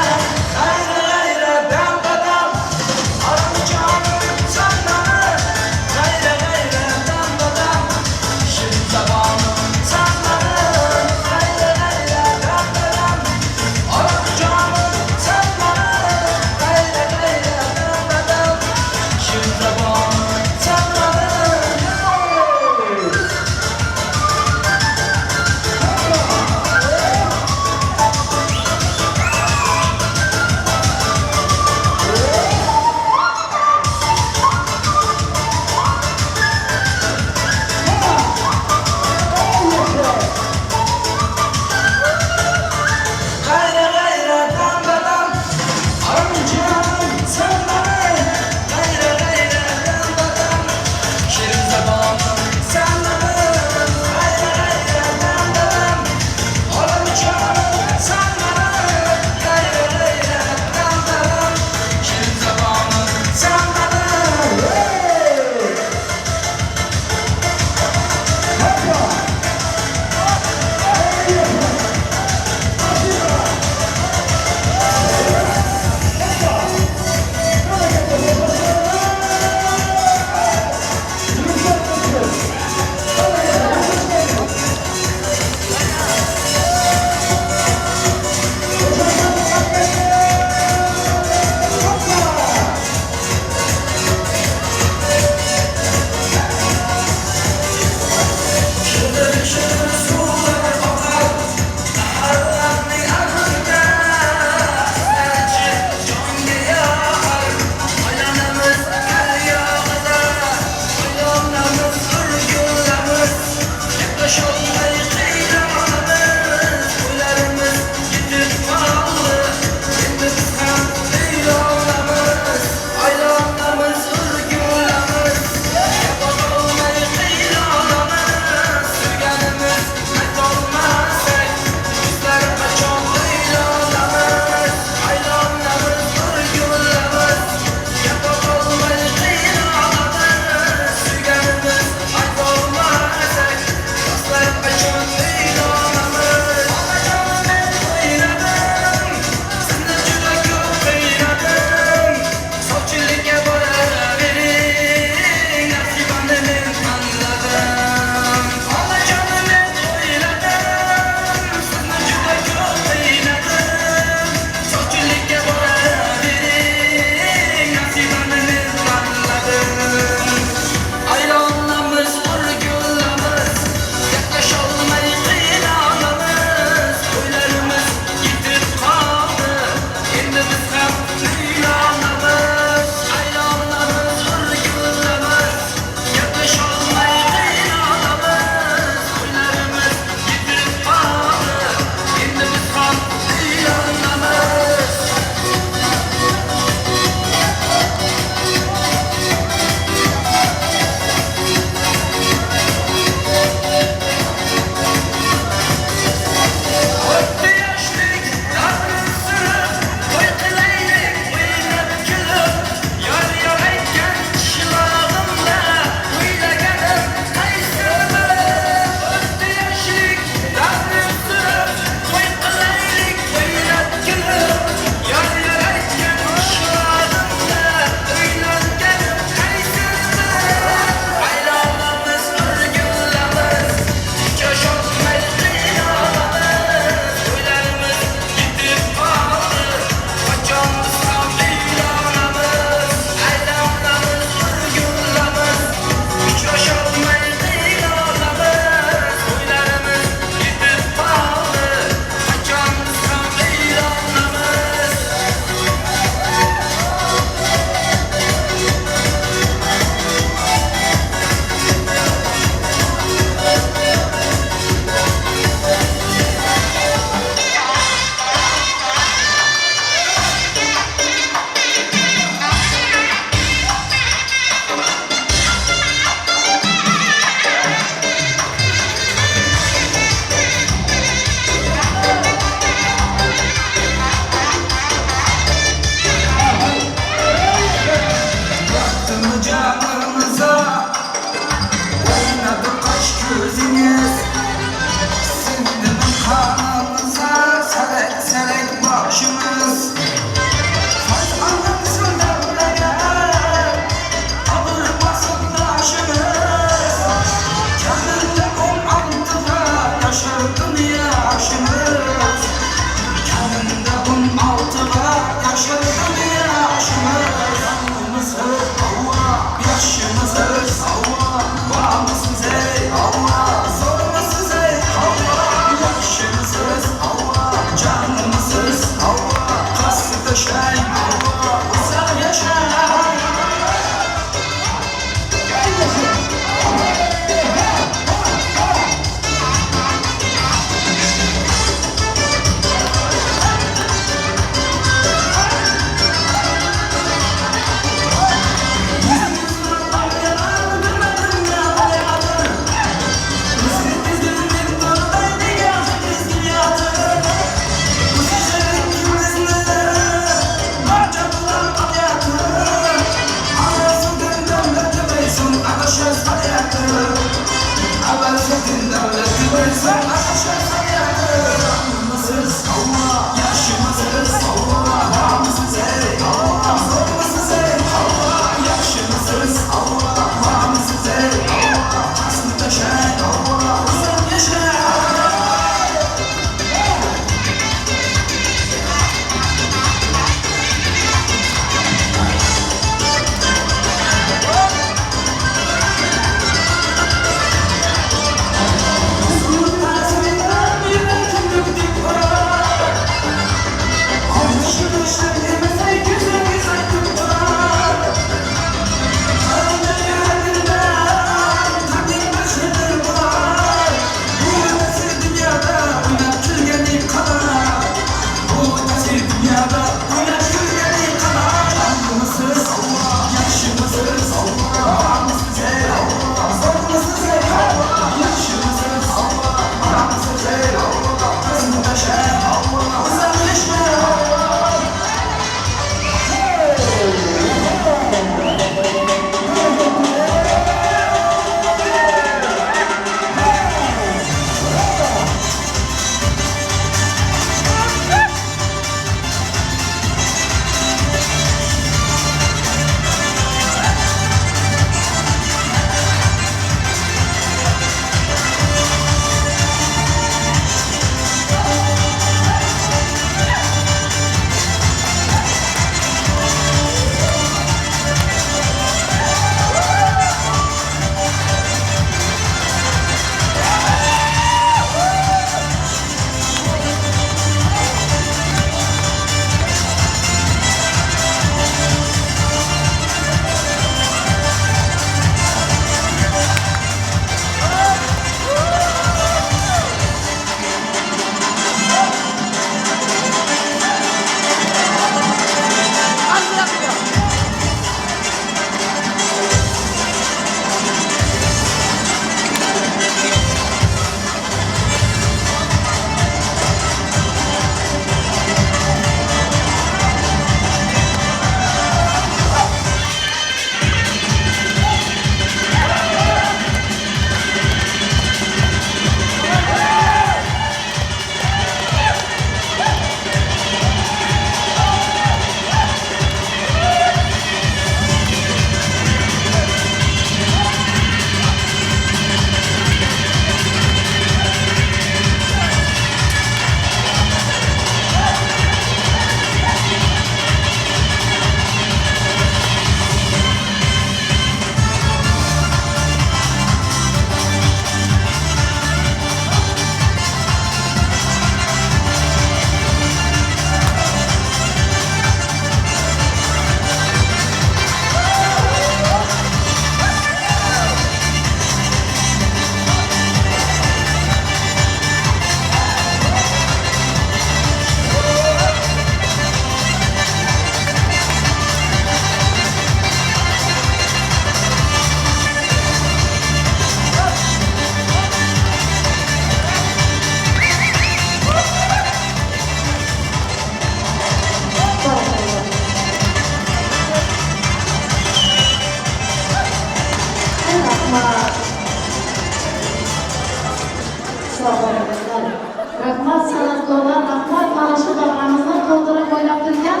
Rahmat san'atkorlar, rahmat mana shu davramizni to'ldirib o'ynab turgan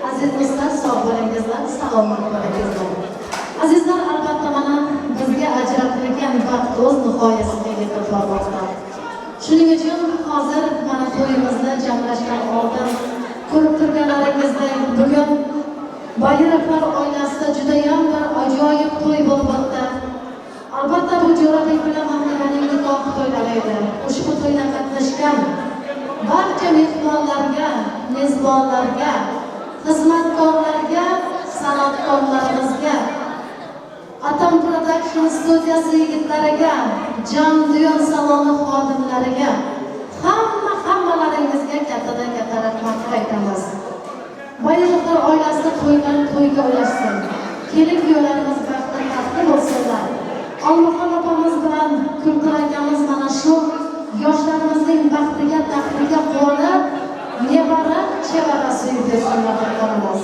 aziz do'stlar, sog' bo'lingizlar, salomat bo'lingizlar. Azizlar, albatta mana bizga ajratilgan vaqt o'z nihoyasiga yetib bormoqda. Shuning uchun hozir mana to'yimizni jamlashdan oldin ko'rib turganlaringizdek bugun Bayirovlar oilasida judayam bir ajoyib to'y bo'lib o'tdi. Albatta bu Jo'rabek bilan Mahmiraning nikoh to'ylari edi. Ushbu to'yda qatnashgan barcha mehmonlarga, mezbonlarga, Xizmatkorlarga, san'atkorlarimizga, Atom Production studiyasi yigitlariga, Jon Diyor saloni xodimlariga, hammalaringizga kattadan katta rahmat aytamiz. Bayirovlar oilasi to'ydan to'yga ulashsin. Kelin kuyovlarimiz baxtli taxtli bo'lsinlar. Olmaxon opamiz bilan Kultur akamiz mana shu yoshlarimizning baxtiga, taxtiga quvonib, nevara, chevara suyib bersinlar deb qolamiz.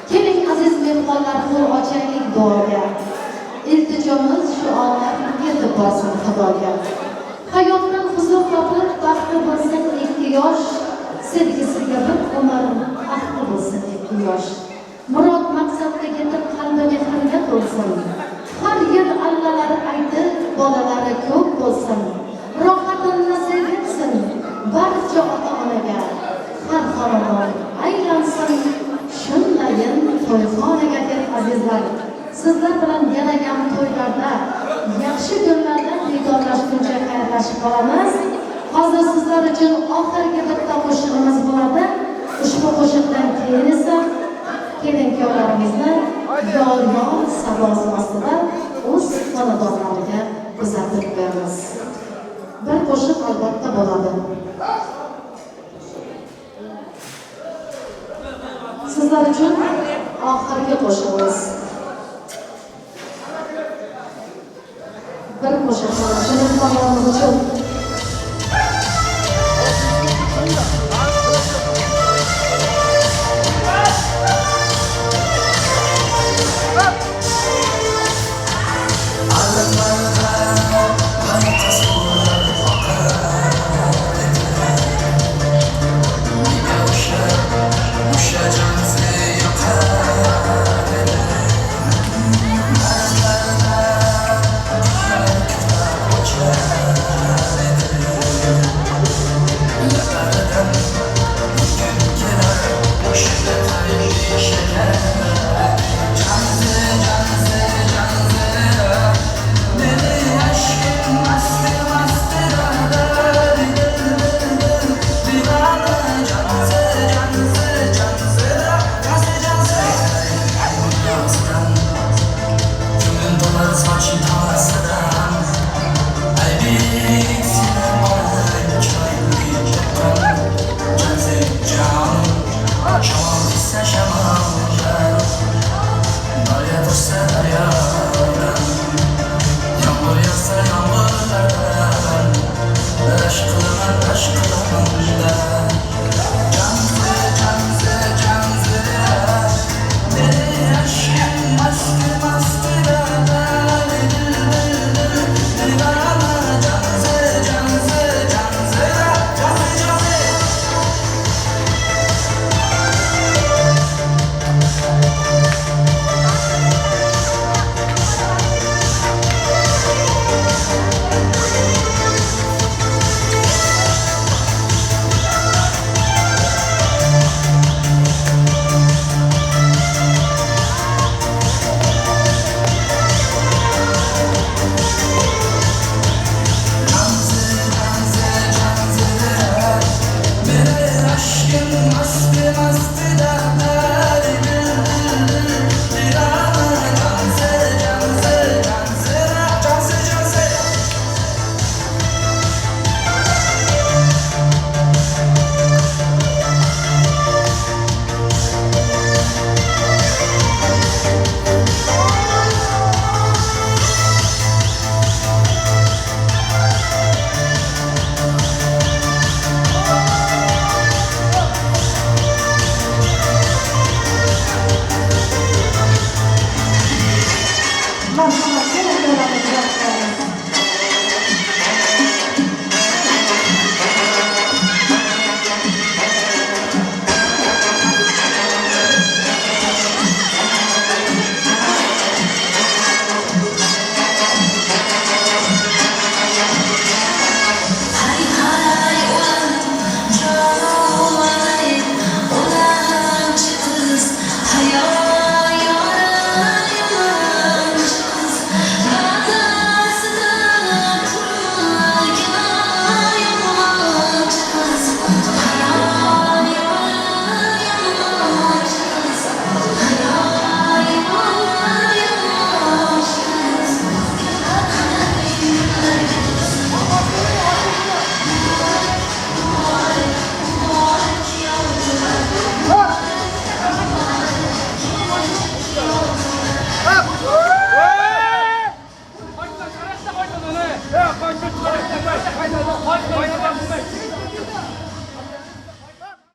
Keling aziz mehmonlar, qo'l ochaylik duoga. Iltijomiz shu onlar yetib borsin Xudoga. Hayotdan huzur topib, baxtli bo'lsin ikki yosh, sevgisiga bir umr ahdi bo'lsin ikki yosh. Murod maqsadga yetib, qalbi mehrga to'lsin. Har yil allalari aytib, bolalari ko'p bo'lsin. Rohatini nasib etsin barcha ota-onaga. Har xonadon aylansin shundayin to'yxonaga deb azizlar. Sizlar bilan yana ham to'ylarda, yaxshi kunlarda diydorlashguncha xayrlashib qolamiz. Hozir sizlar uchun oxirgi bitta qo'shig'imiz bo'ladi. Ushbu qo'shiqdan keyin esa kelin kuyovlarimizni yor-yor sabosi ostida o'z xonadonlariga kuzatib qo'yamiz. Bir qo'shiq albatta bo'ladi. Sizlar uchun oxirgi qo'shig'imiz. Bir qo'shiq shu mehmonlarimiz uchun. Yeah.